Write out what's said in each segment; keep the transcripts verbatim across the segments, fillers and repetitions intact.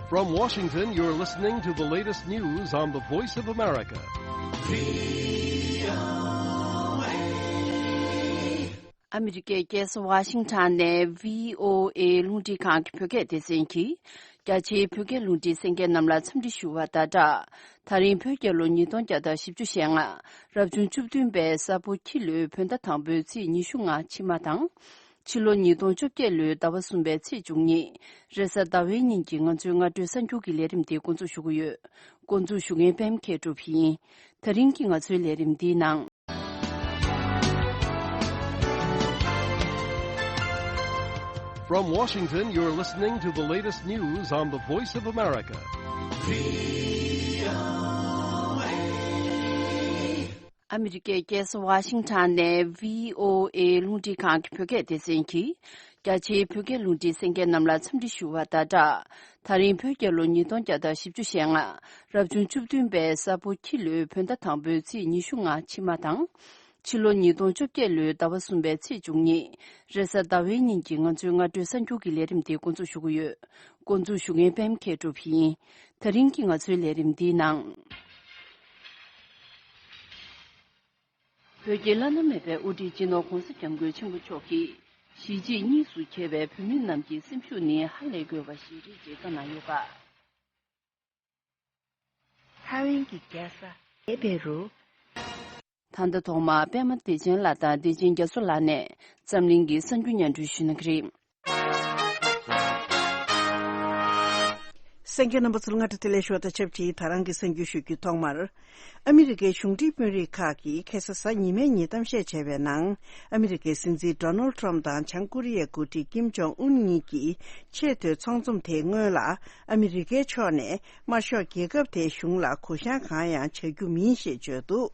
From Washington, you're listening to the latest news on the Voice of America. ཨ་མི་རི་ཀའི་རྒྱལ་ས་ཝ་ཤིང་ཊོན་ནས་བྷི་ཨོ་ཨེ་རླུང་འཕྲིན་ཁང་གི་བོད་སྐད་སྡེ་ཚན་གྱིས། རྒྱ་ཆེའི་བོད་སྐད་རླུང་འཕྲིན་གསན་མཁན་རྣམས་ལ་འཚམས་འདྲི་ཞུ་བ་དང་སྦྲགས། ད་རིང་བོད་རྒྱལ་ལོ་ཉིས་སྟོང་བརྒྱ་དང་བཞི་བཅུ་ཞེ་ལྔ། རབ་བྱུང་བཅུ་བདུན་པའི་ས་ཕོ་ཁྱི་ལོའི་བོད་ཟླ་དང་པོའི་ཚེས་ཉི་ཤུ་ལྔ་ཕྱི་མ་དང་། ཕྱི་ལོ་ཉིས་སྟོང་བཅོ་བརྒྱད་ལོའི་ཟླ་བ་གསུམ་པའི་ཚེས་བཅུ་གཉིས། རེས་གཟའ་ཟླ་བའི་ཉིན་གྱི་ང་ཚོའི་སྔ་དྲོའི་གསར་འགྱུར་གྱི་ལས་རིམ་འདི་འགོ་འཛུགས་ཞུ་གི་ཡོད། འགོ་འཛུགས་ཞུ་མཁན་པད་མ་མཁས་གྲུབ་ཡིན། ད་རིང་གི་ང་ཚོའི་ལས་རིམ་འདིའི་ནང་། From Washington, you're listening to the latest news on the Voice of America. ཨ་མི་རི་ཀའི་རྒྱལ་ས་ཝ་ཤིང་ཊོན་ནས་བྷི་ཨོ་ཨེ་རླུང་འཕྲིན་ཁང་གི་བོད་སྐད་སྡེ་ཚན་གྱིས། རྒྱ་ཆེའི་བོད་སྐད་རླུང་འཕྲིན་གསན་མཁན་རྣམས་ལ་འཚམས་འདྲི་ཞུ་བ་དང་སྦྲགས། ད་རིང་བོད་རྒྱལ་ལོ་ཉིས་སྟོང་བརྒྱ་དང་བཞི་བཅུ་ཞེ་ལྔ། རབ་བྱུང་བཅུ་བདུན་པའི་ས་ཕོ་ཁྱི་ལོའི་བོད་ཟླ་དང་པོའི་ཚེས་ཉི་ཤུ་ལྔ་ཕྱི་མ་དང་། ཕྱི་ལོ་ཉིས་སྟོང་བཅོ་བརྒྱད་ལོའི་ཟླ་བ་གསུམ་པའི་ཚེས་བཅུ་གཉིས། རེས་གཟའ་ཟླ་བའི་ཉིན་གྱི་ང་ཚོའི་སྔ་དྲོའི་གསར་འགྱུར་གྱི་ལས་རིམ་འདི་འགོ་འཛུགས་ཞུ་གི་ཡོད། འགོ་འཛུགས་ཞུ་མཁན་པད་མ་མཁས་གྲུབ་ཡིན། ད་རིང་གི་ང་ཚོའི་ལས་རིམ་འདིའི་ནང་། བོད་ཀྱི་བླ་ན་མེད་པའི་དབུ་ཁྲིད་སྤྱི་ནོར་༧གོང་ས་༧སྐྱབས་མགོན་ཆེན་པོ་མཆོག་གིས། གཞིས་བྱེས་གཉིས་སུ་གྱེས་པའི་བོད་མི་རྣམས་ཀྱི་སེམས་ཤུགས་ནི་ཧ་ལས་དགོས་པ་ཞིག་རེད་ཅེས་བཀའ་གནང་ཡོད་པ། ཧ་ཝིན་གྱི་རྒྱལ་ས་ཨེ་པེ་རུ། ད་ལྟ་ཐོག་མར་པད་མ་བདེ་ཆེན་ལགས་དང་བདེ་ཆེན་རྒྱ་མཚོ་ལགས་ནས་འཛམ་གླིང་གི་གསར་འགྱུར་སྙན་སྒྲོན་ཞུ་གནང་གི་རེད། གསན་མཁན་རྣམ་པ་ཚོ་ལ་སྔ་དྲོ་བདེ་ལེགས་ཞུ་བ་དང་ཆབས་ཅིག་ད་རང་གི་གསར་འགྱུར་ཞུ་རྒྱུའི་ཐོག་མར། ཨ་མི་རི་ཀའི་གཞུང་འབྲེལ་དཔོན་རིགས་ཁག་གིས་ཁ་སང་གཟའ་ཉི་མའི་ཉིན་གཏམ་བཤད་བྱས་པའི་ནང་། ཨ་མི་རི་ཀའི་སྲིད་འཛིན་ཌོ་ནལ་ཊམ་དང་བྱང་ཀོ་རི་ཡའི་འགོ་ཁྲིད་ཀིམ་ཇོང་ཨུན་གཉིས་ཀྱི་ཆེས་མཐོའི་ཚོགས་འཛོམས་དེའི་སྔོན་ལ། ཨ་མི་རི་ཀའི་ཕྱོགས་ནས་དམར་ཤོག་རྒྱལ་ཁབ་དེའི་གཞུང་ལ་གུ་བཤངས་གང་ཡང་བྱ་རྒྱུ་མིན་ཞེས་བརྗོད་འདུག་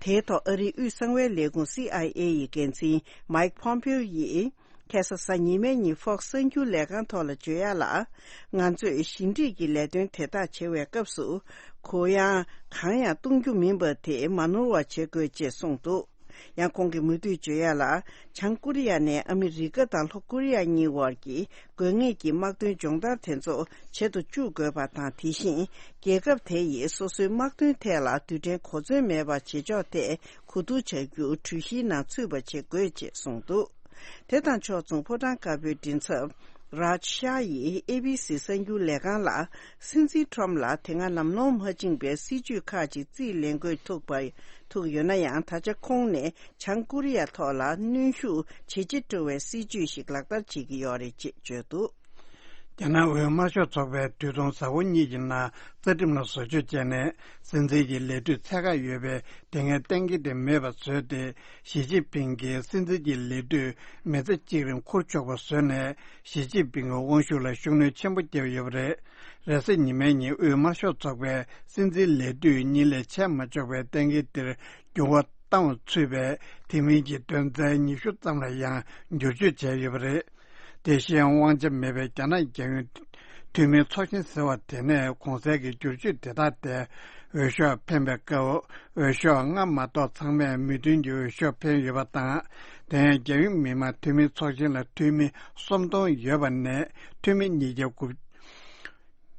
དེའི་ཐོག་ཨ་རིའི་དབུས་གསང་བའི་ལས་ཁུངས་སི་ཨའི་ཨེ་ཡི་འགན་འཛིན་མའིག་ཕོམ་པེའོ་ཡིས། ཁ་སང་གཟའ་ཉི་མའི་ཉིན་ཧྥོག་སི་གསར་འགྱུར་ལས་ཁང་ཐོག་ལ་བརྗོད་ཡག་ལ། ང་ཚོས་ཞི་འགྲིག་གི་ལས་དོན་དེ་དག་བྱེད་པའི་སྐབས་སུ། གུ་ཡངས་གང་ཡང་གཏོང་རྒྱུ་མིན་པ་དེ་མ་ནོར་བ་བྱེད་དགོས་ཅེས་གསུངས་འདུག་ཡང་ཁོང་གིས་མུ་མཐུད་བརྗོད་ཡག་ལ། བྱང་ཀོ་རི་ཡ་ནས་ཨ་མི་རི་ཀ་དང་ལྷོ་ཀོ་རི་ཡ་གཉིས་དབར་གྱི་དགོས་ངེས་ཀྱི་དམག་དོན་སྦྱོང་བརྡར་དེ་ཚོ་བྱེད་དུ་བཅུག་དགོས་པ་དང་། དེ་བཞིན་རྒྱལ་ཁབ་དེ་ཡིས་སོ་སོའི་དམག་དོན་ཐད་ལ་རྡུལ་ཕྲན་གོ་མཚོན་མེད་པ་བྱེད་ཕྱོགས་ཐད་གོ་བསྡུར་བྱ་རྒྱུ་གྲོས་གཞིའི་ནང་ཚུད་པ་བྱེད་དགོས་ཅེས་གསུངས་འདུག་དེ་དང་ཕྱོགས་མཚུངས་ཕོ་བྲང་དཀར་པོའི་མགྲིན་ཚབ་རཱཇ་ཤཱ་ཡིས་ཨེ་བྷི་སི་གསར་འགྱུར་ལས་ཁང་ལ། སྲིད་འཛིན་ཊམ་ལ་དེ་སྔ་ལམ་ལྷོང་མ་བྱུང་བའི་སྲིད་ཇུས་ཁག་ཅིག་རྩིས་ལེན་དགོས་ཐུག་པ་ཐུག་ཡོད་ན་ཡང་། ད་ཆ་ཁོང་ནས་བྱང་ཀོ་རི་ཡ་ཐོག་ལ་གནོན་ཤུགས་ཇེ་ཆེ་འགྲོ་བའི་སྲིད་ཇུས་ཤིག་ལག་བསྟར་བྱེད་ཀྱི་ཡོད་རེད་ཅེས་བརྗོད་འདུག་རྒྱ་ནག་དབུས་དམར་ཤོག་ཚོགས་པས་དུས་ཐུང་གཟའ་འཁོར་གཉིས་ཀྱི་ནང་རྩ་ཁྲིམས་ལ་བཟོ་བཅོས་བྱས་ནས། སྲིད་འཛིན་གྱི་ལས་དུས་ཚད་བཀག་ཡོད་པའི་དེ་སྔའི་གཏན་འཁེལ་དེ་མེད་པར་བཟོས་ཏེ། ཞི་ཅིན་ཕིང་གིས་སྲིད་འཛིན་གྱི་ལས་དུས་མི་ཚེ་གཅིག་རིང་འཁུར་ཆོག་པ་བཟོས་ནས། ཞི་ཅིན་ཕིང་གི་དབང་ཤུགས་ལ་ཤུགས་སྣོན་ཆེན་པོ་བརྒྱབ་ཡོད་པ་རེད། རེས་གཟའ་ཉི་མའི་ཉིན་དབུས་དམར་ཤོག་ཚོགས་པས་སྲིད་འཛིན་ལས་དུས་གཉིས་ལས་བྱས་མ་ཆོག་པའི་གཏན་འཁེལ་དེར་འགྱུར་བ་བཏང་བ་ཚུད་པས། དེ་མིན་གྱི་དོན་ཚན་ཉི་ཤུ་ཙམ་ལ་ཡང་བསྒྱུར་བཅོས་བྱས་ཡོད་པ་རེད། དེ་བཞིན་དབང་ཆ་མེད་པའི་རྒྱ་ནག་རྒྱལ་ཡོངས་འཐུས་མིའི་ཚོགས་ཆེན་ཟེར་བ་དེ་ནས་གོང་གསལ་གྱི་བསྒྱུར་བཅོས་དེ་དག་དེ་འོས་ཤོག་འཕེན་པའི་སྐབས། འོས་ཤོག་ལྔ་མ་གཏོགས་ཚང་མས་མོས་མཐུན་གྱི་འོས་ཤོག་འཕེན་ཡོད་པ་དང་། དེ་ཡང་རྒྱལ་ཡོངས་མི་དམངས་འཐུས་མིའི་ཚོགས་ཆེན་ལ་འཐུས་མི་སུམ་སྟོང་ཡོད་པ་ནས། འཐུས་མི་ཉིས་བརྒྱ་དགུ།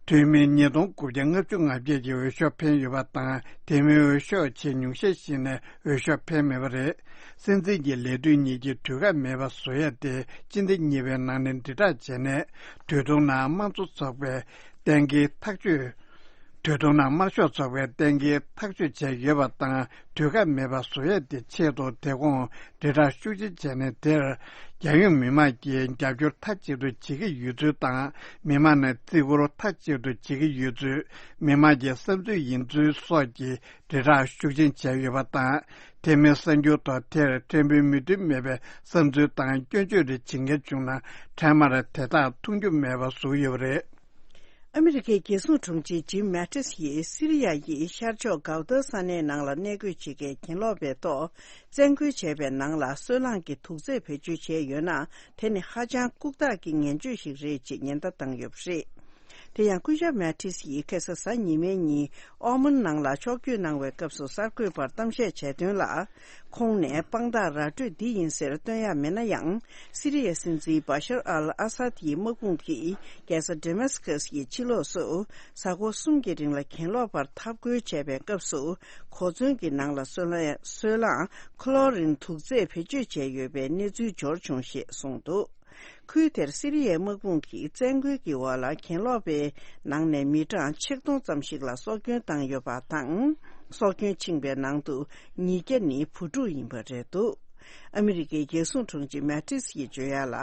འཐུས་མི་ཉིས་སྟོང་དགུ་བརྒྱ་ལྔ་བཅུ་ང་བརྒྱད་ཀྱིས་འོས་ཤོག་འཕེན་ཡོད་པ་དང་། དེ་མིན་འོས་ཤོག་ཆེས་ཉུང་ཤས་ཤིག་ནས་འོས་ཤོག་འཕེན་མེད་པ་རེད། སྲིད་འཛིན་གྱི་ལས་དུས་གཉིས་ཀྱི་དུས་བཀག་མེད་པ་བཟོ་ཡ་དེ་སྤྱི་ཟླ་གཉིས་པའི་ནང་ནས་དྲིལ་བསྒྲགས་བྱས་ནས། དུས་ཐུང་ནང་དམངས་གཙོ་ཚོགས་པའི་གཏན་འཁེལ་ཐག་གཅོད། དུས་ཐུང་ནང་དམར་ཤོག་ཚོགས་པའི་གཏན་འཁེལ་ཐག་གཅོད་བྱས་ཡོད་པ་དང་། དུས་བཀག་མེད་པ་བཟོ་ཡས་དེ་ཆེད་དུ་དེ་གོང་དྲིལ་བསྒྲགས་ཤུགས་ཆེ་བྱས་ནས། དེར་རྒྱལ་ཡོངས་མི་དམངས་ཀྱིས་རྒྱབ་སྐྱོར་མཐའ་གཅིག་ཏུ་བྱེད་ཀྱི་ཡོད་ཚུལ་དང་། མི་དམངས་ནས་བརྩི་བཀུར་མཐའ་གཅིག་ཏུ་བྱེད་ཀྱི་ཡོད་ཚུལ། མི་དམངས་ཀྱི་བསམ་ཚུལ་ཡིན་ཚུལ་སོགས་ཀྱི་དྲིལ་བསྒྲགས་ཤུགས་ཆེན་བྱས་ཡོད་པ་དང་། དེ་མིན་གསར་འགྱུར་ཐོག་དེར་ཕྲན་བུའི་མོས་མཐུན་མེད་པའི་བསམ་ཚུལ་དང་སྐྱོན་བརྗོད་རེ་བྱེད་མཁན་བྱུང་ན། འཕྲལ་མར་དེ་དག་མཐོང་རྒྱུ་མེད་པ་བཟོས་ཡོད་པ་རེད། ཨ་མི་རི་ཀའི་རྒྱལ་སྲུང་དྲུང་ཆེ་ཇིམ་མེ་ཏིས་ཡིས་སི་རི་ཡ་ཡི་ཤར་ཕྱོགས་གའུ་ཏཱ་ས་གནས་ནང་ལ་གནས་སྡོད་བྱེད་མཁན་གྱེན་ལོག་པའི་ཐོག་བཙན་རྒོལ་བྱས་པའི་ནང་ལ་སོལ་རླངས་ཀྱི་དུག་རྫས་བེད་སྤྱོད་བྱས་ཡོད་ན། དེ་ནི་ཧ་ཅང་ལྐུགས་རྟགས་ཀྱི་ངན་སྤྱོད་ཞིག་རེད་ཅེས་ཉེན་བརྡ་བཏང་ཡོད་པ་རེད། དེ་ཡང་སྐུ་ཞབས་Mattis་ཡིས་ཁ་སང་གཟའ་ཉི་མའི་ཉིན་ཨོ་མན་ནང་ལ་ཕྱོགས་བསྐྱོད་གནང་བའི་སྐབས་སུ་གསར་འགོད་པར་གཏམ་བཤད་བྱས་དོན་ལ། ཁོང་ནས་དཔང་རྟགས་ར་སྤྲོད་འདི་ཡིན་ཟེར་སྟོན་ཡ་མེད་ན་ཡང་། སི་རི་ཡའི་སྲིད་འཛིན་Bashar al-Assad་ཡི་དམག་དཔུང་གིས་རྒྱལ་ས་Damascus་ཡི་ཕྱི་ལོགས་སུ་གཟའ་འཁོར་གསུམ་གྱི་རིང་ལ་གྱེན་ལོག་པར་འཐབ་རྒོལ་བྱས་པའི་སྐབས་སུ། གོ་མཚོན་གྱི་ནང་ལ་སོལ་སོལ་རླངས་Chlorine་དུག་རྫས་བེད་སྤྱོད་བྱས་ཡོད་པའི་གནས་ཚུལ་འབྱོར་བྱུང་ཞེས་གསུངས་འདུག་ཁུལ་དེར་སི་རི་ཡའི་དམག་དཔུང་གིས་བཙན་རྒོལ་གྱི་འོག་ལ་གྱེན་ལོག་པའི་ནང་ནས་མི་གྲངས་ཆིག་སྟོང་ཙམ་ཞིག་ལ་སྲོག་སྐྱོན་བཏང་ཡོད་པ་དང་། སྲོག་སྐྱོན་ཕྱིན་པའི་ནང་དུ་ཉིས་བརྒྱ་ནི་བུ་ཕྲུག་ཡིན་པ་རེད་འདུག་ཨ་མི་རི་ཀའི་རྒྱལ་སྲུང་དྲུང་ཆེ་Mattis་ཡིས་བརྗོད་ཡ་ལ།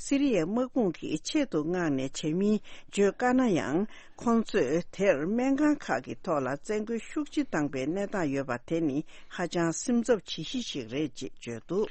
སི་རི་ཡའི་དམག་དཔུང་གིས་ཆེད་དུ་མངགས་ནས་བྱ་མིན་བརྗོད་དཀའ་ན་ཡང་། ཁོང་ཚོས་དེར་སྨན་ཁང་ཁག་གི་ཐོག་ལ་བཙན་རྒོལ་ཤུགས་ཆེ་བཏང་པའི་གནས་སྟངས་ཡོད་པ་དེ་ནི་ཧ་ཅང་སེམས་འཚབ་བྱེད་གཞི་ཞིག་རེད་ཅེས་བརྗོད་འདུག་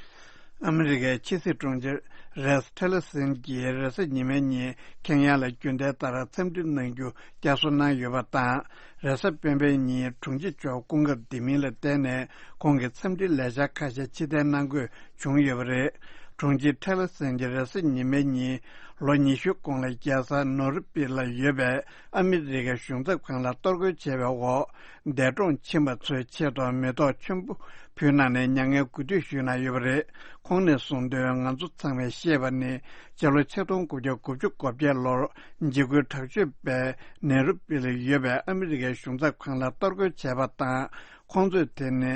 ཨ་མི་རི་ཀའི་ཕྱི་སྲིད་དྲུང་ཆེ་Rex Tillerson་གྱིས་རེས་གཟའ་ཉི་མའི་ཉིན་ཁེན་ཡ་ལ་རྒྱུན་ལྡན་ལྟར་འཚམས་འདྲི་གནང་རྒྱུ་བསྐྱར་གསོ་གནང་ཡོད་པ་དང་། རེས་གཟའ་སྤེན་པའི་ཉིན་དྲུང་ཆེ་མཆོག་སྐུ་ངལ་འདི་མིན་ལ་བརྟེན་ནས་ཁོང་གི་འཚམས་འདྲིའི་ལས་འཆར་ཁ་ཤས་ཕྱིར་འཐེན་གནང་དགོས་བྱུང་ཡོད་པ་རེད། དྲུང་ཆེ་Tillerson་གྱིས་རེས་གཟའ་ཉི་མའི་ཉིན་ལོ་ཉི་ཤུ་གོང་ལ་རྒྱལ་ས་ནོ་རི་པི་ལ་ཡོད་པའི་ཨ་མི་རི་ཀའི་གཞུང་ཚབ་ཁང་ལ་གཏོར་རྒོལ་བྱས་པའི་འོག་འདས་གྲོངས་ཕྱིན་པ་ཚོའི་ཆེད་དུ་མེ་ཏོག་ཆེན་པོ་ཕུལ་གནང་ནས་མྱ་ངན་གུས་འདུད་ཞུས་གནང་ཡོད་པ་རེད། ཁོང་ནས་གསུངས་དོན། ང་ཚོ་ཚང་མས་ཤེས་པ་ནི། སྤྱི་ལོ་ཆིག་སྟོང་དགུ་བརྒྱ་དགུ་བཅུ་གོ་བརྒྱད་ལོར་འཇིགས་སྐུལ་དྲག་སྤྱོད་པས་ནེ་རུ་པི་ལ་ཡོད་པའི་ཨ་མི་རི་ཀའི་གཞུང་ཚབ་ཁང་ལ་གཏོར་རྒོལ་བྱས་པ་དང་། ཁོང་ཚོས་དེ་ནི་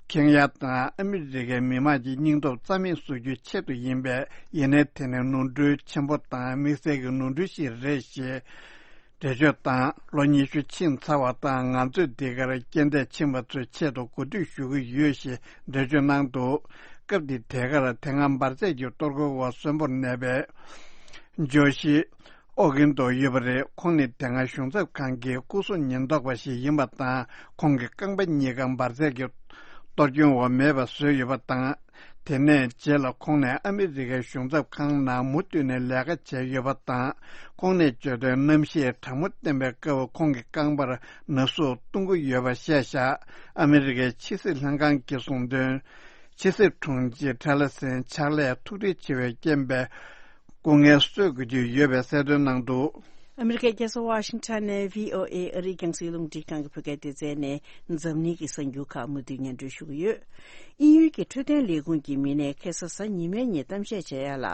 ཁེན་ཡ་དང་ཨ་མི་རི་ཀའི་མི་དམངས་ཀྱི་སྙིང་སྟོབས་རྩ་མེད་བཟོ་རྒྱུའི་ཆེད་དུ་ཡིན་པས། ཡིན་ནའི་དེ་ནི་ནོར་འཁྲུལ་ཆེན་པོ་དང་དམིགས་བསལ་གྱི་ནོར་འཁྲུལ་ཞིག་རེད་ཞེས། འགྲེལ་བརྗོད་དང་། ལོ་ཉི་ཤུ་ཕྱིན་ཚར་བ་དང་། ང་ཚོས་འདི་གར་རྐྱེན་འདས་ཕྱིན་པ་ཚོའི་ཆེད་དུ་གུས་འདུད་ཞུ་གི་ཡོད་ཞེས་འགྲེལ་བརྗོད་གནང་འདུག་སྐབས་འདི་དེ་གར་དེ་སྔ་འབར་རྫས་ཀྱི་གཏོར་རྒོལ་འོག་གསོན་པོར་གནས་པའི་ཇོ་ཤི་ཨོ་ཀིན་ཏོ་ཡོད་པ་རེད། ཁོང་ནི་དེ་སྔ་གཞུང་ཚབ་ཁང་གི་སྐུ་སྲུང་ཉེན་རྟོག་པ་ཞིག་ཡིན་པ་དང་། ཁོང་གི་རྐང་པ་གཉིས་ཀ་འབར་རྫས་ཀྱི་གཏོར་སྐྱོན་འོག་མེད་པ་བཟོས་ཡོད་པ་དང་། དེ་ནས་རྗེས་ལ་ཁོང་ནས་ཨ་མི་རི་ཀའི་གཞུང་ཚབ་ཁང་ནང་མུ་མཐུད་ནས་ལས་ཀ་བྱས་ཡོད་པ་དང་། ཁོང་ནས་བརྗོད་དོན། གནམ་གཤིས་གྲང་མོ་བསྟན་པའི་སྐབས་ཁོང་གི་རྐང་པར་ན་ཟུག་གཏོང་གི་ཡོད་པ་བཤད་བཞག་ཨ་མི་རི་ཀའི་ཕྱི་སྲིད་ལྷན་ཁང་གིས་གསུངས་དོན། ཕྱི་སྲིད་དྲུང་ཆེ་ཊི་ལར་སན་ཕྱག་ལས་ཐུགས་འདྲིས་ཆེ་བའི་རྐྱེན་པས། སྐུ་ངལ་གསོ་དགོས་ཀྱི་ཡོད་པའི་གསལ་སྟོན་གནང་འདུག་ཨ་མི་རི་ཀའི་རྒྱལ་ས་ཝ་ཤིང་ཊོན་ནས་བྷི་ཨོ་ཨེ་ཨ་རིའི་རྒྱང་སྲིང་རླུང་འཕྲིན་ཁང་གི་བོད་སྐད་སྡེ་ཚན་ནས་འཛམ་གླིང་གི་གསར་འགྱུར་ཁག་མུ་མཐུད་སྙན་སྒྲོན་ཞུ་གི་ཡོད། དབྱིན་ཡུལ་གྱི་འཕྲོད་བསྟེན་ལས་ཁུངས་ཀྱི་མི་སྣས་ཁ་སང་གཟའ་ཉི་མའི་ཉིན་གཏམ་བཤད་བྱས་ཡ་ལ།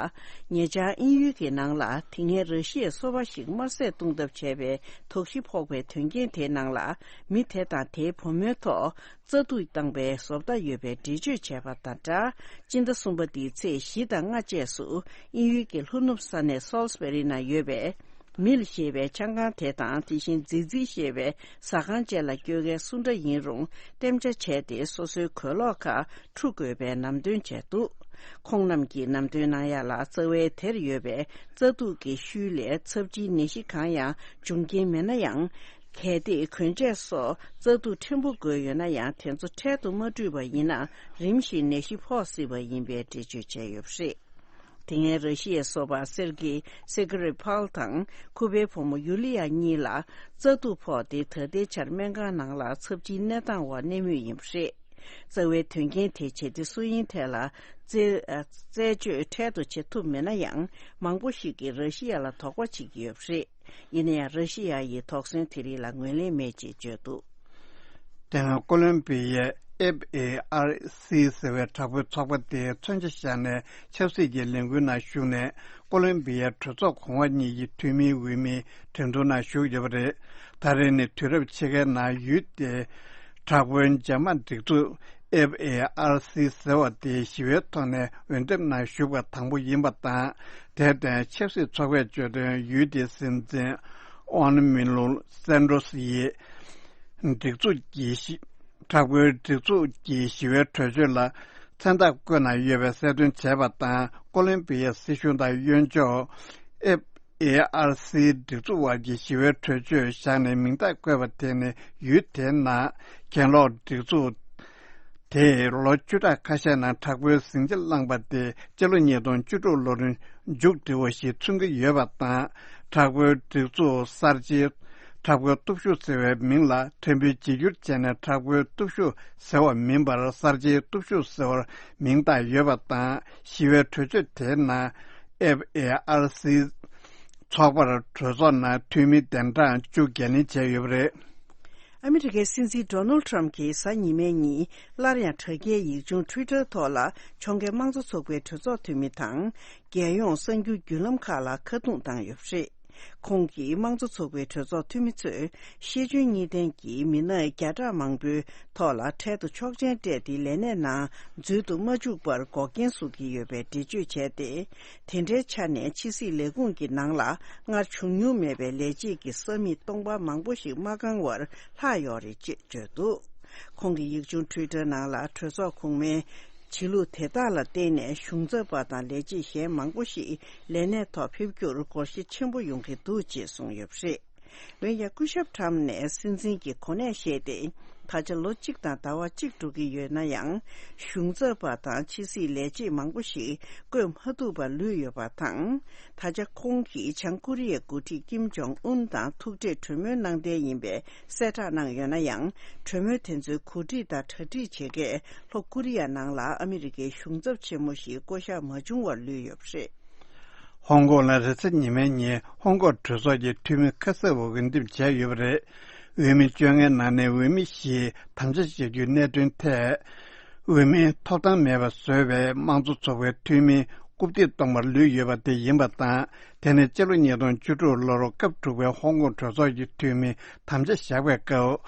ཉེ་ཆར་དབྱིན་ཡུལ་གྱི་ནང་ལ་དེ་སྔའི་ར་ཤི་ཡའི་སོ་པ་ཞིག་དམར་ཟས་བཏུང་ཐབས་བྱས་པའི་དོགས་གཞི་ཕོག་པའི་དོན་རྐྱེན་དེའི་ནང་ལ། མི་དེ་དང་དེའི་བུ་མོའི་ཐོག་རྩ་གཏོར་བཏང་པའི་བཟོ་ལྟ་ཡོད་པའི་འགྲེལ་བརྗོད་བྱས་པ་དང་སྦྲགས། སྤྱི་ཟླ་གསུམ་པ་འདིའི་ཚེས་བཞི་དང་ལྔ་བཅས་སུ་དབྱིན་ཡུལ་གྱི་ལྷོ་ནུབ་ས་གནས་སོལ་སི་བེ་རི་ནང་ཡོད་པའི་མིལ་ཞེས་པའི་ཆང་ཁང་དེ་དང་། དེ་བཞིན་ཛི་ཛི་ཞེས་པའི་ཟ་ཁང་བཅས་ལ་སྐྱོད་མཁན་སུ་འདྲ་ཡིན་རུང་གཏན་འཇགས་བྱས་ཏེ། སོ་སོའི་གོས་ལོག་ཁག་འཁྲུ་དགོས་པའི་ལམ་སྟོན་བྱས་འདུག་ཁོང་རྣམས་ཀྱིས་ལམ་སྟོན་གནང་ཡ་ལ། རྩ་བའི་དེར་ཡོད་པའི་རྩ་དུག་གི་ཤུལ་ལས་ཚབས་ཆེའི་ནད་གཞི་གང་ཡང་འབྱུང་རྐྱེན་མེད་ན་ཡང་། གལ་ཏེ་གོན་ཆས་སོགས་རྩ་དུག་ཕྲན་བུ་འགོས་ཡོད་ན་ཡང་། དེ་ཚོ་འཕྲལ་དུ་མ་བཀྲུས་པ་ཡིན་ན། རིམ་བཞིན་ནད་གཞི་ཕོག་སྲིད་པ་ཡིན་པའི་འགྲེལ་བརྗོད་བྱས་ཡོད་པ་རེད། དེ་སྔའི་ར་ཤི་ཡའི་སོ་པ་སེར་གི་སེ་ཀི་རི་ཕཱལ་དང་ཁུ་པའི་བུ་མོ་ཡུ་ལི་ཡ་གཉིས་ལ་རྩ་དུག་ཕོག་སྟེ། ད་ལྟའི་ཆར་སྨན་ཁང་ནང་ལ་ཚབས་ཆེའི་གནས་སྟངས་འོག་གནས་མུས་ཡིན་པ་རེད། རྩ་བའི་དོན་རྐྱེན་དེ་བྱས་ཏེ་སུ་ཡིན་ཐད་ལ་རྩད་རྩད་གཅོད་འཕྲལ་དུ་བྱེད་ཐུབ་མེད་ན་ཡང་། མང་པོ་ཞིག་གིས་ར་ཤི་ཡ་ལ་དོགས་པ་བྱེད་ཀྱི་ཡོད་པ་རེད། ཡིན་ན་ཡང་། ར་ཤི་ཡ་ཡིས་དོགས་ཟོན་དེ་རིགས་ལ་ངོས་ལེན་མེད་ཅེས་བརྗོད་འདུག་དེ་སྔ་ཀོ་ལོམ་བི་ཡའི་ཨེཕ་ཨེ་ཨར་སི་ཟེར་བའི་དྲག་པོའི་ཚོགས་པ་དེས་མཚོན་ཆ་བཞག་ནས་ཆབ་སྲིད་ཀྱི་ལས་འགུལ་ནང་ཞུགས་ནས། ཀོ་ལོམ་བི་ཡའི་གྲོས་ཚོགས་གོང་འོག་གཉིས་ཀྱི་འཐུས་མིའི་འོས་མིའི་འགྲན་བསྡུར་ནང་ཞུགས་ཡོད་པ་རེད། ད་རེས་ནི་དུས་རབས་ཕྱེད་ཀའི་ནང་ཡུལ་དེའི་དྲག་པོའི་འཇབ་དམག་སྒྲིག་འཛུགས་ཨེཕ་ཨེ་ཨར་སི་ཟེར་བ་དེ་ཞི་བའི་ཐོག་ནས་འོས་འདེམས་ནང་ཞུགས་པ་དང་པོ་ཡིན་པ་དང་། དེར་བརྟེན་ཆབ་སྲིད་ཚོགས་པས་བརྗོད་དོན། ཡུལ་དེའི་སྲིད་འཛིན་ཨོན་མིན་ལུང་སན་ཏོ་སི་ཡིས་སྒྲིག་འཛུགས་ཀྱི་ཞི་དྲག་པོའི་སྒྲིག་འཛུགས་ཀྱི་ཞི་བའི་གྲོས་ཆོད་ལ་མཚན་རྟགས་བཀོད་གནང་ཡོད་པའི་གསལ་སྟོན་བྱས་པ་དང་། ཀོ་ལོམ་བི་ཡའི་སྲིད་གཞུང་དང་གཡོན་ཕྱོགས་ཨེཕ་ཨེ་ཨར་སིའི་སྒྲིག་འཛུགས་དབར་གྱི་ཞི་བའི་གྲོས་ཆོད་བཞག་ནས་མིང་རྟགས་བཀོད་པ་དེ་ནི། ཡུལ་དེའི་ནང་གྱེན་ལོག་སྒྲིག་འཛུགས་དེས་ལོ་བཅུ་ཕྲག་ཁ་ཤས་ནང་དྲག་པོའི་ཟིང་ཆ་བསླངས་པ་དེ་སྤྱི་ལོ་ཉིས་སྟོང་བཅུ་དྲུག་ལོར་མཇུག་སྒྲིལ་བ་ཞིག་མཚོན་གྱི་ཡོད་པ་དང་། དྲག་པོའི་སྒྲིག་འཛུགས་གསར་བརྗེའི་དྲག་པོའི་སྟོབས་ཤུགས་ཟེར་བའི་མིང་ལ་ཕྲན་བུ་བརྗེ་བསྒྱུར་བྱས་ནས། དྲག་པོའི་སྟོབས་ཤུགས་ཟེར་བ་མིན་པར། གསར་བརྗེའི་སྟོབས་ཤུགས་ཟེར་བར་མིང་བཏགས་ཡོད་པ་དང་། ཞི་བའི་གྲོས་ཆོད་དེའི་ནང་ཨེཕ་ཨེ་ཨར་སི་ ཚོགས་པར་གྲོས་ཚོགས་ནང་འཐུས་མི་གདན་གྲངས་བཅུ་འགན་ལེན་བྱས་ཡོད་པ་རེད། ཨ་མི་རི་ཀའི་སྲིད་འཛིན་ཌོ་ནལ་ཌི་ཊརམ་གྱིས་གཟའ་ཉི་མའི་ཉིན་སླར་ཡང་དྲ་རྒྱའི་ཡིག་ཆུང་Twitter་ཐོག་ལ་ཕྱོགས་འགལ་དམངས་གཙོ་ཚོགས་པའི་གྲོས་ཚོགས་འཐུས་མི་དང་། རྒྱལ་ཡོངས་གསར་འགྱུར་བརྒྱུད་ལམ་ཁག་ལ་ཁ་རྡུང་བཏང་ཡོད་པ་རེད། ཁོང་གིས་དམངས་གཙོ་ཚོགས་པའི་གྲོས་ཚོགས་འཐུས་མི་ཚོས་ཤེས་འཇོན་གཉིས་ལྡན་གྱི་མི་སྣ་བརྒྱ་ཕྲག་མང་པོའི་ཐོག་ལ་འཕྲལ་དུ་ཆོག་མཆན་སྤྲད་དེ་ལས་གནས་ནང་འཛུལ་དུ་མ་བཅུག་པར་འགོག་རྐྱེན་བཟོ་གི་ཡོད་པའི་འགྲེལ་བརྗོད་བྱས་ཏེ། དེ་འདྲའི་ཆ་ནས་ཕྱི་སྲིད་ལས་ཁུངས་ཀྱི་ནང་ལ་སྔར་བྱུང་མྱོང་མེད་པའི་ལས་བྱེད་ཀྱི་ས་མིག་སྟོང་པ་མང་པོ་ཞིག་མ་བཀང་བར་ལྷག་ཡོད་རེད་ཅེས་བརྗོད་འདུག་ཁོང་གི་ཡིག་ཆུང་Twitter་ནང་ལ་གྲོས་ཚོགས་གོང་མའི་བྱེད་ལུགས་དེ་དག་ལ་བརྟེན་ནས་གཞུང་ཚབ་པ་དང་ལས་བྱེད་གཞན་མང་པོ་ཞིག་ལས་གནས་ཐོག་ཕེབས་རྒྱུར་སྒོར་གཞི་ཆེན་པོ་ཡོང་གི་འདུག་ཅེས་གསུངས་ཡོད་པ་རེད། འོན་ཀྱང་སྐུ་ཞབས་ཊམ་ནས་སྲིད་འཛིན་གྱི་གོ་གནས་བཞེས་ཏེ། ད་ཆ་ལོ་གཅིག་དང་ཟླ་བ་གཅིག་འགྲོ་གི་ཡོད་ན་ཡང་། གཞུང་ཚབ་པ་དང་ཕྱི་སྲིད་ལས་བྱེད་མང་པོ་ཞིག་བསྐོས་མ་ཐུབ་པར་ལུས་ཡོད་པ་དང་། ད་ཆ་ཁོང་གིས་བྱང་ཀོ་རི་ཡའི་འགོ་ཁྲིད་ཀིམ་ཇོང་ཨུན་དང་ཐུག་འཕྲད་གྲོས་མོལ་གནང་གཏན་ཡིན་པའི་གསལ་བསྒྲགས་གནང་ཡོད་ན་ཡང་། གྲོས་མོལ་དེ་ཚོའི་གོ་སྒྲིག་དང་གྲ་སྒྲིག་བྱེད་མཁན་ལྷོ་ཀོ་རི་ཡ་ནང་ལ་ཨ་མི་རི་ཀའི་གཞུང་ཚབ་ཆེན་མོ་ཞིག་བསྐོ་གཞག་མ་བྱུང་བར་ལུས་ཡོད་པ་རེད། ཧོང་ཀོང་ལ་རེས་གཟའ་ཉི་མའི་ཉིན་ཧོང་ཀོང་གྲོས་ཚོགས་ཀྱི་འཐུས་མི་ཁ་གསབ་འོས་འདེམས་བྱས་ཡོད་པ་རེད། འོས་མི་བཅོ་ལྔའི་ནང་ནས་འོས་མི་བཞིས་དམ་བཅའ་བཞག་རྒྱུའི་གནད་དོན་ཐད། འོས་མིའི་ཐོབ་ཐང་མེད་པ་བཟོས་པའི་དམངས་གཙོ་ཚོགས་པའི་འཐུས་མི་རྐུབ་སྟེགས་གཏོང་བར་ལུས་ཡོད་པ་དེ་ཡིན་པ་དང་། དེ་ནི་སྤྱི་ལོ་ཉིས་སྟོང་བཅུ་དྲུག་ལོར་སྐབས་དྲུག་པའི་ཧོང་ཀོང་གྲོས་ཚོགས་ཀྱི་འཐུས་མིས་དམ་བཅའ་བཞག་པའི་སྐབས།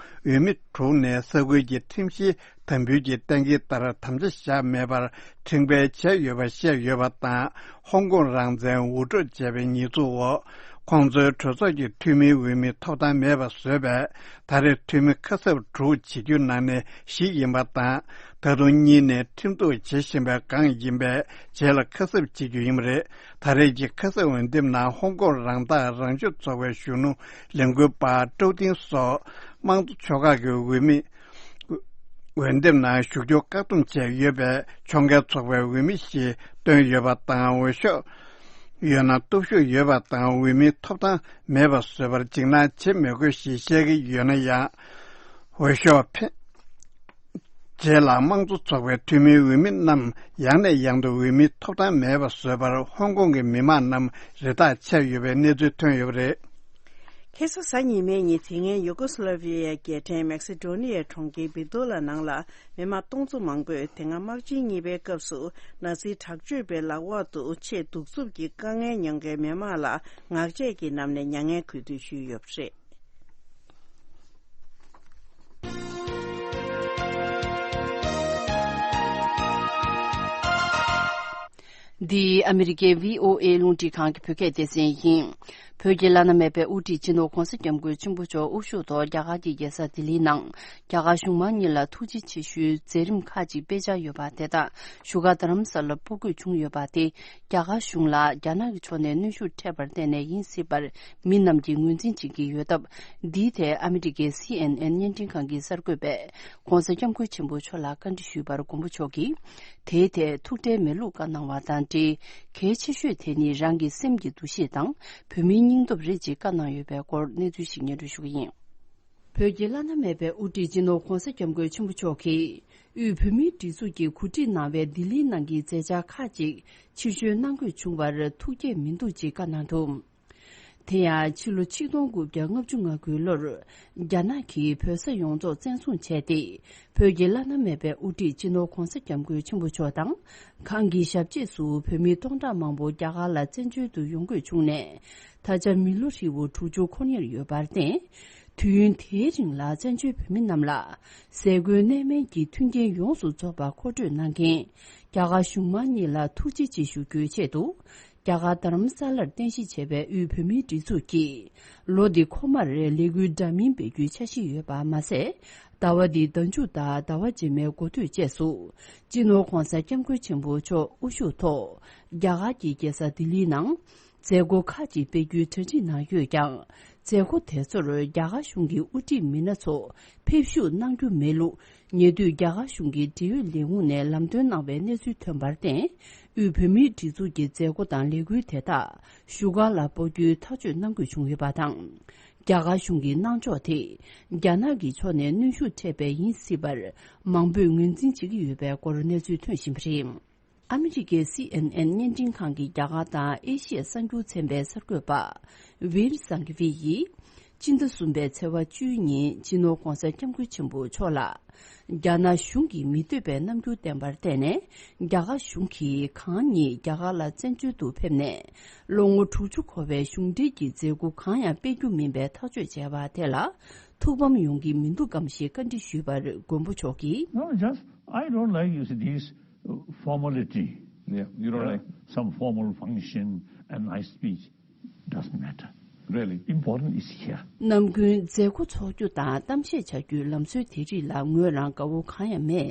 འོས་མི་དྲུག་ནས་ས་ཁུལ་གྱི་ཁྲིམས་གཞིའི་དམ་འབུལ་གྱི་གཏན་འཁེལ་ལྟར་དམ་བཅའ་བཞག་མེད་པར་ཁྲིམས་འགལ་བྱས་ཡོད་པ་བཤད་ཡོད་པ་དང་། ཧོང་ཀོང་རང་བཙན་འུར་སྒྲོག་བྱས་པའི་ཉེས་འཛུགས་འོག་ཁོང་ཚོའི་གྲོས་ཚོགས་ཀྱི་འཐུས་མིའི་འོས་མིའི་ཐོབ་ཐང་མེད་པ་བཟོས་པས། ད་རེས་འཐུས་མི་ཁ་གསབ་དྲུག་བྱེད་རྒྱུ་ནང་ནས་བཞི་ཡིན་པ་དང་། ད་དུང་གཉིས་ནས་ཁྲིམས་གཏུག་བྱེད་བཞིན་པའི་སྒང་ཡིན་པས། རྗེས་ལ་ཁ་གསབ་བྱེད་རྒྱུ་ཡིན་པ་རེད། ད་རེས་ཀྱི་ཁ་གསབ་འོས་འདེམས་ནང་ཧོང་ཀོང་རང་ཐག་རང་གཅོད་ཚོགས་པའི་གཞོན་ནུ་ལས་འགུལ་པ་ཀྲོའུ་ཏིང་སོགས་དམངས་གཙོ་ཕྱོགས་ཁག་གི་འོས་མི་འོས་འདེམས་ནང་ཞུགས་རྒྱུ་བཀག་སྡོམ་བྱས་ཡོད་པས། ཕྱོགས་འགལ་ཚོགས་པའི་འོས་མི་ཞིག་བཏོན་ཡོད་པ་དང་། འོས་ཤོག་ཡོད་ན་སྟོབས་ཤུགས་ཡོད་པ་དང་། འོས་མིའི་ཐོབ་ཐང་མེད་པ་བཟོས་པར་འཇིགས་སྣང་བྱེད་མི་དགོས་ཞེས་བཤད་ཀྱི་ཡོད་ན་ཡང་། འོས་ཤོག་འཕེན། རྗེས་ལ་དམངས་གཙོ་ཚོགས་པའི་འཐུས་མིའི་འོས་མི་རྣམས་ཡང་ནས་ཡང་དུ་འོས་མིའི་ཐོབ་ཐང་མེད་པ་བཟོས་པར་ཧོང་ཀོང་གི་མི་མང་རྣམས་རེ་ཐག་ཆད་ཡོད་པའི་གནས་ཚུལ་ཐོན་ཡོད་པ་རེད། ཁ་སང་གཟའ་ཉི་མའི་ཉིན། དེ་སྔའི་ཡུ་གོ་སླ་ཝི་ཡའི་རྒྱལ་ཕྲན་མེག་སི་ཌོ་ནི་ཡའི་གྲོང་ཁྱེར་བི་ཏོ་ལ་ནང་ལ་མི་མང་སྟོང་ཚོ་མང་པོས་དེ་སྔ་དམག་ཆེན་གཉིས་པའི་སྐབས་སུ་ནཱ་ཛིའི་དྲག་སྤྱོད་པའི་ལག་འོག་ཏུ་ཆེས་གདུག་རྩུབ་ཀྱི་དཀའ་ངལ་མྱོང་མཁན་མི་མང་ལ་ངག་བཅད་ཀྱི་ལམ་ནས་མྱ་ངན་གུས་འདུད་ཞུས་ཡོད་པ་རེད། འདི་ཨ་མི་རི་ཀའི་བྷི་ཨོ་ཨེ་རླུང་འཕྲིན་ཁང་གི་བོད་སྐད་སྡེ་ཚན་ཡིན། བོད་ཀྱི་བླ་ན་མེད་པའི་དབུ་ཁྲིད་སྤྱི་ནོར་༧གོང་ས་༧སྐྱབས་མགོན་ཆེན་པོ་མཆོག་དབུ་བཞུགས་ཐོག་རྒྱ་གར་གྱི་རྒྱལ་ས་ལྡི་ལིའི་ནང་རྒྱ་གར་གཞུང་མང་གཉིས་ལ་ཐུགས་རྗེ་ཆེ་ཞུའི་མཛད་རིམ་ཁག་ཅིག་སྤེལ་འཆར་ཡོད་པ་དེ་དག་བཞུགས་སྒར་རྡ་རམ་ས་ལར་སྤོ་འགོད་བྱུང་ཡོད་པ་དེ། རྒྱ་གར་གཞུང་ལ་རྒྱ་ནག་གི་ཕྱོགས་ནས་གནོན་ཤུགས་འཕྲད་པར་བརྟེན་ནས་ཡིན་སྲིད་པར་མི་རྣམས་ཀྱིས་ངོས་འཛིན་བྱེད་ཀྱི་ཡོད་སྟབས། འདིའི་ཐད་ཨ་མི་རི་ཀའི་སི་ཨེན་ཨེན་བརྙན་འཕྲིན་ཁང་གི་གསར་འགོད་པས་༧གོང་ས་༧སྐྱབས་མགོན་ཆེན་པོ་མཆོག་ལ་བཀའ་འདྲི་ཞུས་པར་མགོན་པོ་མཆོག་གིས། དེའི་ཐད་ཐུགས་ཁྲལ་མེད་ལུགས་བཀའ་གནང་བ་དང་འབྲེལ། གལ་ཆེ་ཤོས་དེ་ནི་རང་གི་སེམས་ཀྱི་འདུ་ཤེས་དང་བོད་མིའི་སྙིང་སྟོབས་རེད་ཅེས་བཀའ་གནང་ཡོད་པའི་སྐོར་གནས་ཚུལ་ཞིག་སྙན་སྒྲོན་ཞུ་གི་ཡིན། བོད་ཀྱི་བླ་ན་མེད་པའི་དབུ་ཁྲིད་སྤྱི་ནོར་༧གོང་ས་༧སྐྱབས་མགོན་ཆེན་པོ་མཆོག་གིས་དབུས་བོད་མིའི་སྒྲིག་འཛུགས་ཀྱིས་གོ་སྒྲིག་གནང་བའི་ལྡི་ལིའི་ནང་གི་མཛད་འཆར་ཁག་ཅིག་ཕྱིར་བཤོལ་གནང་དགོས་བྱུང་བར་ཐུགས་བསྐྱེད་མི་འདུག་ཅེས་བཀའ་གནང་འདུག་དེ་ཡང་ཕྱི་ལོ་ཆིག་སྟོང་དགུ་བརྒྱ་ལྔ་བཅུ་ང་དགུའི་ལོར་རྒྱ་ནག་གིས་བོད་ས་ཡོངས་རྫོགས་བཙན་བཟུང་བྱས་ཏེ། བོད་ཀྱི་བླ་ན་མེད་པའི་དབུ་ཁྲིད་སྤྱི་ནོར་༧གོང་ས་༧སྐྱབས་མགོན་ཆེན་པོ་མཆོག་དང་། ཁོང་གི་ཞབས་རྗེས་སུ་བོད་མི་སྟོང་ཕྲག་མང་པོ་རྒྱ་གར་ལ་བཙན་བྱོལ་དུ་ཡོང་དགོས་བྱུང་ནས། ད་ཆ་མི་ལོ་ཧྲིལ་པོ་དྲུག་ཅུ་འཁོར་ཉེར་ཡོད་པར་བརྟེན། དུས་ཡུན་དེའི་རིང་ལ་བཙན་བྱོལ་བོད་མི་རྣམས་ལ་ཟས་གོས་གནས་མལ་གྱི་མཐུན་རྐྱེན་ཡོངས་སུ་རྫོགས་པ་མཁོ་སྤྲོད་གནང་མཁན་རྒྱ་གར་གཞུང་མང་གཉིས་ལ་ཐུགས་རྗེ་ཆེ་ཞུ་རྒྱུའི་ཆེད་དུ། རྒྱ་གར་རྡ་རམ་ས་ལར་རྟེན་གཞི་བྱས་པའི་དབུས་བོད་མིའི་སྒྲིག་འཛུགས་ཀྱིས་ལོ་འདི་འཁོར་མར་ལས་འགུལ་འདྲ་མིན་སྤེལ་རྒྱུའི་འཆར་གཞི་ཡོད་པ་མ་ཟད། ཟླ་བ་འདིའི་ཟླ་མཇུག་དང་ཟླ་བ་རྗེས་མའི་འགོ་སྟོད་བཅས་སུ་སྤྱི་ནོར་༧གོང་ས་༧སྐྱབས་མགོན་ཆེན་པོ་མཆོག་དབུ་བཞུགས་ཐོག་རྒྱ་གར་གྱི་རྒྱལ་ས་ལྡི་ལིའི་ནང་མཛད་སྒོ་ཁག་ཅིག་སྤེལ་རྒྱུའི་གྲ་སྒྲིག་གནང་ཡོད་ཀྱང་། མཛད་སྒོ་དེ་ཚོར་རྒྱ་གར་གཞུང་གི་དབུ་ཁྲིད་མི་སྣ་ཚོ་ཕེབས་ཞུགས་གནང་རྒྱུ་མེད་ལུགས། ཉེ་དུས་རྒྱ་གར་གཞུང་གི་འབྲེལ་ཡོད་ལས་ཁུངས་ནས་ལམ་སྟོན་གནང་བའི་གནས་ཚུལ་ཐོན་པར་བརྟེན། དབུས་བོད་མིའི་སྒྲིག་འཛུགས་ཀྱི་མཛད་སྒོ་དང་ལས་འགུལ་དེ་དག་བཞུགས་སྒར་ལ་སྤོ་རྒྱུའི་ཐག་གཅོད་གནང་དགོས་བྱུང་ཡོད་པ་དང་། རྒྱ་གར་གཞུང་གི་གནང་ཕྱོགས་དེ། རྒྱ་ནག་གི་ཕྱོགས་ནས་གནོན་ཤུགས་འཕྲད་པས་ཡིན་སྲིད་པར་མང་པོས་ངོས་འཛིན་བྱེད་ཀྱི་ཡོད་པའི་སྐོར་གནས་ཚུལ་ཐོན་བཞིན་པ་རེད། ཨ་མི་རི་ཀའི་སི་ཨེན་ཨེན་བརྙན་འཕྲིན་ཁང་གི་རྒྱ་གར་དང་ཨེ་ཤི་ཡ་གསར་འགྱུར་ཚན་པའི་གསར་འགོད་པ་ཝིར་སང་གི་ཝི་ཡིས། སྤྱི་ཟླ་གསུམ་པའི་ཚེས་པ་བཅུའི་ཉིན་སྤྱི་ནོར་༧གོང་ས་༧སྐྱབས་མགོན་ཆེན་པོ་མཆོག་ལ། རྒྱ་ནག་གཞུང་གིས་མི་འདོད་པའི་རྣམ་འགྱུར་བསྟན་པར་བརྟེན་ནས། རྒྱ་གར་གཞུང་གིས་གང་ཉིད་རྒྱ་གར་ལ་བཙན་བྱོལ་དུ་ཕེབས་ནས། ལོ་ངོ་དྲུག་ཅུ་འཁོར་བའི་གཞུང་འབྲེལ་གྱི་མཛད་སྒོ་གང་ཡང་སྤེལ་རྒྱུ་མིན་པའི་ཐག་གཅོད་བྱས་པ་དེ་ལ། ཐུགས་ཕམ་ཡོང་གི་མི་འདུག་གམ་ཞེས་བཀའ་འདྲི་ཞུས་པར། མགོན་པོ་མཆོག་གིས། No, just I don't like, you see, these, uh, formality. Yeah, you don't, uh, like some formal function and nice speech. Doesn't matter. Really? Important is here. ནམ་རྒྱུན་མཛད་སྒོ་འཚོགས་རྒྱུ་དང་གཏམ་བཤད་བྱ་རྒྱུའི་ལམ་སྲོལ་དེ་རིགས་ལ་ངོས་རང་དགའ་བོ་གང་ཡང་མེད།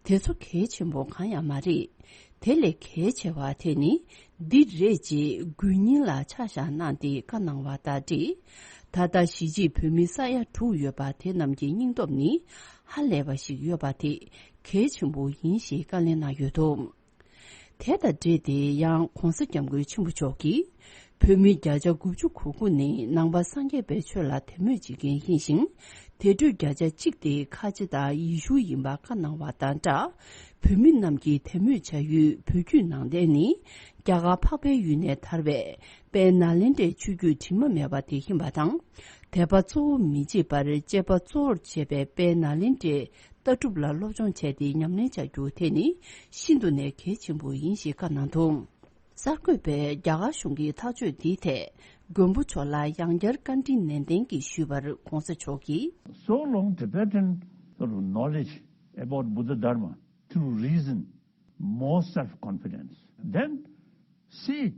དེ་ཚོ་གལ་ཆེན་པོ་གང་ཡང་མ་རེད། དེ་ལས་གལ་ཆེ་བ་དེ་ནི་འདི་རེད་ཅེས་དགོས་ཉིན་ལ་ཆ་བཞག་གནང་སྟེ་བཀའ་གནང་བ་དང་འབྲེལ། ད་ལྟ་གཞིས་བྱེས་བོད་མི་ས་ཡ་དྲུག་ཡོད་པ་དེ་རྣམས་ཀྱི་སྙིང་སྟོབས་ནི་ཧ་ལས་པ་ཞིག་ཡོད་པ་དེ་གལ་ཆེན་པོ་ཡིན་ཞེས་བཀའ་ལན་གནང་ཡོད་འདུག་དེ་དང་འབྲེལ་ཏེ་ཡང་༧གོང་ས་༧སྐྱབས་མགོན་ཆེན་པོ་མཆོག་གིས། བོད་མི་བརྒྱ་ཆ་དགུ་བཅུ་གོ་དགུ་ནི་ནང་པ་སངས་རྒྱས་པའི་ཆོས་ལ་དད་མོས་བྱེད་མཁན་ཡིན་ཞིང་། དེ་འཕྲོས་བརྒྱ་ཆ་གཅིག་དེ་ཁ་ཆེ་དང་ཡེ་ཤུ་ཡིན་པ་བཀའ་གནང་བ་དང་སྦྲགས། བོད་མི་རྣམས་ཀྱི་དད་མོས་བྱ་ཡུལ་བོད་བརྒྱུད་ནང་བསྟན་ནི། རྒྱ་གར་འཕགས་པའི་ཡུལ་ནས་དར་བའི་དཔལ་ནཱ་ལེནྡྲའི་ཆོས་བརྒྱུད་དྲི་མ་མེད་པ་དེ་ཡིན་པ་དང་། དད་པ་གཙོ་བོ་མི་བྱེད་པར་སྤྱད་པ་གཙོ་བོར་བྱས་པའི་དཔལ་ནཱ་ལེནྡྲའི་ལྟ་གྲུབ་ལ་སློབ་སྦྱོང་བྱས་ཏེ་ཉམས་ལེན་བྱ་རྒྱུ་དེ་ནི་ཤིན་ཏུ་ནས་གལ་ཆེན་པོ་ཡིན་ཞེས་བཀའ་གནང་འདུག་གསར་འགོད་པས་རྒྱ་གར་གཞུང་གི་ཐག་གཅོད་འདིའི་ཐད་མགོན་པོ་མཆོག་ལ་ཡང་བསྐྱར་བཀའ་འདྲི་ནན་ཏན་གྱིས་ཞུས་པར། ༸གོང་ས་མཆོག་གིས། So long Tibetan sort of knowledge about Buddha Dharma through reason, more self-confidence. Then see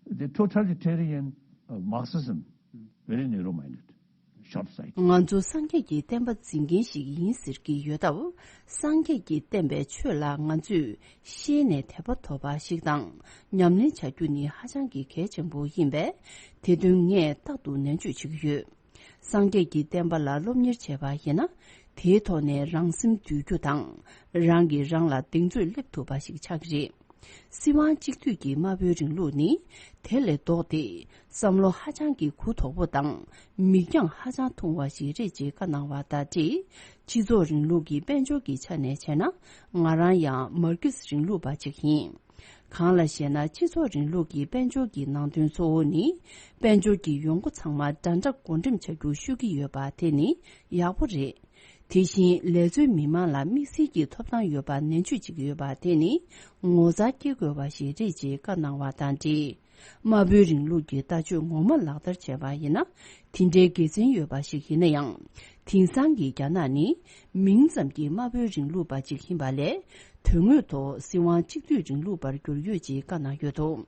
the totalitarian, uh, Marxism, very narrow-minded, short-sighted. ང་ཚོ་སངས་རྒྱས་ཀྱི་བསྟན་པ་འཛིན་མཁན་ཞིག་ཡིན་ཟེར་གྱི་ཡོད་སྟབས། སངས་རྒྱས་ཀྱིས་བསྟན་པའི་ཆོས་ལ་ང་ཚོས་ཤེས་ནས་དད་པ་ཐོབ་པ་ཞིག་དང་ཉམས་ལེན་བྱ་རྒྱུ་ནི་ཧ་ཅང་གི་གལ་ཆེན་པོ་ཡིན་པས། དེ་དོན་ངས་རྟག་ཏུ་ནན་བརྗོད་བྱེད་ཀྱི་ཡོད། སངས་རྒྱས་ཀྱི་བསྟན་པ་ལ་སློབ་གཉེར་བྱས་པ་ཡིན་ན། དེའི་ཐོག་ནས་རང་སེམས་འདུལ་རྒྱུ་དང་། རང་གིས་རང་ལ་གདེང་ཚོད་སླེབས་ཐུབ་པ་ཞིག་ཆགས་ཀྱི་རེད། སྲིད་དབང་གཅིག་སྡུད་ཀྱི་དམར་པོའི་རིང་ལུགས་ནི། དེ་ལས་ལྡོག་སྟེ། བསམ་བློ་ཧ་ཅང་གི་གུ་དོག་པོ་དང་། མིག་རྒྱང་ཧ་ཅང་ཐུང་བ་ཞིག་རེད་ཅེས་བཀའ་གནང་བ་དང་འབྲེལ། སྤྱི་ཚོགས་རིང་ལུགས་ཀྱི་དཔལ་འབྱོར་གྱི་ཆ་ནས་བྱས་ན། ང་རང་ཡང་མར་ཁེ་སི་རིང་ལུགས་པ་ཅིག་ཡིན། གང་ལ་ཞེ་ན། སྤྱི་ཚོགས་རིང་ལུགས་ཀྱི་དཔལ་འབྱོར་གྱི་ནང་དོན་གཙོ་བོ་ནི། དཔལ་འབྱོར་གྱི་ཡོང་སྒོ་ཚང་མ་འདྲ་འདྲ་བགོ་འགྲེམས་བྱ་རྒྱུ་ཤོད་ཀྱི་ཡོད་པ་དེ་ནི་ཡག་པོ་རེད། དེ་བཞིན་ལས་བཟོའི་མི་མང་ལ་དམིགས་བསལ་གྱི་ཐོབ་ཐང་ཡོད་པ་ནན་བརྗོད་བྱེད་ཀྱི་ཡོད་པ་དེ་ནི་ངོ་མཚར་སྐྱེ་དགོས་པ་ཞིག་རེད་ཅེས་བཀའ་གནང་བ་དང་འབྲེལ། དམར་པོའི་རིང་ལུགས་ཀྱི་ལྟ་སྤྱོད་ངོ་མ་ལག་བསྟར་བྱས་པ་ཡིན་ན། དེ་འདྲའི་དགེ་མཚན་ཡོད་པ་ཞིག་ཡིན་ན་ཡང་། དེང་སང་གི་རྒྱ་ནག་ནི་མིང་ཙམ་གྱི་དམར་པོའི་རིང་ལུགས་པ་ཅིག་ཡིན་པ་ལས། དོན་དངོས་ཐོག་སྲིད་དབང་གཅིག་སྡུད་རིང་ལུགས་པར་གྱུར་ཡོད་ཅེས་བཀའ་གནང་ཡོད་འདུག་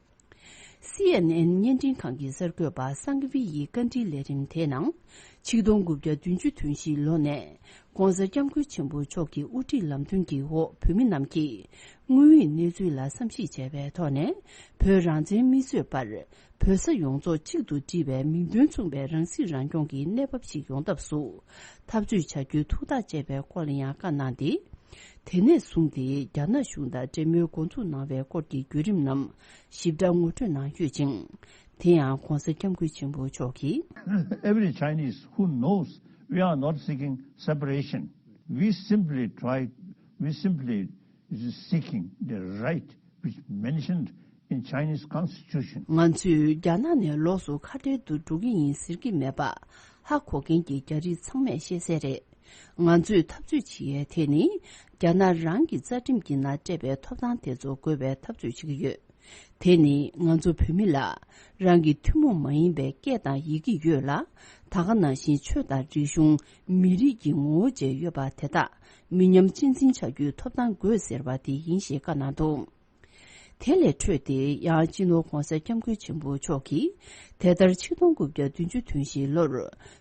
སི་ཨེན་ཨེན་བརྙན་འཕྲིན་ཁང་གི་གསར་འགོད་པ་སང་གི་ཝི་ཡི་བཀའ་འདྲིའི་ལས་རིམ་དེའི་ནང་། ཆིག་སྟོང་དགུ་བརྒྱ་བདུན་ཅུ་དོན་བཞིའི་ལོ་ནས་༸གོང་ས་༸སྐྱབས་མགོན་ཆེན་པོ་མཆོག་གི་དབུ་ཁྲིད་ལམ་སྟོན་གྱི་འོག་བོད་མི་རྣམས་ཀྱིས་དངོས་ཡོད་གནས་ཚུལ་ལ་བསམ་གཞིག་བྱས་པའི་ཐོག་ནས། བོད་རང་བཙན་མི་རྩོད་པར་བོད་ས་ཡོངས་རྫོགས་གཅིག་ཏུ་བསྒྲིལ་བའི་མིང་དོན་མཚུངས་པའི་རང་སྲིད་རང་སྐྱོང་གི་གནས་བབ་ཞིག་ཡོང་ཐབས་སུ་འཐབ་རྩོད་བྱ་རྒྱུའི་ཐུགས་ཐག་བཅད་པའི་སྐོར་ལ་ཡང་བཀའ་གནང་སྟེ། དེ་ནས་བཟུང་སྟེ་རྒྱ་ནག་གཞུང་དང་འབྲེལ་མོལ་འགོ་འཛུགས་གནང་བའི་སྐོར་གྱི་བརྒྱུད་རིམ་རྣམས་ཞིབ་ཕྲ་ངོ་སྤྲོད་གནང་ཡོད་ཅིང་། དེ་ཡང་༸གོང་ས་༸སྐྱབས་མགོན་ཆེན་པོ་མཆོག་གིས། Every Chinese who knows we are not seeking separation, we simply try, we simply seeking the right which mentioned in Chinese constitution. ང་ཚོས་རྒྱ་ནག་ནས་ལོགས་སུ་ཁ་བྲལ་དུ་འགྲོ་གི་ཡིན་ཟེར་གྱི་མེད་པ་ཧ་གོ་མཁན་གྱི་རྒྱ་རིགས་ཚང་མས་ཤེས་གསལ་རེད། ང་ཚོས་འཐབ་རྩོད་བྱེད་ཡས་དེ་ནི་རྒྱ་ནག་རང་གི་རྩ་ཁྲིམས་ཀྱི་ནང་སྤྲད་པའི་ཐོབ་ཐང་དེ་ཚོ་དགོས་པའི་འཐབ་རྩོད་བྱེད་ཀྱི་ཡོད། དེ་ནི་ང་ཚོ་བོད་མི་ལ་རང་གི་ཐུན་མོང་མ་ཡིན་པའི་སྐད་དང་ཡི་གེ་ཡོད་ལ། ད་ག་ནང་བཞིན་ཆོས་དང་རིག་གཞུང་། མི་རིགས་ཀྱི་ངོ་བོ་བཅས་ཡོད་པ་དེ་དག་མི་ཉམས་གཅེས་འཛིན་བྱ་རྒྱུའི་ཐོབ་ཐང་དགོས་ཟེར་བ་དེ་ཡིན་ཞེས་བཀའ་གནང་འདུག་དེ་ལས་འཕྲོས་ཏེ་ཡང་སྤྱི་ནོར་༸གོང་ས་༸སྐྱབས་མགོན་ཆེན་པོ་མཆོག་གིས། དེ་ལྟར་ཆིག་སྟོང་དགུ་བརྒྱ་བདུན་ཅུ་དོན་བཞིའི་ལོར་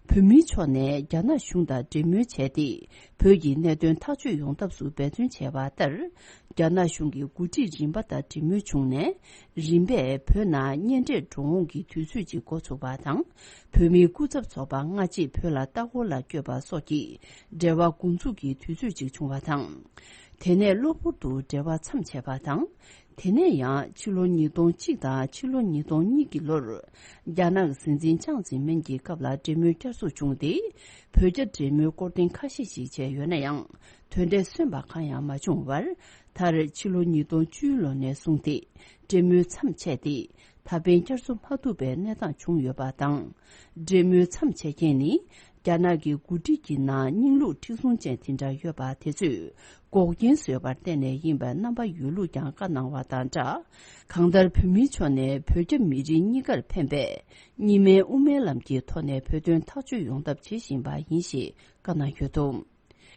བོད་མིའི་ཕྱོགས་ནས་རྒྱ་ནག་གཞུང་དང་འབྲེལ་མོལ་བྱས་ཏེ། བོད་ཀྱི་གནད་དོན་ཐག་གཅོད་ཡོང་ཐབས་སུ་འབད་བརྩོན་བྱས་པ་ལྟར། རྒྱ་ནག་གཞུང་གི་འགོ་ཁྲིད་རིམ་པ་དང་འབྲེལ་མོལ་བྱུང་ནས། རིམ་པས་བོད་ནང་གཉེན་འཕྲད་འགྲོ་འོང་གི་དུས་ཚོད་ཅིག་འགོ་ཚུགས་པ་དང་། བོད་མིའི་སྐུ་ཚབ་ཚོགས་པ་སྔ་རྗེས་བོད་ལ་ལྟ་སྐོར་ལ་བསྐྱོད་པ་སོགས་ཀྱི་འབྲེལ་བ་འགོ་འཛུགས་ཀྱི་དུས་ཚོད་ཅིག་བྱུང་བ་དང་། དེ་ནས་གློ་བུར་དུ་འབྲེལ་བ་མཚམས་ཆད་པ་དང་། དེ་ནས་ཡང་ཕྱི་ལོ་ཉིས་སྟོང་གཅིག་དང་ཕྱི་ལོ་ཉིས་སྟོང་གཉིས་ཀྱི་ལོར། རྒྱ་ནག་གི་སྲིད་འཛིན་ཅང་ཙེ་མིན་གྱི་སྐབས་ལ་འབྲེལ་མོལ་བསྐྱར་གསོ་བྱུང་སྟེ། བོད་རྒྱ་འབྲེལ་མོལ་སྐོར་ཐེངས་ཁ་ཤས་ཤིག་བྱས་ཡོད་ན་ཡང་། དོན་འབྲས་སོན་པ་གང་ཡང་མ་བྱུང་བར། མཐར་ཕྱི་ལོ་ཉིས་སྟོང་བཅུའི་ལོ་ནས་བཟུང་སྟེ། འབྲེལ་མོལ་མཚམས་ཆད་དེ། ད་ཕན་བསྐྱར་གསོ་མ་ཐུབ་པའི་གནས་སྟངས་བྱུང་ཡོད་པ་དང་། འབྲེལ་མོལ་མཚམས་ཆད་མཁན་ནི། རྒྱ་ནག་གི་འགོ་ཁྲིད་ཀྱི་ནང་རྙིང་ལུགས་མཁྲེགས་བཟུང་ཅན་དེ་འདྲ་ཡོད་པ་དེ་ཚོས་འགོག་རྐྱེན་བཟོས་པར་བརྟེན་ནས་ཡིན་པའི་རྣམ་པ་ཡོད་ལུགས་ཀྱང་བཀའ་གནང་བ་དང་སྦྲགས། གང་ལྟར་བོད་མིའི་ཕྱོགས་ནས་བོད་རྒྱ་མི་རིགས་གཉིས་ཀར་ཕན་པའི་གཉིས་སྨན་དབུ་མའི་ལམ་གྱི་ཐོག་ནས་བོད་དོན་ཐག་གཅོད་ཡོང་ཐབས་བྱེད་བཞིན་པ་ཡིན་ཞེས་བཀའ་གནང་ཡོད་འདུག་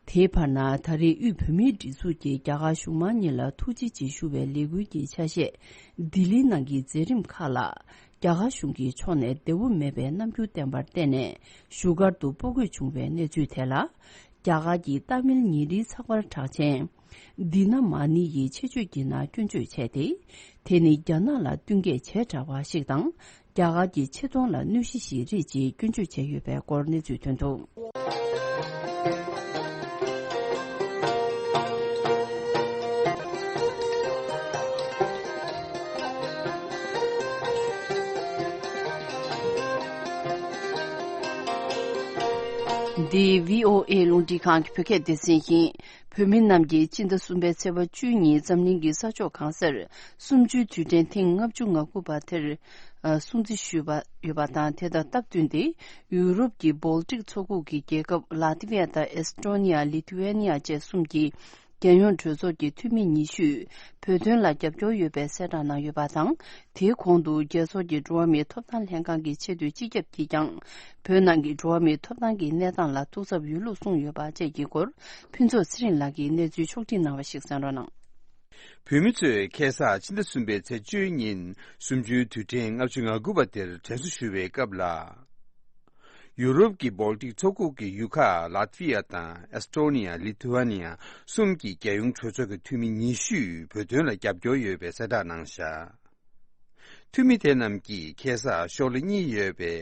དེའི་བར་ན་ད་རེས་དབུས་བོད་མིའི་སྒྲིག་འཛུགས་ཀྱིས་རྒྱ་གར་གཞུང་མང་གཉིས་ལ་ཐུགས་རྗེ་ཆེ་ཞུ་བའི་ལས་འགུལ་གྱི་ཆ་ཤས་ལྡི་ལི་ནང་གི་མཛད་རིམ་ཁག་ལ། རྒྱ་གར་གཞུང་གི་ཕྱོགས་ནས་བདེ་བོ་མེད་པའི་རྣམ་འགྱུར་བསྟན་པར་བརྟེན་ནས་བཞུགས་སྒར་དུ་སྤོ་འགུལ་བྱུང་བའི་གནས་ཚུལ་དེ་ལ། རྒྱ་གར་གྱི་ཏཱ་མིལ་ཉིན་རེའི་ཚགས་པར་གྲགས་ཅན། དི་ན་མ་ནི་ཡིས་ཆེད་བརྗོད་ཀྱི་ནང་སྐྱོན་བརྗོད་བྱས་ཏེ། དེ་ནི་རྒྱ་ནག་ལ་བསྟུན་མཁས་བྱས་དྲགས་པ་ཞིག་དང་། རྒྱ་གར་གྱི་ཆེ་མཐོང་ལ་གནོད་གཞི་ཞིག་རེད་ཅེས་སྐྱོན་བརྗོད་བྱས་ཡོད་པའི་སྐོར་གནས་ཚུལ་ཐོན་འདུག་འདི་བྷི་ཨོ་ཨེ་རླུང་འཕྲིན་ཁང་གི་བོད་སྐད་སྡེ་ཚན་ཡིན། བོད་མི་རྣམས་ཀྱིས་སྤྱི་ཟླ་གསུམ་པའི་ཚེས་པ་བཅུ་གཉིས་འཛམ་གླིང་གི་ས་ཕྱོགས་གང་སར་གསུམ་བཅུའི་དུས་དྲན་ཐེངས་ལྔ་བཅུ་ང་དགུ་པ་དེར། ཨ། སྲུང་བརྩི་ཞུས་པ་ཡོད་པ་དང་། དེ་དང་སྟབས་བསྟུན་ཏེ། ཡུ་རོབ་ཀྱི་བོལ་ཏིག་མཚོ་ཁུག་གི་རྒྱལ་ཁབ་ལ་ཏི་ཝི་ཡ་དང་ཨེས་ཏྲོ་ནི་ཡ། ལི་ཐུ་ཝེ་ནི་ཡ་བཅས་གསུམ་གྱི་རྒྱལ་ཡོངས་གྲོས་ཚོགས་ཀྱི་འཐུས་མི་ཉི་ཤུས་བོད་དོན་ལ་རྒྱབ་སྐྱོར་ཡོད་པའི་གསལ་བསྒྲགས་གནང་ཡོད་པ་དང་། དེའི་གོང་དུ་རྒྱལ་ཚོགས་ཀྱི་འགྲོ་བ་མིའི་ཐོབ་ཐང་ལྷན་ཁང་གི་ཆེད་དུ་སྤྱི་ཁྱབ་ཀྱིས་ཀྱང་། བོད་ནང་གི་འགྲོ་བ་མིའི་ཐོབ་ཐང་གི་གནས་སྟངས་ལ་ཐུགས་འཚབ་ཡོད་ལུགས་གསུངས་ཡོད་པ་བཅས་ཀྱི་སྐོར། ཕུན་ཚོགས་ཚེ་རིང་ལགས་ཀྱིས་གནས་ཚུལ་ཕྱོགས་སྒྲིག་གནང་བ་ཞིག་གསན་རོགས་གནང་། བོད་མི་ཚོས་ཁ་སང་ཕྱི་ཟླ་གསུམ་པའི་ཚེས་བཅུའི་ཉིན་གསུམ་བཅུའི་དུས་དྲན་ལྔ་བཅུ་ང་དགུ་པ་དེར་དྲན་གསོ་ཞུ་བའི་སྐབས་ལ། ཡུ་རོབ་ཀྱི་བོལ་ཏིག་མཚོ་ཁུག་གི་ཡུལ་ཁག་ལ་ཏི་ཝི་ཡ་དང་ཨེས་ཏྲོ་ནི་ཡ། ལི་ཐུ་ཝ་ནི་ཡ་གསུམ་གྱི་རྒྱལ་ཡོངས་གྲོས་ཚོགས་ཀྱི་འཐུས་མི་ཉི་ཤུས་བོད་དོན་ལ་རྒྱབ་སྐྱོར་ཡོད་པའི་གསལ་བསྒྲགས་གནང་བཞག་འཐུས་མི་དེ་རྣམས་ཀྱིས་ཁ་སང་ཤོག་ལྷེ་གཉིས་ཡོད་པའི་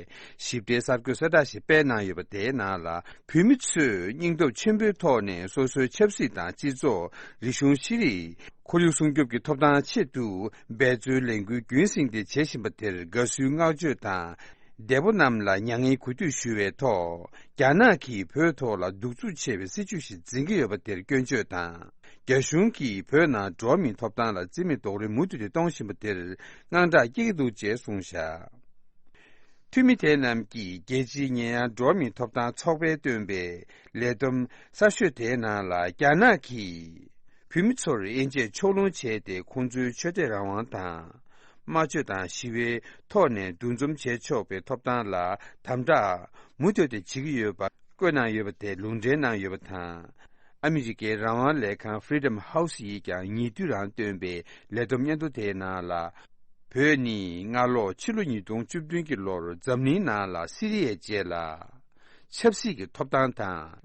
ཞིབ་ཕྲའི་གསར་འགོད་གསལ་བསྒྲགས་ཤིག་སྤེལ་གནང་ཡོད་པ་དེའི་ནང་ལ། བོད་མི་ཚོས་སྙིང་སྟོབས་ཆེན་པོའི་ཐོག་ནས་སོ་སོའི་ཆབ་སྲིད་དང་སྤྱི་ཚོགས། རིག་གཞུང་། ཤེས་རིག་ཁོར་ཡུག་སྲུང་སྐྱོབ་ཀྱི་ཐོབ་ཐང་ཆེད་དུ་འབད་རྩོལ་ལས་འགུལ་རྒྱུན་བསྲིངས་ཏེ་བྱེད་བཞིན་པ་དེར་དགའ་བསུའི་བསྔགས་བརྗོད་དང་། འདས་པོ་རྣམས་ལ་མྱ་ངན་གུས་འདུད་ཞུ་བའི་ཐོག་རྒྱ་ནག་གིས་བོད་ཐོག་ལ་གདུག་རྩུབ་ཆེ་བའི་སྲིད་བྱུས་ཤིག་འཛིན་གྱི་ཡོད་པ་དེར་སྐྱོན་བརྗོད་དང་། རྒྱ་གཞུང་གིས་བོད་ནང་འགྲོ་བ་མིའི་ཐོབ་ཐང་ལ་བརྩི་མེད་རྡོག་རོལ་མུ་མཐུད་དེ་གཏོང་བཞིན་པ་དེར་དངངས་སྐྲག་སྐྱེ་གི་འདུག་ཅེས་གསུངས་བཞག་འཐུས་མི་དེ་རྣམས་ཀྱིས་རྒྱལ་སྤྱིའི་ཉེ་ཡངས་འགྲོ་བ་མིའི་ཐོབ་ཐང་ཚོགས་པས་བཏོན་པའི་ལས་བསྡོམས་གསར་ཤོས་དེའི་ནང་ལ། རྒྱ་ནག་གིས་བོད་མི་ཚོར་དབྱེ་འབྱེད་ཕྱོགས་ལྷུང་བྱས་ཏེ། ཁོང་ཚོའི་ཆོས་དད་རང་དབང་དང་། སྨྲ་བརྗོད་དང་ཞི་བའི་ཐོག་ནས་འདུ་འཛོམས་བྱེད་ཆོག་པའི་ཐོབ་ཐང་ལ་དམ་དྲག་མུ་མཐུད་དེ་བྱེད་ཀྱི་ཡོད་པ་བཀོད་གནང་ཡོད་པ་དེ་ལུང་འདྲེན་གནང་ཡོད་པ་དང་། ཨ་མི་རི་ཀའི་རང་དབང་ལས་ཁང་Freedom House་ཡིས་ཀྱང་ཉེ་དུས་རང་བཏོན་པའི་ལས་བསྡོམས་སྙན་ཐོ་དེའི་ནང་ལ། བོད་ནི་སྔ་ལོ་ཕྱི་ལོ་ཉིས་སྟོང་བཅུ་བདུན་གྱི་ལོར་འཛམ་གླིང་ནང་ལ་སི་རི་ཡའི་རྗེས་ལ། ཆབ་སྲིད་ཀྱི་ཐོབ་ཐང་དང་།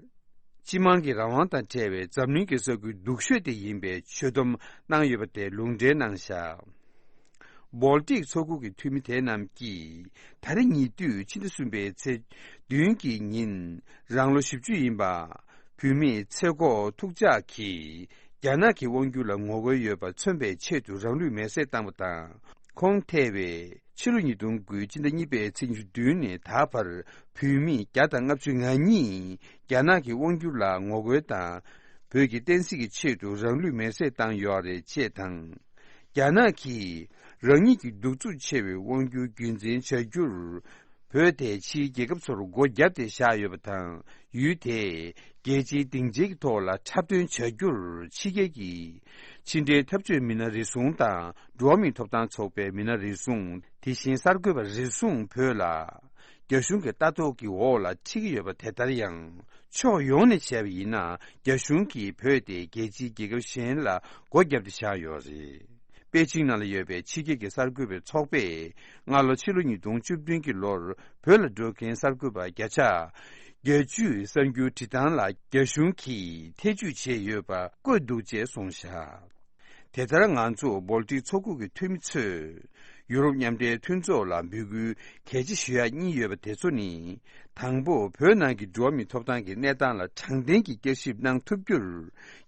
སྤྱི་དམངས་ཀྱི་རང་དབང་དང་འབྲེལ་བའི་འཛམ་གླིང་གི་ས་ཁུལ་སྡུག་ཤོས་དེ་ཡིན་པའི་ཆོད་སྡོམ་གནང་ཡོད་པ་དེ་ལུང་འདྲེན་གནང་བཞག་བོལ་ཏིག་མཚོ་ཁུག་གི་འཐུས་མི་དེ་རྣམས་ཀྱིས་ད་རེས་ཉེ་དུས་ཕྱི་ཟླ་གསུམ་པའི་ཚེས་བདུན་གྱི་ཉིན་རང་ལོ་བཞི་བཅུ་ཡིན་པ། བུད་མེད་ཚེ་སྒོ་ཐུགས་ཅག་གིས་རྒྱ་ནག་གི་དབང་སྒྱུར་ལ་ངོ་རྒོལ་ཡོད་པ་མཚོན་པའི་ཆེད་དུ་རང་ལུས་མེར་སྲེག་བཏང་བ་དང་། ཁོང་ཐེ་བའི་ཕྱི་ལོ་ཉིས་སྟོང་དགུའི་སྤྱི་ཟླ་གཉིས་པའི་ཚེས་ཉི་ཤུ་བདུན་ནས་ད་བར་བུད་མེད་བརྒྱ་དང་ལྔ་བཅུ་ང་གཉིས་རྒྱ་ནག་གི་དབང་སྒྱུར་ལ་ངོ་རྒོལ་དང་། བོད་ཀྱི་བསྟན་སྲིད་ཀྱི་ཆེད་དུ་རང་ལུས་མེར་སྲེག་བཏང་ཡོད་རེད་ཅེས་དང་། རྒྱ་ནག་གིས་རང་ཉིད་ཀྱི་གདུག་རྩུབ་ཆེ་བའི་དབང་སྒྱུར་རྒྱུན་འཛིན་བྱ་རྒྱུར། བོད་དེ་ཕྱིའི་རྒྱལ་ཁབ་ཚོར་སྒོ་བརྒྱབ་སྟེ་བཞག་ཡོད་པ་དང་། ཡུལ་དེ་རྒྱལ་སྤྱིའི་སྡིངས་ཆའི་ཐོག་ལ་འཁྲབ་སྟོན་བྱ་རྒྱུར་ཕྱི་རྒྱལ་གྱི་ཕྱི་འབྲེལ་འཐབ་རྩོད་མི་སྣ་རེ་ཟུང་དང་། འགྲོ་བ་མིའི་ཐོབ་ཐང་ཚོགས་པའི་མི་སྣ་རེ་ཟུང་། དེ་བཞིན་གསར་འགོད་པ་རེ་ཟུང་བོད་ལ་རྒྱ་གཞུང་གི་ལྟ་རྟོག་གི་འོག་ལ་ཁྲིད་ཀྱི་ཡོད་པ། དེ་ལྟར་ཡང་ཕྱོགས་ཡོངས་ནས་བྱས་པ་ཡིན་ན། རྒྱ་གཞུང་གིས་བོད་དེ་རྒྱལ་སྤྱིའི་རྒྱལ་ཁབ་གཞན་ལ་སྒོ་བརྒྱབ་སྟེ་བཞག་ཡོད་རེད། པེ་ཅིང་ནང་ལ་ཡོད་པའི་ཕྱི་རྒྱལ་གྱི་གསར་འགོད་པའི་ཚོགས་པས་སྔ་ལོ་ཕྱི་ལོ་ཉིས་སྟོང་བཅུ་བདུན་གྱི་ལོར་བོད་ལ་འགྲོ་མཁན་གསར་འགོད་པ་བརྒྱ་ཆ་བརྒྱད་ཅུ་གསར་འགྱུར་བྲིས་སྟངས་ལ་རྒྱ་གཞུང་གིས་ཐེ་ཇུས་བྱས་ཡོད་པ་བཀོད་འདུག་ཅེས་གསུངས་བཞག་དེ་ལྟར་ང་ཚོ་བོལ་ཏིག་མཚོ་ཁུག་གི་འཐུས་མི་ཚོས་ ཡུ་རོབ་མཉམ་འབྲེལ་མཐུན་ཚོགས་ལ་འབོད་སྐུལ་གལ་ཆེ་ཞུ་ཡག་གཉིས་ཡོད་པ་དེ་ཚོ་ནི། དང་པོ། བོད་ནང་གི་འགྲོ་བ་མིའི་ཐོབ་ཐང་གི་གནས་སྟངས་ལ་དྲང་བདེན་གྱི་བསྐྱར་ཞིབ་གནང་ཐུབ་རྒྱུར།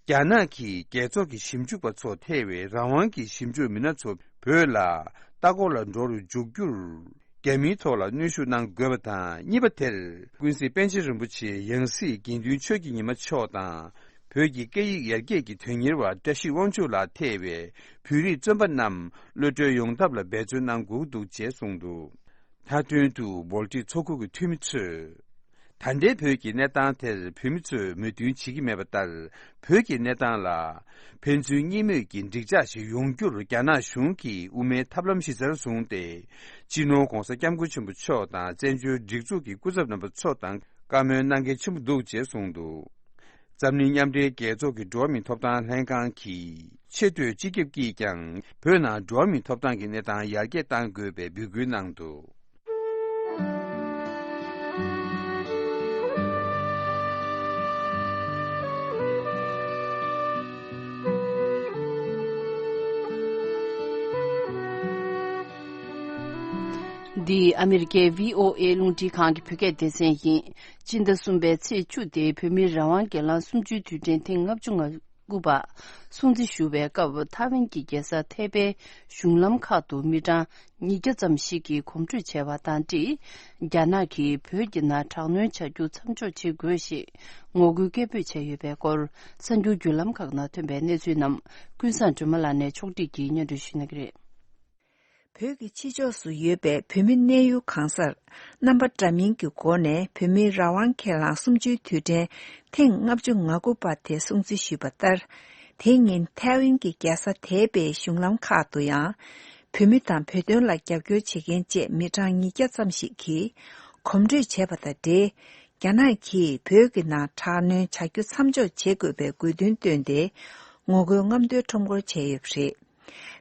རྒྱ་ནག་གིས་རྒྱལ་ཚོགས་ཀྱི་ཞིབ་འཇུག་པ་ཚོ་ཐེ་བའི་རང་དབང་གི་ཞིབ་འཇུག་མི་སྣ་ཚོ་བོད་ལ་ལྟ་སྐོར་ལ་འགྲོ་རུ་འཇུག་རྒྱུར། རྒྱ་མིའི་ཐོག་ལ་གནོན་ཤུགས་གནང་དགོས་པ་དང་། གཉིས་པ་དེར། ཀུན་གཟིགས་པཎ་ཆེན་རིན་པོ་ཆེ་ཡང་སྲིད་དགེ་འདུན་ཆོས་ཀྱི་ཉི་མ་མཆོག་དང་། བོད་ཀྱི་སྐད་ཡིག་ཡར་རྒྱས་ཀྱི་དོན་གཉེར་བ་བཀྲ་ཤིས་དབང་ཕྱུག་ལགས་ཐེ་བའི་བོད་རིགས་བཙོན་པ་རྣམས་གློད་གྲོལ་ཡོང་ཐབས་ལ་འབད་བརྩོན་གནང་དགོས་འདུག་ཅེས་གསུངས་འདུག་མཐའ་དོན་དུ་འབོལ་ཊི་ཚོགས་ཁུལ་གྱི་འཐུས་མི་ཚོས། ད་ལྟའི་བོད་ཀྱི་གནས་སྟངས་དེར་བོད་མི་ཚོས་མོས་མཐུན་བྱེད་ཀྱི་མེད་པ་ལྟར། བོད་ཀྱི་གནས་སྟངས་ལ་ཕན་ཚུན་གཉིས་མོས་ཀྱི་འགྲིག་འཇགས་ཤིག་ཡོང་རྒྱུར་རྒྱ་ནག་གཞུང་གིས་དབུ་མའི་ཐབས་ལམ་གཞི་རྩར་བཟུང་སྟེ། སྤྱི་ནོར་༧གོང་ས་༧སྐྱབས་མགོན་ཆེན་པོ་མཆོག་དང་བཙན་བྱོལ་སྒྲིག་འཛུགས་ཀྱི་སྐུ་ཚབ་རྣམ་པ་ཚོ་དང་བཀའ་མོལ་གནང་གལ་ཆེན་པོ་འདུག་ཅེས་གསུངས་འདུག་འཛམ་གླིང་མཉམ་འབྲེལ་རྒྱལ་ཚོགས་ཀྱི་འགྲོ་བ་མིའི་ཐོབ་ཐང་ལྷན་ཁང་གི་ཆེས་མཐོའི་སྤྱི་ཁྱབ་ཀྱིས་ཀྱང་། བོད་ནང་འགྲོ་བ་མིའི་ཐོབ་ཐང་གི་གནས་སྟངས་ཡར་རྒྱས་གཏང་དགོས་པའི་འབོད་སྐུལ་གནང་འདུག་འདི་ཨ་མི་རི་ཀའི་བྷི་ཨོ་ཨེ་རླུང་འཕྲིན་ཁང་གི་བོད་སྐད་སྡེ་ཚན་ཡིན། སྤྱི་ཟླ་གསུམ་པའི་ཚེས་བཅུ་སྟེ་བོད་མིའི་རང་དབང་སྒེར་ལངས་གསུམ་བཅུའི་དུས་དྲན་ཐེངས་ལྔ་བཅུ་ང་དགུ་པ་སྲུང་བརྩི་ཞུ་བའི་སྐབས། ཐའེ་ཝན་གྱི་རྒྱལ་ས་ཐའེ་པེའི་གཞུང་ལམ་ཁག་ཏུ་མི་གྲངས་ཉིས་བརྒྱ་ཙམ་ཞིག་གིས་གོམ་བགྲོད་བྱས་པ་དང་འབྲེལ། རྒྱ་ནག་གིས་བོད་ཀྱི་ནང་དྲག་གནོན་བྱ་རྒྱུ་མཚམས་འཇོག་བྱེད་དགོས་ཞེས་ངོ་རྒོལ་སྐད་འབོད་བྱས་ཡོད་པའི་སྐོར། གསར་འགྱུར་བརྒྱུད་ལམ་ཁག་ནང་ཐོན་པའི་གནས་ཚུལ་རྣམས་ཀུན་བཟང་སྒྲོལ་མ་ལགས་ནས་ཕྱོགས་སྒྲིག་གིས་སྙན་སྒྲོན་ཞུ་གནང་གི་རེད། བོད་ཀྱི་ཕྱི་ཕྱོགས་སུ་ཡོད་པའི་བོད་མི་གནས་ཡུལ་གང་སར་རྣམ་པ་འདྲ་མིན་གྱི་སྒོ་ནས་བོད་མིའི་རང་དབང་སྒེར་ལངས་གསུམ་བཅུའི་དུས་དྲན་ཐེངས་ལྔ་བཅུ་ང་དགུ་པ་དེ་སྲུང་བརྩི་ཞུས་པ་ལྟར། དེ་ཉིན་ཐའེ་ཝན་གྱི་རྒྱལ་ས་ཐའེ་པེའི་གཞུང་ལམ་ཁག་ཏུ་ཡང་། བོད་མི་དང་བོད་དོན་ལ་རྒྱབ་སྐྱོར་བྱེད་མཁན་བཅས་མི་གྲངས་ཉིས་བརྒྱ་ཙམ་ཞིག་གིས་གོམ་བགྲོད་བྱས་པ་དང་འབྲེལ། རྒྱ་ནག་གིས་བོད་ཀྱི་ནང་དྲག་གནོན་བྱ་རྒྱུ་མཚམས་འཇོག་བྱེད་དགོས་པའི་དགོས་འདུན་བཏོན་ཏེ། ངོ་རྒོལ་རྔམ་སྟོན་ཁྲོམ་སྐོར་བྱས་ཡོད་པ་རེད།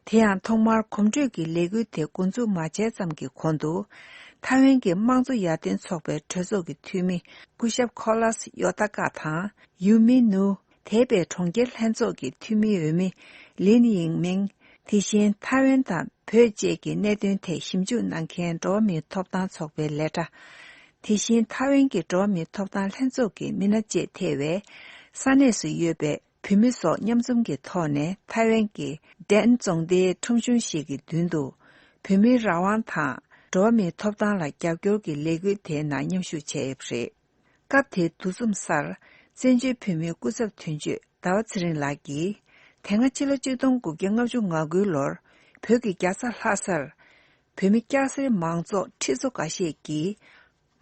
དེ་ཡང་ཐོག་མར་གོམ་བགྲོད་ཀྱི་ལས་འགུལ་དེ་འགོ་འཛུགས་མ་བྱས་ཙམ་གྱི་གོང་དུ། ཐའེ་ཝན་གྱི་དམངས་གཙོ་ཡར་ཐོན་ཚོགས་པའི་གྲོས་ཚོགས་ཀྱི་འཐུས་མི་སྐུ་ཞབས་ཁོ་ལཱས་ཡོ་ཏཱ་ཀ་དང་ཡུ་མི་ནུ། དེ་པའི་གྲོང་ཁྱེར་ལྷན་ཚོགས་ཀྱི་འཐུས་མི་འོས་མི་ལིན་ཡིང་མིང་། དེ་བཞིན་ཐའེ་ཝན་དང་བོད་བཅས་ཀྱི་གནད་དོན་ཐད་ཞིབ་འཇུག་གནང་མཁན་འགྲོ་བ་མིའི་ཐོབ་ཐང་ཚོགས་པའི་ལས་གྲྭ། དེ་བཞིན་ཐའེ་ཝན་གྱི་འགྲོ་བ་མིའི་ཐོབ་ཐང་ལྷན་ཚོགས་ཀྱི་མི་སྣ་བཅས་ཐེ་བའི་ས་གནས་སུ་ཡོད་པའི་བོད་མི་སོགས་མཉམ་འཛོམས་ཀྱི་ཐོག་ནས་ཐའེ་ཝན་གྱི་ལྡན་རྫོང་སྡེའི་ཁྲོམ་གཞུང་ཞིག་གི་མདུན་དུ་བོད་མིའི་རང་དབང་དང་འགྲོ་བ་མིའི་ཐོབ་ཐང་ལ་རྒྱབ་སྐྱོར་གྱི་ལས་འགུལ་དེའི་ནང་མཉམ་ཞུགས་བྱས་ཡོད་པ་རེད། སྐབས་དེའི་འདུ་འཛོམས་སར་བཙན་བྱོལ་བོད་མིའི་སྐུ་ཚབ་དོན་གཅོད་ཟླ་བ་ཚེ་རིང་ལགས་ཀྱིས། དེ་སྔ་ཕྱི་ལོ་གཅིག་སྟོང་དགུ་བརྒྱ་ལྔ་བཅུ་ང་དགུའི་ལོར་བོད་ཀྱི་རྒྱལ་ས་ལྷ་སར་བོད་མི་སྐྱ་སེར་མང་ཚོགས་ཁྲི་ཚོ་འགའ་ཤས་ཀྱིས་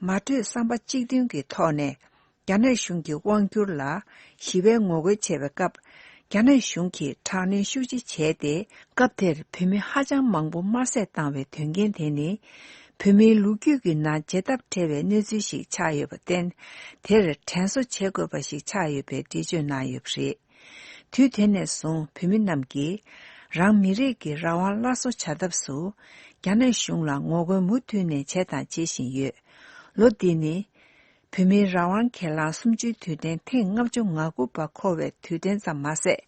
མ་གྲོས་བསམ་པ་གཅིག་མཐུན་གྱི་ཐོག་ནས་རྒྱ་ནག་གཞུང་གི་དབང་བསྒྱུར་ལ་ཞི་བའི་ངོ་རྒོལ་བྱས་པའི་སྐབས། རྒྱ་ནག་གཞུང་གིས་དྲག་གནོན་ཤུགས་ཆེ་བྱས་ཏེ། སྐབས་དེར་བོད་མི་ཧ་ཅང་མང་པོ་དམར་གསོད་བཏང་བའི་དོན་རྐྱེན་དེ་ནི། བོད་མིའི་ལོ་རྒྱུས་ཀྱི་ནང་བརྗེད་ཐབས་བྲལ་བའི་གནས་ཚུལ་ཞིག་ཆགས་ཡོད་པར་བརྟེན། དེར་དྲན་གསོ་བྱེད་དགོས་པ་ཞིག་ཆགས་ཡོད་པའི་འགྲེལ་བརྗོད་གནང་ཡོད་པ་རེད། དུས་དེ་ནས་བཟུང་བོད་མི་རྣམས་ཀྱིས་རང་མི་རིགས་ཀྱི་རང་དབང་སླར་གསོ་བྱ་ཐབས་སུ། རྒྱ་ནག་གཞུང་ལ་ངོ་རྒོལ་མུ་མཐུད་ནས་བྱས་དང་བྱེད་བཞིན་ཡོད། ལོ་འདི་ནི། བོད་མིའི་རང་དབང་སྒེར་ལངས་གསུམ་བཅུའི་དུས་དྲན་ཐེངས་ལྔ་བཅུ་ང་དགུ་པ་འཁོར་བའི་དུས་དྲན་ཙམ་མ་ཟད།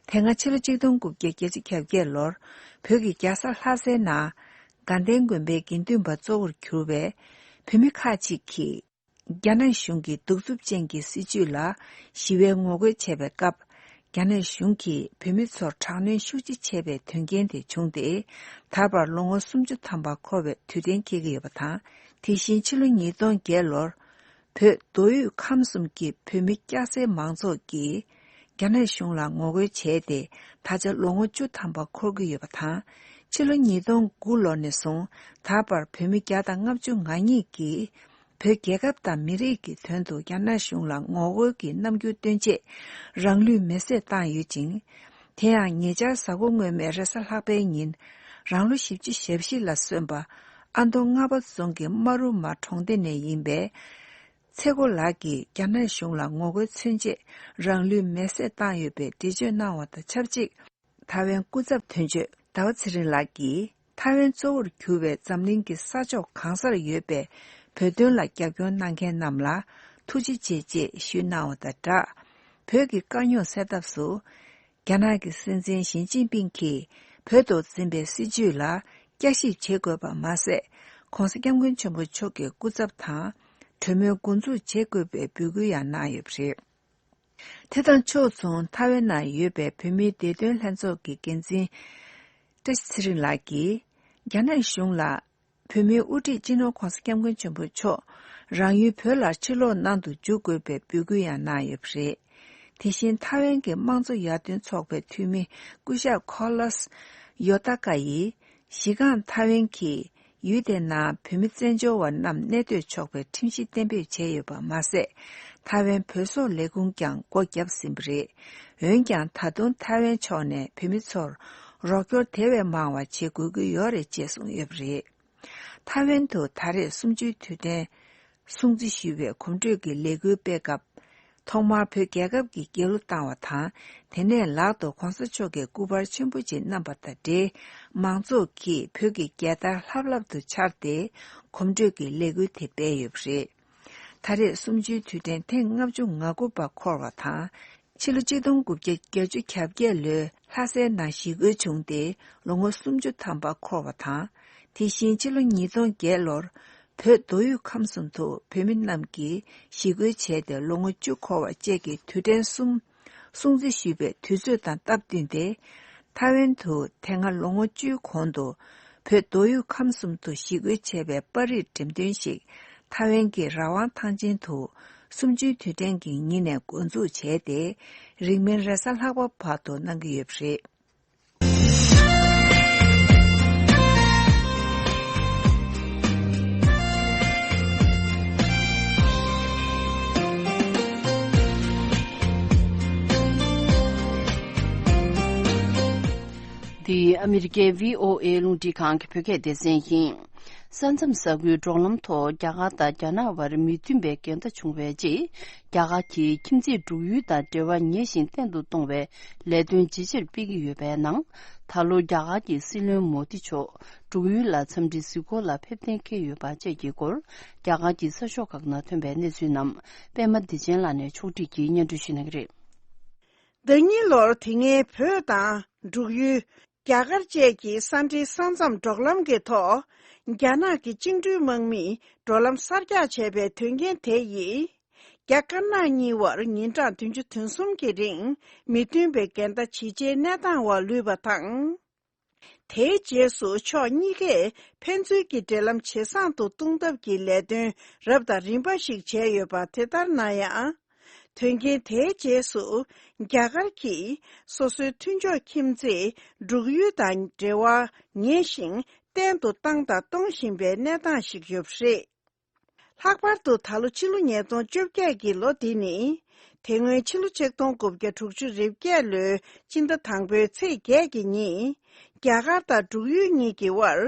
དེ་སྔ་ཕྱི་ལོ་གཅིག་སྟོང་དགུ་བརྒྱ་བརྒྱད་ཅུ་གྱ་བརྒྱད་ལོར་བོད་ཀྱི་རྒྱལ་ས་ལྷ་སའི་ནང་དགའ་ལྡན་དགོན་པའི་དགེ་འདུན་པ་གཙོ་བོར་གྱུར་བའི་བོད་མི་ཁག་ཅིག་གིས། རྒྱ་ནག་གཞུང་གི་གདུག་རྩུབ་ཅན་གྱི་སྲིད་བྱུས་ལ་ཞི་བའི་ངོ་རྒོལ་བྱས་པའི་སྐབས། རྒྱ་ནག་གཞུང་གིས་བོད་མི་ཚོར་དྲག་གནོན་ཤུགས་ཆེ་བྱས་པའི་དོན་རྐྱེན་དེ་བྱུང་སྟེ། ད་བར་ལོ་ངོ་སུམ་ཅུ་ཐམ་པ་འཁོར་བའི་དུས་དྲན་འཁེལ་གྱི་ཡོད་པ་དང་། དེ་བཞིན་ཕྱི་ལོ་ཉིས་སྟོང་བརྒྱད་ལོར། བོད་མདོ་དབུས་ཁམས་གསུམ་གྱི་བོད་མི་སྐྱ་སེར་མང་ཚོགས་ཀྱིས། རྒྱ་ནག་གཞུང་ལ་ངོ་རྒོལ་བྱས་ཏེ། ད་ཆ་ལོ་ངོ་བཅུ་ཐམ་པ་འཁོར་གྱི་ཡོད་པ་དང་། ཕྱི་ལོ་ཉིས་སྟོང་དགུ་ལོ་ནས་བཟུང་ད་བར་བོད་མི་བརྒྱ་དང་ལྔ་བཅུ་ང་གཉིས་ཀྱིས། བོད་རྒྱལ་ཁབ་དང་མི་རིགས་ཀྱི་དོན་དུ་རྒྱ་ནག་གཞུང་ལ་ངོ་རྒོལ་གྱི་རྣམ་འགྱུར་སྟོན་ཆེད། རང་ལུས་མེར་སྲེག་བཏང་ཡོད་ཅིང་། དེ་ཡང་ཉེ་ཆར་གཟའ་འཁོར་སྔོན་མའི་རེས་གཟའ་ལྷག་པའི་ཉིན། རང་ལོ་བཞི་བཅུ་ཞེ་བཞི་ལ་སོན་པ། ཨ་མདོ་རྔ་པ་རྫོང་གི་མ་རུ་མ་གྲོང་སྡེ་ནས་ཡིན་པའི། ཚེ་རྒོ་ལགས་ཀྱིས་རྒྱ་ནག་གཞུང་ལ་ངོ་རྒོལ་མཚོན་ཆེད་རང་ལུས་མེར་སྲེག་བཏང་ཡོད་པའི་འགྲེལ་བརྗོད་གནང་བ་དང་ཆབས་ཅིག་ཐའེ་ཝན་སྐུ་ཚབ་དོན་གཅོད་ཟླ་བ་ཚེ་རིང་ལགས་ཀྱིས། ཐའེ་ཝན་གཙོ་བོར་གྱུར་བའི་འཛམ་གླིང་གི་ས་ཕྱོགས་གང་སར་ཡོད་པའི་བོད་དོན་ལ་རྒྱབ་སྐྱོར་གནང་མཁན་རྣམས་ལ་ཐུགས་རྗེ་ཆེ་ཅེས་ཞུས་གནང་བ་དང་སྦྲགས། བོད་ཀྱི་དཀའ་རྙོག་སེལ་ཐབས་སུ། རྒྱ་ནག་གི་སྲིད་འཛིན་ཞི་ཅིན་ཕིང་གིས་བོད་དུ་འཛིན་པའི་སྲིད་བྱུས་ལ་ བསྐྱར་ཞིབ་བྱེད་དགོས་པ་མ་ཟད། ྋགོང་ས་ྋསྐྱབས་མགོན་ཆེན་པོ་མཆོག་གི་སྐུ་ཚབ་དང་གྲོས་མོལ་འགོ་འཛུགས་བྱེད་དགོས་པའི་འབོད་སྐུལ་ཡང་གནང་ཡོད་པ་རེད། དེ་དང་ཕྱོགས་མཚུངས་ཐའེ་ཝན་ནང་ཡོད་པའི་བོད་མིའི་བདེ་དོན་ལྷན་ཚོགས་ཀྱི་འགན་འཛིན་བཀྲ་ཤིས་ཚེ་རིང་ལགས་ཀྱིས། རྒྱ་ནག་གཞུང་ལ་བོད་མིའི་དབུ་ཁྲིད་སྤྱི་ནོར་ྋགོང་ས་ྋསྐྱབས་མགོན་ཆེན་པོ་མཆོག་རང་ཡུལ་བོད་ལ་ཕྱིར་ལོག་གནང་དུ་འཇུག་དགོས་པའི་འབོད་སྐུལ་ཡང་གནང་ཡོད་པ་རེད། དེ་བཞིན་ཐའེ་ཝན་གྱི་དམངས་གཙོ་ཡར་ཐོན་ཚོགས་པའི་འཐུས་མི་སྐུ་ཞབས་ཁོ་ལོས་ཡོ་ཏཱ་ཀ་ཡིས། གཞི་རྐང་ཐའེ་ཝན་གྱིས་ཡུལ་དེའི་ནང་བོད་མི་བཙན་བྱོལ་བ་རྣམས་གནས་སྡོད་ཆོག་པའི་ཁྲིམས་གཞི་གཏན་འབེབས་བྱས་ཡོད་པ་མ་ཟད། ཐའེ་ཝན་བོད་སོག་ལས་ཁུངས་ཀྱང་སྒོ་བརྒྱབ་ཟིན་པ་རེད། འོན་ཀྱང་ད་དུང་ཐའེ་ཝན་ཕྱོགས་ནས་བོད་མི་ཚོར་རོགས་སྐྱོར་དེ་བས་མང་བ་བྱེད་དགོས་ཀྱི་ཡོད་རེད་ཅེས་གསུངས་ཡོད་པ་རེད། ཐའེ་ཝན་དུ་ད་རེས་གསུམ་བཅུའི་དུས་དྲན་སྲུང་བརྩི་ཞུ་བའི་གོམ་བགྲོད་ཀྱི་ལས་འགུལ་སྤེལ་སྐབས། ཐོག་མར་བོད་རྒྱལ་ཁབ་ཀྱི་རྒྱལ་གླུ་བཏང་བ་དང་། དེ་ནས་ལག་ཏུ་ྋགོང་ས་མཆོག་གི་སྐུ་པར་ཆེན་པོ་ཅིག་བསྣམས་པ་དང་འབྲེལ། མང་ཚོགས་ཀྱིས་བོད་ཀྱི་རྒྱལ་དར་ལྷབ་ལྷབ་ཏུ་འཕྱར་ཏེ། གོམ་བགྲོད་ཀྱི་ལས་འགུལ་དེ་སྤེལ་ཡོད་པ་རེད། ད་རེས་གསུམ་བཅུའི་དུས་དྲན་ཐེངས་ལྔ་བཅུ་ང་དགུ་པ་འཁོར་བ་དང་། ཕྱི་ལོ་ཆིག་སྟོང་དགུ་བརྒྱ་བརྒྱད་ཅུ་གྱ་བརྒྱད་ལོའི་ལྷ་སའི་ནང་ཞི་རྒོལ་བྱུང་སྟེ་ལོ་ངོ་སུམ་ཅུ་ཐམ་པ་འཁོར་བ་དང་། དེ་བཞིན་ཕྱི་ལོ་ཉིས་སྟོང་བརྒྱད་ལོར་བོད་མདོ་དབུས་ཁམས་གསུམ་དུ་བོད་མི་རྣམས་ཀྱིས་ཞི་རྒོལ་བྱས་ཏེ་ལོ་ངོ་བཅུ་འཁོར་བ་བཅས་ཀྱི་དུས་དྲན་གསུམ་སྲུང་བརྩི་ཞུས་པའི་དུས་ཚོད་དང་སྟབས་བསྟུན་ཏེ། ཐའེ་ཝན་དུ་དེ་སྔ་ལོ་ངོ་བཅུའི་གོང་དུ་བོད་མདོ་དབུས་ཁམས་གསུམ་དུ་ཞི་རྒོལ་བྱས་པའི་པར་རིས་འགྲེམས་སྟོན་ཞིག་ཐའེ་ཝན་གྱི་ར་ཝང་ཐང་ཆེན་དུ་གསུམ་བཅུའི་དུས་དྲན་གྱི་ཉིན་ནས་འགོ་འཛུགས་བྱས་ཏེ། རིང་མིན་རེས་གཟའ་ལྷག་པ་བར་དུ་གནང་གི་ཡོད་པ་རེད། འདི་ཨ་མི་རི་ཀའི་བྷི་ཨོ་ཨེ་རླུང་འཕྲིན་ཁང་གི་བོད་སྐད་སྡེ་ཚན་ཡིན། ས་མཚམས་ས་ཁུལ་འབྲོག་ལམ་ཐོག་རྒྱ་གར་དང་རྒྱ་ནག་དབར་མི་མཐུན་པའི་འགལ་ཟླ་བྱུང་བའི་རྗེས། རྒྱ་གར་གྱིས་ཁྱིམ་མཚེས་འབྲུག་ཡུལ་དང་འབྲེལ་བ་ཉེ་ཞིང་བརྟན་དུ་གཏོང་བའི་ལས་དོན་ཇེ་ཆེར་སྤེལ་གྱི་ཡོད་པའི་ནང་། ད་ལོ་རྒྱ་གར་གྱི་སྲིད་བློན་མོ་དི་མཆོག་འབྲུག་ཡུལ་ལ་འཚམས་འདྲི་གཟིགས་སྐོར་ལ་ཕེབས་གཏན་འཁེལ་ཡོད་པ་བཅས་ཀྱི་སྐོར། རྒྱ་གར་གྱི་གསར་ཤོག་ཁག་ནང་ཐོན་པའི་གནས་ཚུལ་རྣམས་པད་མ་བདེ་ཆེན་ལགས་ནས་ཕྱོགས་སྒྲིག་གིས་སྙན་སྒྲོན་ཞུ་གནང་གི་རེད། ཟླ་ཉིན་ལོར་དེ་སྔའི་བོད་དང་འབྲུག་ཡུལ། རྒྱ་གར་བཅས་ཀྱི་ས་འབྲེལ་ས་མཚམས་འབྲོག་ལམ་གྱི་ཐོག་རྒྱ་ནག་གི་བཅིངས་འགྲོལ་དམག་མིས་འགྲོ་ལམ་གསར་རྒྱག་བྱས་པའི་དོན་རྐྱེན་དེ་ཡིས། རྒྱ་དཀར་ནག་གཉིས་བར་ཉིན་གྲངས་བདུན་ཅུ་དོན་གསུམ་གྱི་རིང་མི་མཐུན་པའི་འགལ་ཟླ་ཇི་ཆེའི་གནས་སྟངས་བར་ལུས་པ་དང་། དེའི་རྗེས་སུ་ཕྱོགས་གཉིས་ཀས་ཕན་ཚུན་གྱི་འབྲེལ་ལམ་ཇེ་བཟང་དུ་གཏོང་ཐབས་ཀྱི་ལས་དོན་རབ་དང་རིམ་པ་ཞིག་བྱས་ཡོད་པ་དེ་ལྟར་ན་ཡང་། དོན་རྐྱེན་དེའི་རྗེས་སུ་རྒྱ་གར་གྱིས་སོ་སོའི་མཐུན་ཕྱོགས་ཁྱིམ་མཚེས་འབྲུག་ཡུལ་དང་འབྲེལ་བ་ཉེ་ཞིང་བརྟན་དུ་བཏང་དང་གཏོང་བཞིན་པའི་གནས་སྟངས་ཤིག་ཡོད་པ་རེད། ལྷག་པར་དུ་ད་ལོ་ཕྱི་ལོ་ཉིས་སྟོང་བཅོ་བརྒྱད་ཀྱི་ལོ་འདི་ནི། དེ་སྔོན་ཕྱི་ལོ་ཆིག་སྟོང་དགུ་བརྒྱ་དྲུག་ཅུ་རེ་བརྒྱད་ལོའི་སྤྱི་ཟླ་དང་པོའི་ཚེས་བརྒྱད་ཀྱི་ཉིན། རྒྱ་གར་དང་འབྲུག་ཡུལ་གཉིས་ཀྱི་དབར་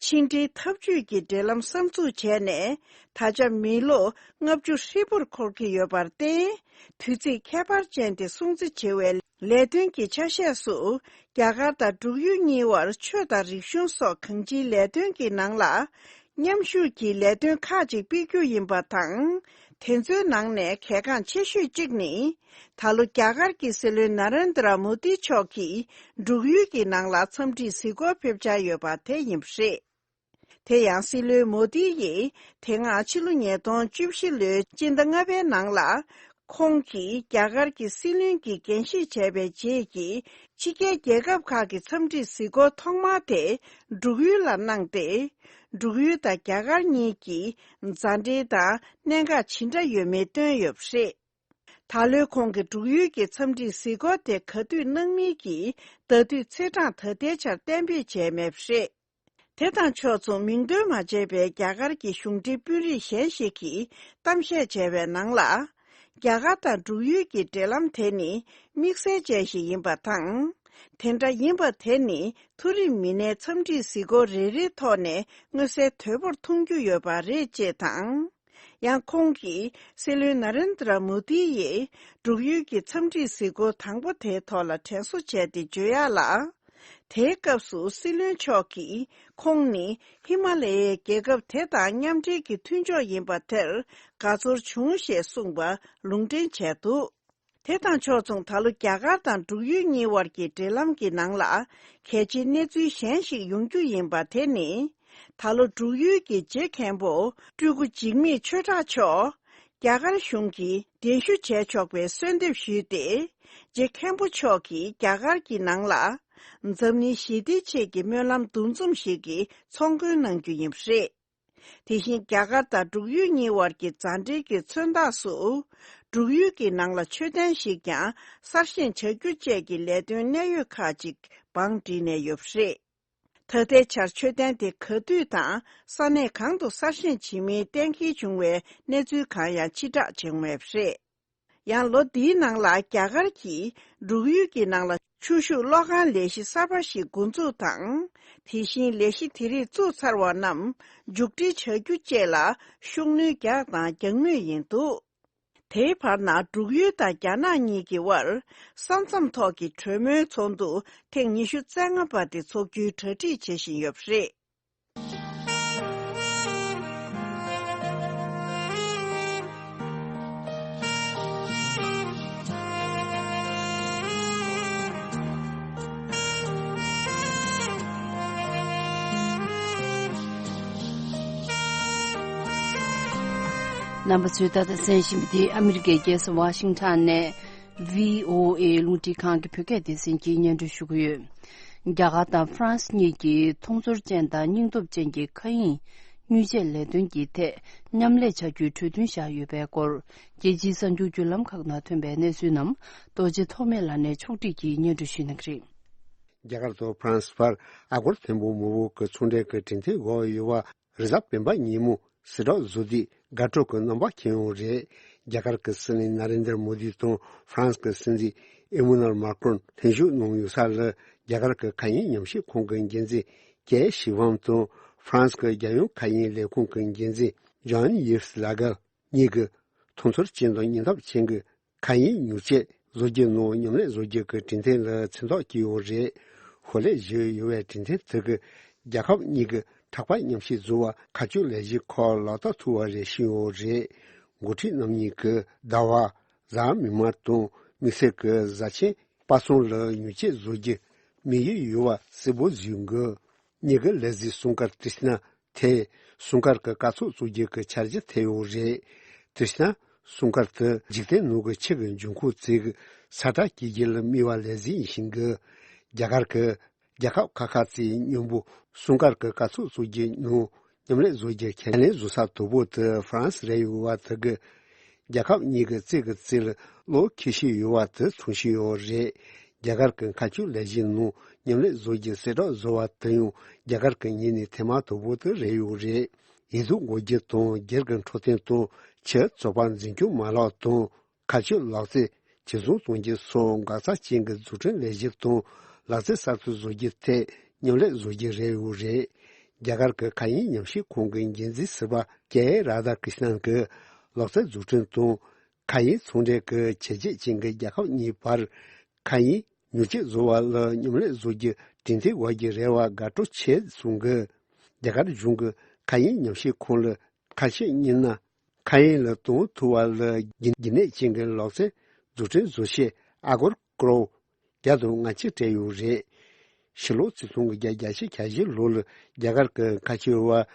ཕྱི་འབྲེལ་འཐབ་ཇུས་ཀྱི་འབྲེལ་ལམ་གསར་འཛུགས་བྱས་ནས། ད་ཆ་མི་ལོ་ལྔ་བཅུ་ཧྲིལ་པོར་འཁོར་གྱི་ཡོད་པར་བརྟེན། དུས་ཚིགས་ཁྱད་པར་ཅན་དེ་སྲུང་བརྩི་བྱེད་པའི་ལས་དོན་གྱི་ཆ་ཤས་སུ། རྒྱ་གར་དང་འབྲུག་ཡུལ་གཉིས་དབར་ཆོས་དང་རིག་གཞུང་སོགས་གང་ཅིའི་ལས་དོན་གྱི་ནང་ལ། མཉམ་ཞུགས་ཀྱི་ལས་དོན་ཁག་ཅིག་སྤེལ་རྒྱུ་ཡིན་པ་དང་། དེ་ཚོའི་ནང་ནས་གལ་འགངས་ཆེ་ཤོས་གཅིག་ནི། ད་ལོ་རྒྱ་གར་གྱི་སྲིད་བློན་ན་རེན་དྲ་མོ་དི་མཆོག་གིས་འབྲུག་ཡུལ་གྱི་ནང་ལ་འཚམས་འདྲིའི་གཟིགས་སྐོར་ཕེབས་འཆར་ཡོད་པ་དེ་ཡིན་པ་རེད། དེ་ཡང་སྲིད་བློན་མོ་དི་ཡིས་དེ་སྔ་ཕྱི་ལོ་ཉིས་སྟོང་བཅུ་བཞི་ལོའི་སྤྱི་ཟླ་ལྔ་པའི་ནང་ལ། ཁོང་གིས་རྒྱ་གར་གྱི་སྲིད་བློན་གྱི་འགན་བཞེས་བྱས་པའི་རྗེས་ཀྱི་ཕྱི་རྒྱལ་རྒྱལ་ཁབ་ཁག་གི་འཚམས་འདྲིའི་གཟིགས་སྐོར་ཐོག་མ་དེ་འབྲུག་ཡུལ་ལ་གནང་སྟེ། འབྲུག་ཡུལ་དང་རྒྱ་གར་གཉིས་ཀྱི་མཛའ་འབྲེལ་དང་གནད་འགག་ཇི་འདྲ་ཡོད་མེད་བཏོན་ཡོད་པ་རེད། ད་ལོའི་ཁོང་གི་འབྲུག་ཡུལ་གྱི་འཚམས་འདྲིའི་གཟིགས་སྐོར་དེ་ག་དུས་གནང་མིན་གྱི་ཟླ་དུས་ཚེས་གྲངས་ད་ལྟའི་ཆར་གཏན་འབེབས་བྱས་མེད་པ་རེད། དེ་དང་ཕྱོགས་མཚུངས་མིང་འདོན་མ་བྱས་པའི་རྒྱ་གར་གྱི་གཞུང་འབྲེལ་དཔོན་རིགས་གཞན་ཞིག་གིས་གཏམ་བཤད་བྱས་པའི་ནང་ལ། རྒྱ་གར་དང་འབྲུག་ཡུལ་གྱི་འབྲེལ་ལམ་དེ་ནི་དམིགས་བསལ་ཅན་ཞིག་ཡིན་པ་དང་། དེ་འདྲ་ཡིན་པ་དེ་ནི་མཐོ་རིམ་མི་སྣའི་འཚམས་འདྲིའི་གཟིགས་སྐོར་རེ་རེའི་ཐོག་ནས་མངོན་གསལ་དོད་པོར་མཐོང་རྒྱུ་ཡོད་པ་རེད་ཅེས་དང་། ཡང་ཁོང་གིས་སྲིད་བློན་ན་རེན་དྲ་མོ་དི་ཡིས་འབྲུག་ཡུལ་གྱི་འཚམས་འདྲིའི་གཟིགས་སྐོར་དང་པོ་དེའི་ཐོག་ལ་དྲན་གསོ་བྱས་ཏེ་བརྗོད་ཡག་ལ། དེའི་སྐབས་སུ་སྲིད་བློན་མཆོག་གིས་ཁོང་ནི་ཧི་མ་ལ་ཡའི་རྒྱལ་ཁབ་དེ་དང་མཉམ་འབྲེལ་གྱི་མཐུན་ཕྱོགས་ཡིན་པ་དེར་དགའ་ཚོར་བྱུང་ཞེས་གསུངས་པ་ལུང་འདྲེན་བྱས་འདུག་དེ་དང་ཕྱོགས་མཚུངས། ད་ལོ་རྒྱ་གར་དང་འབྲུག་ཡུལ་གཉིས་དབར་གྱི་འབྲེལ་ལམ་གྱི་ནང་ལ་གལ་ཆེའི་གནས་ཚུལ་གཞན་ཞིག་ཡོང་རྒྱུ་ཡིན་པ་དེ་ནི། ད་ལོ་འབྲུག་ཡུལ་གྱི་རྗེ་མཁན་པོ་སྤྲུལ་སྐུ་འཇིགས་མེད་ཆོས་གྲགས་མཆོག་རྒྱ་གར་གཞུང་གིས་གདན་ཞུ་བྱས་ཆོག་པའི་གསོལ་འདེབས་ཞུས་ཏེ། རྗེ་མཁན་པོ་མཆོག་གིས་རྒྱ་གར་གྱི་ནང་ལ་འཛམ་གླིང་ཞི་བདེའི་ཆེད་ཀྱི་སྨོན་ལམ་འདུ་འཛོམས་ཤིག་གི་ཚོགས་མགོན་གནང་རྒྱུ་ཡིན་པ་རེད། དེ་བཞིན་རྒྱ་གར་དང་འབྲུག་ཡུལ་གཉིས་དབར་གྱི་མཛའ་འབྲེལ་གྱི་མཚོན་རྟགས་སུ། འབྲུག་ཡུལ་གྱི་ནང་ལ་མཆོད་རྟེན་ཞིག་ཀྱང་གསར་བཞེངས་བྱ་རྒྱུ་བཅས་ཀྱི་ལས་དོན་གནད་ཡོད་ཁག་ཅིག་བང་བསྒྲིགས་ནས་ཡོད་པ་རེད། ད་ལྟའི་ཆར་མཆོད་རྟེན་དེ་ག་དུས་དང་ས་གནས་གང་དུ་གསར་བཞེངས་བྱེད་མིན་གཏན་འཁེལ་བྱུང་བའི་གནས་ཚུལ་གང་ཡང་ཕྱིར་བསྒྲགས་བྱུང་མེད་པ་རེད། ཡང་ལོ་འདིའི་ནང་ལ་རྒྱ་གར་གྱིས་འབྲུག་ཡུལ་གྱི་ནང་ལ་ཆུ་ཤུགས་གློག་ཁང་ལས་གཞི་གསར་པ་ཞིག་འགོ་འཛུགས་དང་། དེ་བཞིན་ལས་གཞི་དེ་རིགས་བཙུགས་ཚར་བ་རྣམས་མཇུག་སྒྲིལ་བྱ་རྒྱུ་བཅས་ལ་ཤུགས་སྣོན་རྒྱག་དང་རྒྱག་མུས་ཡིན་འདུག་དེའི་བར་ན་འབྲུག་ཡུལ་དང་རྒྱ་ནག་གཉིས་ཀྱི་དབར་ས་མཚམས་ཐོག་གི་གྲོས་མོལ་ཚོགས་འདུ་ཐེངས་ཉི་ཤུ་རྩ་ལྔ་པ་དེ་འཚོགས་རྒྱུའི་གྲ་སྒྲིག་བྱེད་བཞིན་ཡོད་པ་རེད། རྣམ་པ་ཚོས་ད་ལྟ་གསན་བཞིན་པ་འདི་ཨ་མི་རི་ཀའི་རྒྱལ་ས་ཝ་ཤིང་ཊོན་ནས། བྷི་ཨོ་ཨེ་རླུང་འཕྲིན་ཁང་གི་བོད་སྐད་སྡེ་ཚན་གྱིས་སྙན་སྒྲོན་ཞུ་གི་ཡོད། རྒྱ་གར་དང་ཧྥ་རན་སི་གཉིས་ཀྱིས་མཐོང་ཚོར་ཅན་དང་སྙིང་སྟོབས་ཅན་གྱི་མཁའ་དབྱིངས་མྱུར་མཆེད་ལས་དོན་གྱི་ཐད་མཉམ་ལས་བྱ་རྒྱུའི་གྲོས་མཐུན་བཞག་ཡོད་པའི་སྐོར། རྒྱལ་སྤྱིའི་གསར་འགྱུར་བརྒྱུད་ལམ་ཁག་ནང་ཐོན་པའི་གནས་ཚུལ་རྣམས་རྡོ་རྗེ་ཐོགས་མེད་ལགས་ནས་ཕྱོགས་སྒྲིག་གིས་སྙན་སྒྲོན་ཞུ་གནང་གི་རེད། རྒྱ་གར་དང་ཧྥ་རན་སི་བར་ཨ་སྒོར་ཐེར་འབུམ་མང་པོ་གི་ཚོང་འབྲེལ་གྱི་གྲོས་མཐུན་འགོ་ཡོད་པ། རེས་གཟའ་སྤེན་པ་ཉིན་མོ་གསལ་བསྒྲགས་བཟོས་ཏེ་དགའ་སྤྲོ་གི་རྣམ་པ་ཁྱེར་ཡོད་རེད། རྒྱ་གར་གྱི་སྲིད་བློན་ན་རེན་དར་མོ་དི་དང་ཧྥ་རན་སི་གི་སྲིད་འཛིན་ཨེ་མུ་ནལ་མཱ་ཀྲོན་ལྷན་ཞུགས་གནང་ཡོད་ས་ལ། རྒྱ་གར་གྱི་མཁའ་དབྱིངས་ཉམས་ཞིབ་ཁང་གི་འགན་འཛིན་ཀེ་ཤི་ཝམ་དང་ཧྥ་རན་སི་གི་རྒྱལ་ཡོངས་མཁའ་དབྱིངས་ལས་ཁུངས་ཀྱི་འགན་འཛིན་ཇོན་ཡིབ་སི་ལ་གར་གཉིས་ཀྱིས་མཐོང་ཚོར་ཅན་དང་སྙིང་སྟོབས་ཅན་གྱི་མཁའ་དབྱིངས་མྱུར་མཆེད་བཟོ་རྒྱུ་ནང་མཉམ་ལས་བཟོ་རྒྱུ་གི་གྲོས་མཐུན་ལ་མཚན་ཐོག་བསྐྱོན་ཡོད་རེད། ཧོ་ལས་བཞག་ཡོད་པའི་གྲོས་མཐུན་དེ་གིས་རྒྱལ་ཁབ་གཉིས་ཀྱི་ཕྲག་པར་མཉམ་ཞུགས་བཟོ་བར་མཁའ་སྤྱོད་ལས་གཞི་ཁག་ལག་བསྟར་ཐུབ་པ་རེད་བཤད་ཡོད་རེད། འགོ་ཁྲིད་རྣམ་གཉིས་ཀྱིས་ཟླ་བ། གཟའ་མིག་དམར་དང་དམིགས་བསལ་གྱི་གཟའ་ཆེན་པ་སངས་ལ་མྱུར་མཆེད་བཟོ་རྒྱུའི་དམིགས་ཡུལ་ཡོད་པ་གསལ་པོ་བཟོས་འདུག་གཉིས་ཀྱི་ལས་གཟིགས་སྲུང་སྐར་ཏི་ཤི་ན་ཐེ། སྲུང་སྐར་གྱི་སྐར་ཚོགས་བཙུགས་རྒྱུ་གི་འཆར་གཞི་ཐེ་ཡོད་རེད། དེ་བཞིན་སྲུང་སྐར་དེ་འཇིག་རྟེན་ནང་གི་ཆུ་གི་འབྱུང་ཁུངས་བཅས་ཀྱི་ས་བཀྲ་སྐྱེ་རྒྱུ་ལ་དམིགས་པ་ལས་གཟིགས་ཡིན་ཞིང་གི། རྒྱ་གར་གྱི་རྒྱལ་ཁབ་ཁག་ཁག་ཅིག་མཉམ་པོ་སྲུང་སྐར་གྱི་སྐར་ཚོགས་བཙུགས་རྒྱུ་ནང་མཉམ་ལས་བཟོ་རྒྱུ་ཁས་ལེན་བཟོ་ས་དོད་པོ་དེ་ཧྥ་རན་སི་རེད་ཡོད་པ་དེ་གིས། རྒྱལ་ཁབ་གཉིས་ཀྱི་རྩེ་གི་རྩེ་ལ་གློག་འཁྱེར་བཞིན་ཡོད་པ་དེ་མཚོན་བཞིན་ཡོད་རེད། རྒྱ་གར་གྱི་མཁའ་སྤྱོད་ལས་གཞིའི་ནང་མཉམ་ལས་བཟོ་རྒྱུའི་གསལ་བསྒྲགས་བཟོ་བ་དེ་ཡང་རྒྱ་གར་གྱི་ངོས་ནས་ཐེངས་མ་དང་པོ་དེ་རེད་ཡོད་རེད། ཡིག་གཟུགས་འགོད་རྒྱུ་དང་སྒེར་གྱི་འཕྲོད་བསྟེན་དང་ཆུ་བཙོག་པ་འཛིན་སྐྱོང་མ་ལག་དང་མཁའ་སྤྱོད་ལག་རྩལ་ཇེ་བཟང་གཏོང་རྒྱུ་སོགས་འགག་རྩ་ཅན་གྱི་འཛུགས་སྐྲུན་ལས་གཞི་དང་ལག་རྩལ་གསར་གཏོད་བཟོ་རྒྱུའི་ཐད་མཉམ་ལས་བཟོ་རྒྱུ་རེད་ཡོད་རེད། རྒྱ་གར་གྱི་མཁའ་དབྱིངས་ཉམས་ཞིབ་ཁང་གི་འགན་འཛིན་ཟུར་པ་ཀེ་རཱ་དྷ་ཀྲི་ཤི་ནན་གྱིས་ལག་རྩལ་འཛུགས་སྐྲུན་དང་། མཁའ་དབྱིངས་ཚོང་འབྲེལ་གྱི་བྱས་རྗེས་ཅན་གྱི་རྒྱལ་ཁབ་གཉིས་བར་མཁའ་དབྱིངས་མྱུར་མཆེད་བཟོ་བ་ལ་མཉམ་ལས་བཟོ་རྒྱུ་གྲོས་མཐུན་འགོད་རྒྱུ་རེད་པ་དགའ་སྤྲོ་ཆེ་གསུངས་ཀྱིས། རྒྱ་གར་གཞུང་གིས་མཁའ་དབྱིངས་ཉམས་ཞིབ་ཁང་ལ་ཁ་ཤས་གཉེར་ན། མཁའ་དབྱིངས་ལ་གཏོང་ཐུབ་པ་ལ་རྒྱུན་གནས་ཅན་གྱི་ལག་རྩལ་འཛུགས་སྐྲུན་བཟོ་ཆེད་ཨ་སྒོར་ཀོ་རོར་བརྒྱ་དང་ལྔ་བཅུ་སྤྲད་ཡོད་རེད། ཕྱི་ལོ་ཆིག་སྟོང་དགུ་བརྒྱ་བརྒྱད་ཅུ་གྱ་བཞི་ལོ་ལ་རྒྱ་གར་གྱི་མཁའ་སྤྱོད་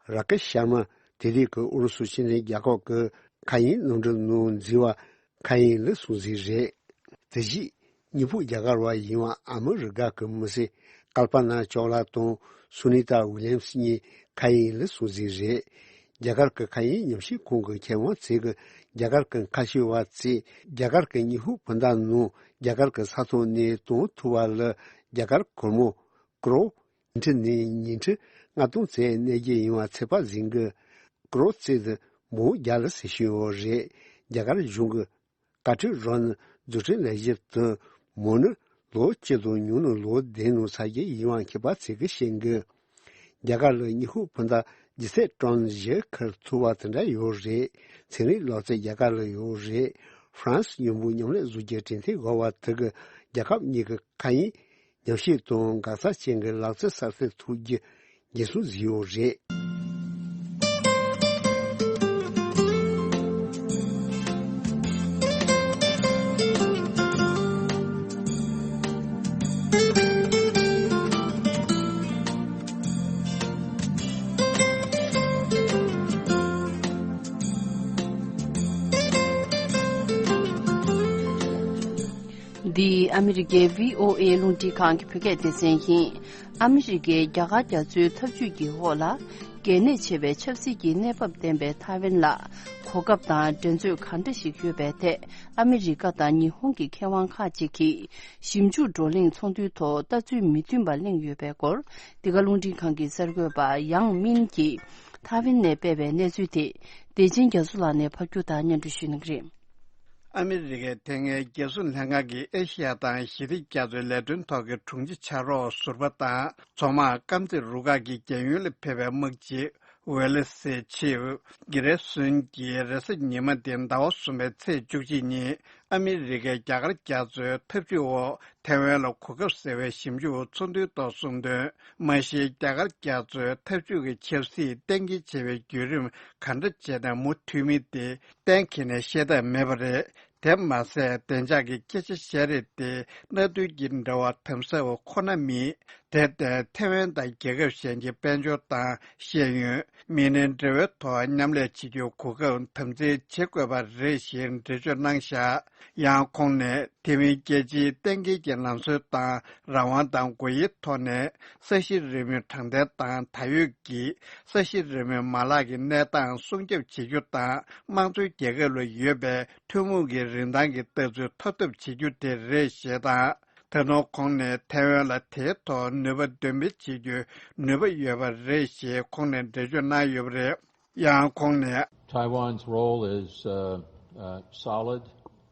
པ་ར་ཀེ་ཤ་ཤར་མ་དེ་དུས་ཀྱི་ཨུ་རུ་སུ་ཕྱི་འབྲེལ་རྒྱལ་ཁབ་ཀྱི་མཁའ་དབྱིངས་གནམ་གྲུ་ནང་འཛུལ་བ་མཁའ་དབྱིངས་ལ་སྲུང་བརྩི་རེད། དེ་བཞིན་སྙིང་ཕུག་རྒྱ་གར་བ་ཡིན་པ་ཨ་མི་རི་ཀ་གི་མི་སེར་ཀལ་པ་ན་ཅོབ་ལ་དང་སུ་ནི་ཏཱ་ཝི་ལི་ཡམ་སི་གཉིས་མཁའ་དབྱིངས་ལ་སྲུང་བརྩི་རེད། རྒྱ་གར་གྱི་མཁའ་དབྱིངས་ཉམས་ཞིབ་ཁང་གི་མཁས་དབང་ཚོས་ཀྱིས་རྒྱ་གར་གྱི་མཁའ་སྤྱོད་པ་ཚོས་རྒྱ་གར་གྱི་སྙིང་ཕུག་སྤུན་ཟླ་རྣམས་རྒྱ་གར་གྱི་ས་ཐོག་ནས་གཏོང་ཐུབ་པ་ལ་རྒྱ་གར་སྒོར་མོ་ཀོ་རོར་ཉིས་ཁྲི་ནས་ཉིས་ཁྲི་ལྔ་སྟོང་ཙམ་གནས་རྒྱུ་ཡིན་པ་ཚོད་དཔག་བྱས་ཏེ། ཀོ་རོར་ཚོད་དུ་མང་བརྒྱ་ལ་ཟེར་བཞིན་ཡོད་རེད། རྒྱ་གར་གཞུང་གི་བཀའ་ཁྲོལ་རོགས་ནི་འཛུགས་སྐྲུན་ལས་གཞི་དེ་མང་ནི་ལོ་གཅིག་དང་ཉུང་ནི་ལོ་བདུན་ནང་ཚར་རྒྱུ་ཡིན་པ་མཁས་པ་ཚོས་ཀྱིས་བཤད་འདུག་རྒྱ་གར་ལ་སྙིང་ཕུག་སྤུན་ཟླ་ལྗིད་ཚད་ཀྲོན་བཞི་འཁུར་ཐུབ་པ་དེ་འདྲ་ཡོད་རེད། ཚན་རིག་ལག་རྩལ་རྒྱ་གར་ལ་ཡོད་རེད། ཧྥ་རན་སི་མཉམ་པོ་མཉམ་ལས་བཟོ་རྒྱུའི་གྲོས་མཐུན་འགོད་པ་དེ་གིས་རྒྱལ་ཁབ་གཉིས་ཀྱི་མཁའ་དབྱིངས་ཉམས་ཞིབ་དང་འགག་རྩ་ཅན་གྱི་ལག་རྩལ་གསར་གཏོད་ཐུབ་རྒྱུ་འགན་སྲུང་བཟོས་ཡོད་རེད། འདི་ཨ་མི་རི་ཀའི་བྷི་ཨོ་ཨེ་རླུང་འཕྲིན་ཁང་གི་བོད་སྐད་སྡེ་ཚན་ཡིན། ཨ་མི་རི་ཀས་རྒྱ་གར་རྒྱ་མཚོའི་འཐབ་ཇུས་ཀྱི་འོག་ལ། གལ་གནད་ཆེ་བའི་ཆབ་སྲིད་ཀྱི་གནས་བབ་ལྡན་པའི་ཐའེ་ཝན་ལ་གོ་སྐབས་དང་འགྲན་རྩོད་གང་འདྲ་ཞིག་ཡོད་པའི་ཐད། ཨ་མི་རི་ཀ་དང་ཉི་ཧོང་གི་མཁས་དབང་ཁག་ཅིག་གིས་ཞིབ་འཇུག་བགྲོ་གླེང་ཚོགས་འདུའི་ཐོག་ལྟ་ཚུལ་མི་མཐུན་པ་གླེང་ཡོད་པའི་སྐོར། འདི་ག་རླུང་འཕྲིན་ཁང་གི་གསར་འགོད་པ་ཡང་སྨིན་གྱིས་ཐའེ་ཝན་ནས་སྤེལ་བའི་གནས་ཚུལ་དེ། བདེ་ཆེན་རྒྱ་མཚོ་ལགས་ནས་ཕབ་སྒྱུར་དང་སྙན་སྒྲོན་ཞུ་གནང་གི་རེད། ཨ་མི་རི་ཀས་དེ་སྔའི་རྒྱལ་སྲུང་ལྷན་ཁང་གི་ཨེ་ཤི་ཡ་དང་ཞི་བདེ་རྒྱ་མཚོའི་ལས་དོན་ཐོག་གི་དྲུང་ཆེ་ཕྱག་རོགས་ཟུར་པ་དང་མཚོ་དམག་དཀར་མཛེས་རུ་ཁག་གི་རྒྱལ་ཡོངས་ལ་ཕེབས་པའི་དམག་སྤྱི་ཝེ་ལི་སི་ཆིབ་གྷི་རེ་སོན་གྱིས་རེས་གཟའ་ཉི་མ་སྟེ་ཟླ་བ་གསུམ་པའི་ཚེས་བཅུ་གཅིག་ཉིན་ཨ་མི་རི་ཀས་རྒྱ་གར་རྒྱ་མཚོའི་འཐབ་ཇུས་འོག་ཐའེ་ཝན་ལ་གོ་སྐབས་ཟེར་བའི་ཞིབ་འཇུག་ཚོགས་འདུའི་ཐོག་གསུངས་དོན། མ་གཞི་རྒྱ་གར་རྒྱ་མཚོའི་འཐབ་ཇུས་ཀྱི་ཆབ་སྲིད་གཏན་འཁེལ་བྱེད་པའི་བརྒྱུད་རིམ་ག་འདྲ་བྱས་ནས་མུ་མཐུད་མིན་དེ་གཏན་འཁེལ་ནས་བཤད་ཐབས་མེད་པ་རེད། དེ་མ་ཟད་བདེ་འཇགས་ཀྱི་སྐད་ཆ་བཤད་རེས་དེ་གནད་དོན་གྱི་འབྲེལ་བ་དམ་ཟབ་པ་ཁོ་ན་མིན། དེ་ལྟར་ཐའེ་ཝན་དང་རྒྱལ་ཁབ་གཞན་གྱི་དཔལ་འབྱོར་དང་ཤེས་ཡོན། མི་སྣའི་འབྲེལ་བའི་ཐོག་མཉམ་ལས་བྱེད་རྒྱུའི་གོ་སྐབས་དམ་འཛིན་བྱེད་དགོས་པ་རེད་ཞེས་འགྲེལ་བརྗོད་གནང་བཞག་ཡང་ཁོང་ནས་ཐའེ་ཝན་རྒྱལ་སྤྱིའི་གཏན་འཁེལ་གྱི་ལམ་སྲོལ་དང་རང་དབང་དང་དགོས་དབྱེའི་ཐོག་ནས་ས་གཞི་རིལ་མོའི་དྲང་བདེན་དང་ད་ཡོད་ཀྱི་ས་གཞི་རིལ་མོའི་མ་ལག་གི་གནས་སྟངས་སྲུང་སྐྱོབ་བྱེད་རྒྱུ་དང་། དམངས་གཙོའི་རྒྱལ་ཁབ་ལ་ཡོད་པའི་ཐུན་མོང་གི་རིན་ཐང་གི་ལྟ་ཚུལ་ཐོབ་ཐབས་བྱེད་རྒྱུ་དེ་རེད་ཞེས་དང་། ད་དུང་ཁོང་ནས་ཐའེ་ཝན་ལ་དེའི་ཐོག་ནུས་པ་འདོན་སྤེལ་བྱེད་རྒྱུའི་ནུས་པ་ཡོད་པ་རེད་ཞེས་ཁོང་ནས་འགྲེལ་བརྗོད་གནང་ཡོད་པ་རེད། ཡང་ཁོང་ནས། Taiwan's role is, uh, uh, solid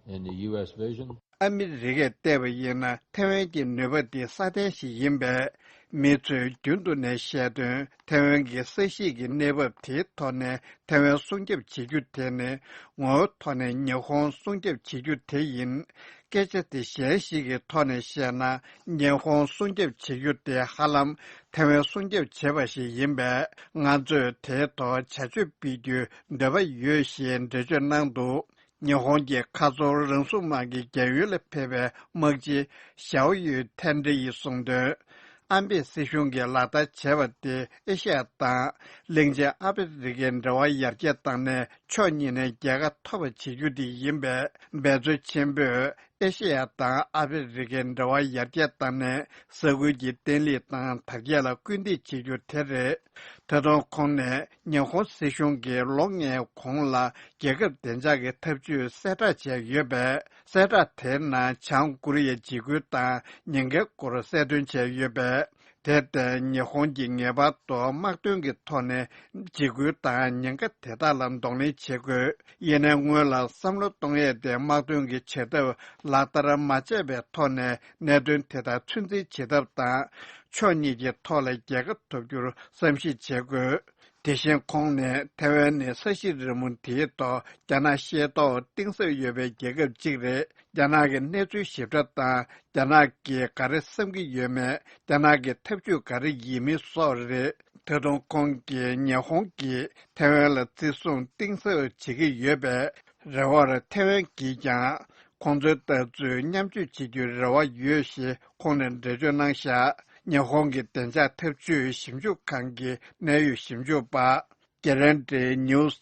in the U S vision. ཨ་མི་རི་ཀས་བལྟས་པ་ཡིན་ན་ཐའེ་ཝན་གྱི་ནུས་པ་འདི་སྲ་བརྟན་ཞིག་ཡིན་པས། མི་ཚོས་རྒྱུན་དུ་ནས་བཤད་དོན། ཐའེ་ཝན་གྱི་ས་གཞིས་ཀྱི་གནས་བབ་དེའི་ཐོག་ནས་ཐའེ་ཝན་སྲུང་སྐྱོབ་བྱེད་རྒྱུ་དེ་ནི་ངོ་བོའི་ཐོག་ནས་ཉི་ཧོང་སྲུང་སྐྱོབ་བྱེད་རྒྱུ་དེ་ཡིན། སྐད་ཆ་དེ་གཞན་ཞིག་གི་ཐོག་ནས་བཤད་ན། ཉི་ཧོང་སྲུང་སྐྱོབ་བྱེད་རྒྱུ་དེ་ཧ་ལམ་ཐའེ་ཝན་སྲུང་སྐྱོབ་བྱེད་པ་ཞིག་ཡིན་པས། ང་ཚོས་དེའི་ཐོག་བྱ་སྤྱོད་སྤེལ་རྒྱུའི་འདོད་པ་ཡོད་ཞེས་འགྲེལ་བརྗོད་གནང་འདུག་ཉི་ཧོང་གི་ཁ་ཚོར་རང་སྲུང་དམག་གི་རྒྱལ་ཡུལ་ལ་ཕེབས་པའི་དམག་སྤྱི་ཞའོ་ཡུས་ཐན་ཏྲེ་ཡིས་གསུངས་དོན། ཨམ་བན་སྲིད་གཞུང་གིས་ལག་བསྟར་བྱས་པ་དེ་ཨེ་ཤ་ཡ་དང་གླིང་ཆེན་ཨ་ཧྥེ་རི་ཁའི་འབྲེལ་བ་ཡར་རྒྱས་བཏང་ནས་ཕྱོགས་གཉིས་ནས་རྒྱལ་ཁ་ཐོབ་པ་བྱེད་རྒྱུ་དེ་ཡིན་པས། འབད་རྩོལ་ཆེན་པོས་ཨེ་ཤེ་ཡ་དང་ཨ་ཧྥེ་རི་ཁའི་འབྲེལ་བ་ཡར་རྒྱས་བཏང་ནས་ས་ཁུལ་གྱི་བརྟན་ལྷིང་དང་དར་རྒྱས་ལ་སྐུལ་འདེད་བྱེད་རྒྱུ་དེ་རེད། ད་དུང་ཁོང་ནས་ཉི་ཧོང་སྲིད་གཞུང་གིས་ལོ་ལྔའི་གོང་ལ་རྒྱལ་ཁབ་བདེ་འཇགས་ཀྱི་འཐབ་ཇུས་གསལ་བསྒྲགས་བྱས་ཡོད་པས། གསལ་བསྒྲགས་དེའི་ནང་བྱང་ཀོ་རི་ཡའི་འཇིགས་སྐུལ་དང་ཉེན་ཁའི་སྐོར་གསལ་སྟོན་བྱས་ཡོད་པས། དེར་བརྟེན་ཉི་ཧོང་གིས་ངེས་པར་དུ་དམག་དོན་གྱི་ཐོག་ནས་འཇིགས་སྐུལ་དང་ཉེན་ཁ་དེ་དག་ལ་གདོང་ལེན་བྱེད་དགོས། ཡིན་ནའི་སྔོན་ལ་བསམ་བློ་གཏོང་ཡས་དེ་དམག་དོན་གྱི་བྱ་ཐབས་ལག་བསྟར་མ་བྱས་པའི་ཐོག་ནས་གནད་དོན་དེ་དག་ཚོད་འཛིན་བྱེད་ཐབས་དང་། ཕྱོགས་གཉིས་ཀྱི་ཐོག་ལ་རྒྱལ་ཁ་ཐོབ་རྒྱུར་བསམ་གཞིག་བྱེད་དགོས། དེ་བཞིན་ཁོང་ནས་ཐའེ་ཝན་ནི་ས་གཞི་རི་མོ་དེའི་ཐོག་རྒྱ་ནག་ཤེས་རྟོགས་གཏིང་ཟབ་ཡོད་པའི་རྒྱལ་ཁབ་ཅིག་རེད། རྒྱ་ནག་གི་གནས་ཚུལ་ཞིབ་ཕྲ་དང་། རྒྱ་ནག་གིས་ག་རེ་བསམ་གྱི་ཡོད་མེད། རྒྱ་ནག་གི་ཐབས་ཇུས་ག་རེ་ཡིན་མིན་སོགས་རེད། ད་དུང་ཁོང་གིས་ཉི་ཧོང་གིས་ཐའེ་ཝན་ལ་བརྩི་སྲུང་གཏིང་ཟབ་བྱེད་ཀྱི་ཡོད་པས། རེ་བར་ཐའེ་ཝན་གྱིས་ཀྱང་ཁོང་ཚོའི་ལྟ་ཚུལ་མཉམ་སྤྱོད་བྱེད་རྒྱུའི་རེ་བ་ཡོད་ཞེས་ཁོང་ནས་འགྲེལ་བརྗོད་གནང་བཞག་ཉི་ཧོང་གི་བདེ་འཇགས་འཐབ་ཇུས་ཞིབ་འཇུག་ཁང་གི་གནད་ཡོད་ཞིབ་འཇུག་པ། གེ་རན་ཏི་ནིའུ་སི་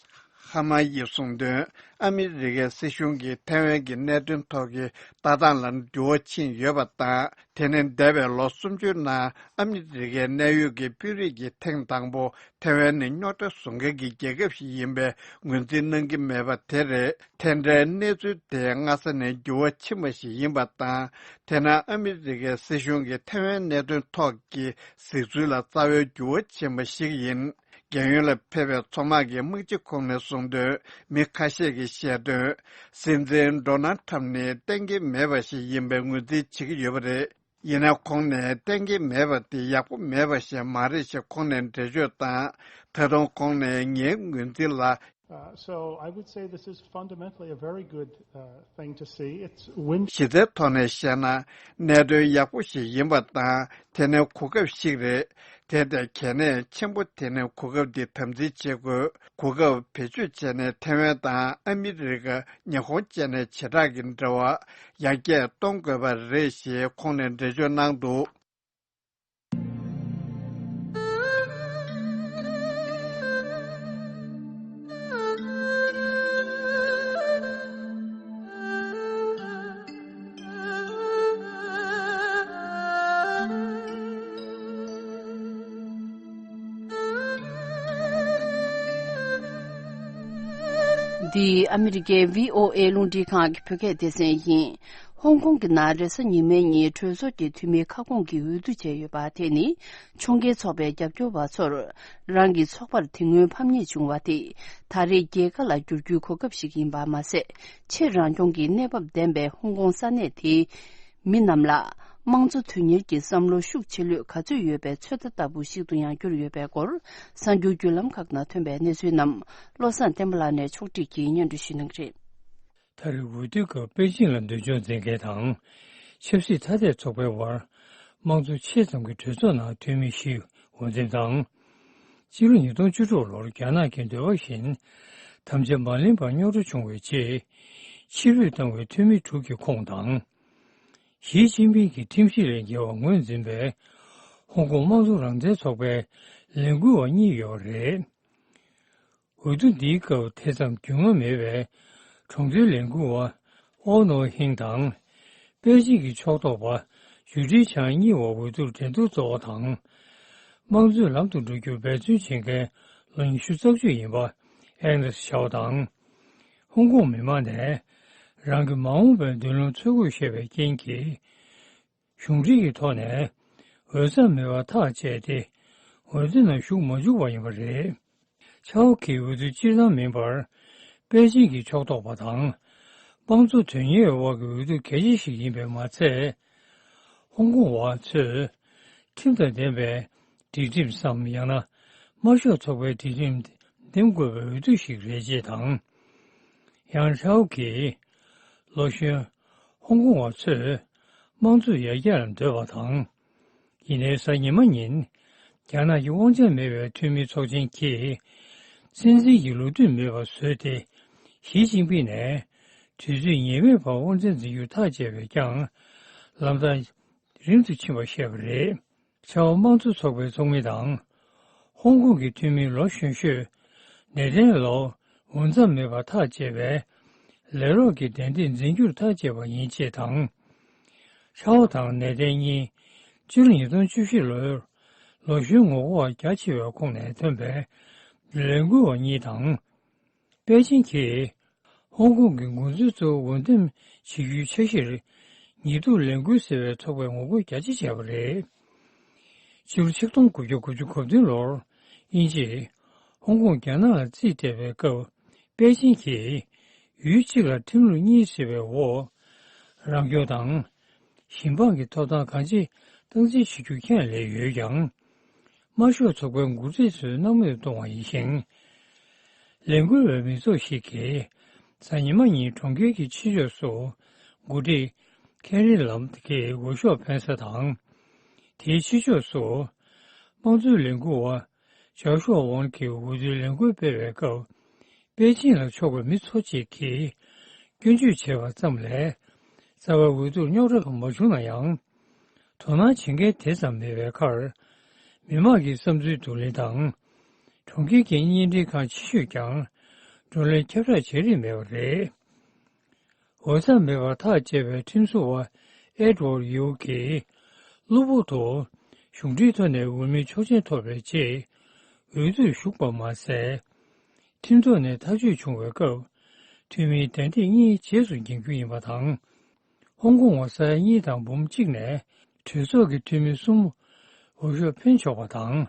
ཧ་མ་ཡིས་གསུངས་དོན། ཨ་མི་རི་ཀའི་སྲིད་གཞུང་གིས་ཐའེ་ཝན་གྱི་གནད་དོན་ཐོག་གི་ལྟ་སྟངས་ལ་འགྱུར་བ་ཕྱིན་ཡོད་པ་དང་། དེ་ནི་འདས་པའི་ལོ་སུམ་ཅུའི་ནང་ཨ་མི་རི་ཀའི་གནད་ཡོད་ཀྱི་དཔོན་རིགས་ཀྱིས་ཐེངས་དང་པོ་ཐའེ་ཝན་ནི་རྙོག་དྲ་བཟོ་མཁན་གྱི་རྒྱལ་ཁབ་ཞིག་ཡིན་པའི་ངོས་འཛིན་གནང་གི་མེད་པ་དེ་རེད། དེ་འདྲའི་གནས་ཚུལ་དེ་སྔ་ས་ནས་འགྱུར་བ་ཕྱིན་པ་ཞིག་ཡིན་པ་དང་། དེས་ན་ཨ་མི་རི་ཀའི་སྲིད་གཞུང་གིས་ཐའེ་ཝན་གནད་དོན་ཐོག་གི་གཟིགས་ཚུལ་ལ་རྩ་བའི་འགྱུར་བ་ཕྱིན་པ་ཞིག་ཡིན། རྒྱལ་ཡོངས་ལ་ཕེབས་པའི་མཚོ་དམག་གི་དམག་སྤྱི་ཁོང་ནས་གསུངས་དོན། མི་ཁ་ཤས་ཀྱིས་བཤད་དོན། སྲིད་འཛིན་ཌོ་ནལ་ཁྲམ་ནི་གཏན་འཁེལ་མེད་པ་ཞིག་ཡིན་པའི་ངོས་འཛིན་བྱེད་ཀྱི་ཡོད་པ་རེད། ཡིན་ན་ཁོང་ནས་གཏན་འཁེལ་མེད་པ་དེ་ཡག་པོ་མེད་པ་ཞིག་མ་རེད་ཞེས་ཁོང་ནས་འགྲེལ་བརྗོད་དང་། ད་དུང་ཁོང་ནས་ངའི་ངོས་འཛིན་ལ། Uh, so I would say this is fundamentally a very good, uh, thing to see. It's win- གཞི་རྩའི་ཐོག་ནས་བཤད་ན་གནད་དོན་ཡག་པོ་ཞིག་ཡིན་པ་དང་། དེ་ནི་གོ་སྐབས་ཤིག་རེད། དེ་ལྟར་གལ་གནད་ཆེན་པོ་དེ་ནི་གོ་སྐབས་འདི་དམ་འཛིན་བྱེད་དགོས། གོ་སྐབས་བེད་སྤྱོད་བྱས་ནས་ཐའེ་ཝན་དང་ཨ་མི་རི་ཀ་ཉི་ཧོང་བཅས་ནས་བྱེ་བྲག་གི་འབྲེལ་བ་ཡར་རྒྱས་གཏོང་དགོས་པ་རེད་ཞེས་ཁོང་ནས་འགྲེལ་བརྗོད་གནང་འདུག་འདི་ཨ་མི་རི་ཀའི་བྷི་ཨོ་ཨེ་རླུང་འཕྲིན་ཁང་གི་བོད་སྐད་སྡེ་ཚན་ཡིན། ཧོང་ཀོང་གི་ནང་རེས་གཟའ་ཉི་མའི་ཉིན་གྲོས་ཚོགས་ཀྱི་འཐུས་མིའི་ཁ་སྐོང་གིས་འོས་བསྡུ་བྱས་ཡོད་པ་དེ་ནི་ཕྱོགས་འགལ་ཚོགས་པའི་རྒྱབ་སྐྱོར་བ་ཚོར་རང་གི་ཚོགས་པར་དེ་སྔོན་ཕམ་ཉེས་བྱུང་བ་དེ་ད་རེས་རྒྱལ་ཁ་ལ་བསྒྱུར་རྒྱུའི་གོ་སྐབས་ཤིག་ཡིན་པ་མ་ཟད། ཆེས་རང་སྐྱོང་གི་གནས་བབ་ལྡན་པའི་ཧོང་ཀོང་ས་གནས་དེའི་མི་རྣམས་ལ་དམངས་གཙོ་དོན་གཉེར་གྱི་བསམ་བློ་ཤུགས་ཆེ་ལོས་ག་ཚོད་ཡོད་པའི་ཚོད་ལྟ་ལྟ་བུ་ཞིག་ཏུ་ཡང་གྱུར་ཡོད་པའི་སྐོར། གསར་འགྱུར་བརྒྱུད་ལམ་ཁག་ནང་ཐོན་པའི་གནས་ཚུལ་རྣམས་བློ་བཟང་བསྟན་པ་ལགས་ནས་ཕྱོགས་སྒྲིག་གིས་སྙན་སྒྲོན་ཞུ་གནང་གི་རེད། མཐར་འོས་བསྡུའི་སྐབས་པེ་ཅིང་ལ་མདུན་ལྕོག་མཛད་མཁན་དང་། ཆབ་སྲིད་ཐ་དད་ཚོགས་པའི་དབར་དམངས་གཙོ་ཆེ་ཙམ་གྱི་གྲོས་ཚོགས་ནང་འཐུས་མི་བཞི་འོས་འདེམས་དང་། སྤྱི་ལོ་ཉིས་སྟོང་བཅུ་དྲུག་ལོར་རྒྱ་ནག་གི་འདོད་པ་བཞིན་དམ་བཅའ་མ་ལེན་པར་རྙོག་དྲ་བྱུང་བའི་རྗེས། ཕྱིར་འབུད་བཏང་བའི་འཐུས་མི་དྲུག་གི་ཁོངས་དང་། ཞི་ཅིན་ཕིང་གི་ཁྲིམས་གཞི་ལས་འགལ་བ་ངོས་འཛིན་པའི་ཧོང་ཀོང་དམངས་གཙོ་རང་བཙན་ཚོགས་པའི་ལས་འགུལ་བ་གཉིས་ཡོད་པ་རེད། འོས་བསྡུ་འདིའི་སྐབས་དེ་ཙམ་རྒྱུས་མངའ་མེད་པའི་གྲོང་ཚོའི་ལས་འགུལ་བ་ཨོ་ནོ་ཧིང་དང་། པེ་ཅིང་གི་ཕྱོགས་གཏོགས་པ་ཇུ་ཀྲི་ཆང་གཉིས་བར་འོས་བསྡུར་འགྲན་བསྡུར་གཙོ་བོ་དང་། དམངས་གཙོའི་ལམ་དུ་འགྲོ་རྒྱུར་འབད་བརྩོན་བྱེད་མཁན་ལོ་ཉི་ཤུ་རྩ་བརྒྱད་ཡིན་པ་ཨེག་ནེ་སི་ཆའོ་དང་། ཧོང་ཀོང་མི་མང་ནས་རང་གི་མ་འོངས་པའི་མདུན་ལམ་འཚོལ་དགོས་བཤད་པའི་རྐྱེན་གྱིས། གཞུང་འབྲེལ་གྱི་ཐོག་ནས་འོས་འཚམ་མེད་པར་ཐག་བཅད་དེ། འོས་བསྡུ་ནང་ཞུགས་མ་བཅུག་པ་ཡིན་པ་རེད། ཆའོ་གིས་འོས་བསྡུ་སྤྱིར་བཏང་མིན་པར། པེ་ཅིང་གི་ཕྱོགས་གཏོགས་པ་དང་། དམངས་གཙོ་དོན་གཉེར་བའི་དབར་གྱི་འོས་བསྡུ་གལ་ཆེ་ཞིག་ཡིན་པས་མ་ཚད། ཧོང་ཀོང་བ་ཚོས་ཁྲིམས་དང་ལྡན་པའི་སྒྲིག་ཁྲིམས་སམ། ཡང་ན་དམར་ཤོག་ཚོགས་པའི་སྒྲིག་ཁྲིམས་འདེམས་དགོས་པའི་འོས་བསྡུ་ཞིག་རེད་ཅེས་དང་། ཡང་ཆའོ་གིས་ལོ་གཞོན་ཧོང་ཀོང་བ་ཚོས་དམངས་གཙོ་ཡར་རྒྱས་ལ་འདོད་པ་དང་། ཡིན་ནའི་གཟའ་ཉི་མ་ཉིན། རྒྱ་ནག་གི་དབང་ཆ་མེད་པའི་འཐུས་མིའི་ཚོགས་ཆེན་གྱིས། སྲིད་འཛིན་གྱི་ལོ་དུས་མེད་པར་བཟོས་ཏེ། ཞི་ཅིན་ཕིང་ནས། དུས་ཚོད་ངེས་མེད་བར་དབང་ཆ་འཛིན་རྒྱུར་ཐག་བཅད་པས་ཀྱང་། ལམ་ཐག་རིང་དུ་ཕྱིན་པ་བཤད་པ་རེད། ཆའོ་དམངས་གཙོ་ཚོགས་པའི་ཚོགས་མི་དང་། ཧོང་ཀོང་གི་འཐུས་མི་ལོ་གཞོན་ཤོས། ནེ་ཐན་ལོ། འོས་འཚམ་མེད་པར་ཐག་བཅད་པས། ལས་རོགས་ཀྱི་གདན་སྟེགས་འཛིན་རྒྱུར་ཐག་བཅད་པ་ཡིན་ཅེས་དང་། ཆའོ་དང་ནེ་ཐན་གཉིས། སྤྱི་ལོ་ཉིས་སྟོང་བཅུ་བཞི་ལོར། ལོ་གཞོན་ངོ་རྒོལ་བ་རྒྱ་ཆེ་བའི་ཁོངས་ནས་ཐོན་པའི་ལས་འགུལ་བ་གཉིས་དང་། པེ་ཅིང་གིས་ཧོང་ཀོང་གི་འགོ་འཛིན་གཙོ་བོ་འོས་འདེམས་བྱེད་རྒྱུའི་འཆར་གཞིར། ཉེས་འཛུགས་ལས་འགུལ་ཟེར་བའི་ཚོགས་པས་ངོ་རྒོལ་རྒྱ་ཆེ་བྱས་པ་རེད། སྤྱི་ལོ་ཆིག་སྟོང་དགུ་བརྒྱ་དགུ་བཅུ་གོ་བདུན་ལོར། དབྱིན་ཇིས་ཧོང་ཀོང་རྒྱ་ནག་ལ་རྩིས་སྤྲད་པའི་སྐབས། པེ་ཅིང་གིས་ཡུལ་གཅིག་ལ་ཁྲིམས་ལུགས་གཉིས་ཟེར་བའི་འོག་རང་སྐྱོང་དང་། ཞིང་འབངས་ཀྱི་ཐོབ་ཐང་གང་ཆེ་སྟངས་འཛིན་བྱེད་རྒྱུ་ཁས་ལེན་ཡོད་ཀྱང་། དམར་ཤོག་ཚོགས་པའི་འགོ་ཁྲིད་ཚོས་སྣང་མེད་དུ་གཏོང་བ་ཡིན་ཞིང་། ལས་འགུལ་བའི་མི་ཚོགས་ཤིག་གིས། གཟའ་ཉི་མ་ཉིན་གྲོང་ཁྱེར་གྱི་ཕྱི་ཕྱོགས་སུ། འགོ་ཁྲིད་ཁེ་རི་ལམ་གྱི་འོས་ཤོག་འཕེན་ས་དང་། དེའི་ཕྱི་ཕྱོགས་སུ། དམངས་གཙོའི་ལས་འགུལ་བ། ཇའོ་ཤུའ་ཝང་གིས་འོས་བསྡུའི་ལས་འགུལ་སྤེལ་བའི་སྐབས། པེ་ཅིང་ལ་ཕྱོགས་པའི་མི་ཚོ་གཅིག་གིས་སྐྱོན་བརྗོད་བྱས་པ་ཙམ་ལས། རྩ་བའི་འོས་བསྡུར་རྙོག་དྲ་མ་བྱུང་ན་ཡང་། དོ་སྣང་བྱེད་མཁན་དེ་ཙམ་མེད་པའི་ཁར། མི་མང་གི་བསམ་ཚུལ་བསྡུ་ལེན་དང་། གྲོང་ཁྱེར་གྱི་བརྙན་འཕྲིན་ཁང་ཆེ་ཤོས་ཀྱང་། བགྲོ་གླེང་ཁྱབ་བསྒྲགས་བྱེད་རིན་མེད་པ་རེད། འོས་འཚམ་མེད་པར་ཐག་བཅད་པའི་ཁྲིམས་བཟོ་བ་ཨེ་ཌི་ཝར་ཡུའུ་གིས། གློ་བུར་དུ་གཞུང་འབྲེལ་ཐོག་ནས་འོས་མིའི་ཆོག་མཆན་ཐོབ་པའི་རྗེས། འོས་བསྡུར་ཞུགས་པ་མ་ཟད། ཁྲིམས་ཐོག་ནས་ཐག་གཅོད་བྱུང་བའི་སྐབས། འཐུས་མིའི་གདན་སྟེགས་གཉིས་རྗེས་སུ་འགེངས་རྒྱུ་ཡིན་པ་དང་། ཧོང་ཀོང་བ་ས་ཡ་གཉིས་དང་འབུམ་གཅིག་ནས་གྲོས་ཚོགས་ཀྱི་འཐུས་མི་གསུམ་འོས་ཤོག་འཕེན་ཆོག་པ་དང་།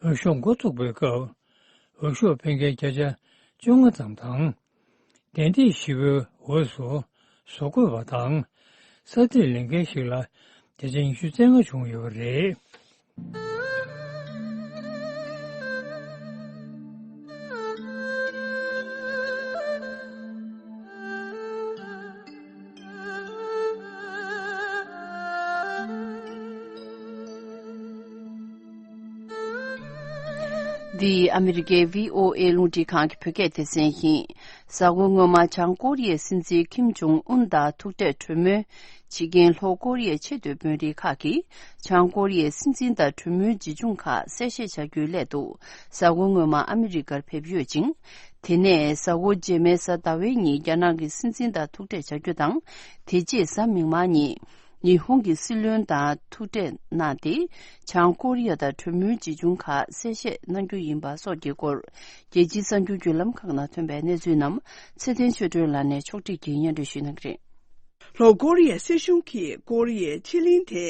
འོས་ཤོག་འགོ་བཙུགས་པའི་སྐབས། འོས་ཤོག་འཕེན་མཁན་བརྒྱ་ཆ་བཅོ་ལྔ་ཙམ་དང་། གདན་སྟེགས་བཞི་པོའི་འོས་སུ་བཟོ་བཀོད་པ་དང་། ས་ཐིག་ལེན་མཁན་ཞིག་ལ་བརྒྱ་ཆ་ཉི་ཤུ་རྩ་ལྔ་བྱུང་ཡོད་པ་རེད། འདི་ཨ་མི་རི་ཀའི་བྷི་ཨོ་ཨེ་རླུང་འཕྲིན་ཁང་གི་བོད་སྐད་སྡེ་ཚན་ཡིན། གཟའ་འཁོར་སྔོན་མ་བྱང་ཀོ་རི་ཡའི་སྲིད་འཛིན་ཁིམ་ཇོང་ཨུན་དང་ཐུག་འཕྲད་གྲོས་མོལ་བྱེད་མཁན་ལྷོ་ཀོ་རི་ཡའི་ཆེས་མཐོའི་དཔོན་རིགས་ཁག་གིས་བྱང་ཀོ་རི་ཡའི་སྲིད་འཛིན་དང་གྲོས་མོལ་བྱེད་བྱུང་ཁག་གསལ་བཤད་བྱ་རྒྱུའི་སླད་དུ་གཟའ་འཁོར་སྔོན་མ་ཨ་མི་རི་ཀར་ཕེབས་ཡོད་ཅིང་། དེ་ནས་གཟའ་འཁོར་རྗེས་མའི་གཟའ་ཟླ་བའི་ཉིན་རྒྱ་ནག་གི་སྲིད་འཛིན་དང་ཐུག་འཕྲད་བྱ་རྒྱུ་དང་། དེ་རྗེས་གཟའ་མིག་དམར་ཉིན། ཉི་ཧོང་གི་སྲིད་བློན་དང་ཐུག་འཕྲད་གནང་སྟེ། བྱང་ཀོ་རི་ཡ་དང་གྲོས་མོལ་ཇི་བྱུང་ཁག་གསལ་བཤད་གནང་རྒྱུ་ཡིན་པ་སོགས་ཀྱི་སྐོར། རྒྱལ་སྤྱིའི་གསར་འགྱུར་བརྒྱུད་ལམ་ཁག་ནང་ཐོན་པའི་གནས་ཚུལ་རྣམས་ཚེ་བརྟན་ཆོས་སྒྲོན་ལགས་ནས་ཕྱོགས་སྒྲིག་གིས་སྙན་སྒྲོན་ཞུ་གནང་གི་རེད། ལྷོ་ཀོ་རི་ཡའི་སྲིད་གཞུང་གིས་ཀོ་རི་ཡའི་ཕྱེད་གླིང་དེ་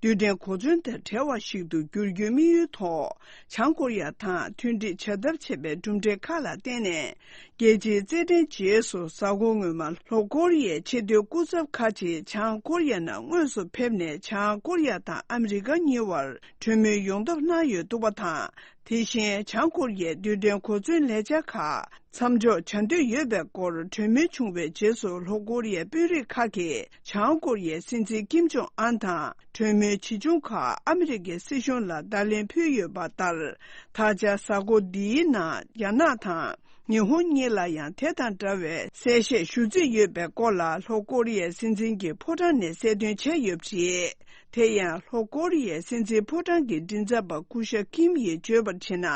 རྡུལ་ཕྲན་གོ་མཚོན་དང་བྲལ་བ་ཞིག་ཏུ་བསྒྱུར་རྒྱུའི་དམིགས་ཡུལ་ཐོག་བྱང་ཀོ་རི་ཡ་དང་མཐུན་སྒྲིལ་བྱ་ཐབས་བྱས་པའི་གྲུབ་འབྲས་ཁག་ལ་བརྟེན་ནས། རྒྱལ་སྤྱིའི་རྩེད་འགྲན་རྗེས་སུ་གཟའ་འཁོར་སྔོན་མ་ལྷོ་ཀོ་རི་ཡའི་ཆེས་མཐོའི་སྐུ་ཚབ་ཁག་ཅིག་བྱང་ཀོ་རི་ཡ་ནང་དངོས་སུ་ཕེབས་ནས། བྱང་ཀོ་རི་ཡ་དང་ཨ་མི་རི་ཀ་གཉིས་བར་གྲོས་མོལ་ཡོང་ཐབས་གནང་ཡོད་འདུག་པ་དང་། དེ་བཞིན་བྱང་ཀོ་རི་ཡའི་རྡུལ་ཕྲན་གོ་མཚོན་ལས་འཆར་ཁག་མཚམས་འཇོག་བྱ་འདོད་ཡོད་པའི་སྐོར་གྲོས་མོལ་བྱུང་བའི་རྗེས་སུ། ལྷོ་ཀོ་རི་ཡའི་དཔོན་རིགས་ཁག་གིས་བྱང་ཀོ་རི་ཡའི་སྲིད་འཛིན་ཀིམ་ཇོང་ཨན་དང་གྲོས་མོལ་ཇི་བྱུང་ཁག་ཨ་མི་རི་ཀའི་སྲིད་གཞུང་ལ་བརྡ་ལན་ཕུལ་ཡོད་པ་ལྟར། ད་ཆ་གཟའ་འཁོར་འདིའི་ནང་རྒྱ་ནག་དང་ཉི་ཧོང་གཉིས་ལ་ཡང་དེ་དང་འདྲ་བའི་གསལ་བཤད་ཞུ་རྩིས་ཡོད་པའི་སྐོར་ལ། ལྷོ་ཀོ་རི་ཡའི་སྲིད་འཛིན་གྱི་ཕོ་བྲང་ནས་གསལ་སྟོན་བྱས་ཡོད་པ་རེད། དེ་ཡང་ལྷོ་ཀོ་རི་ཡའི་སྲིད་འཛིན་ཕོ་བྲང་གི་མགྲིན་ཚབ་པ་སྐུ་ཞབས་ཀིམ་ཡིས་བརྗོད་པར་བྱས་ན།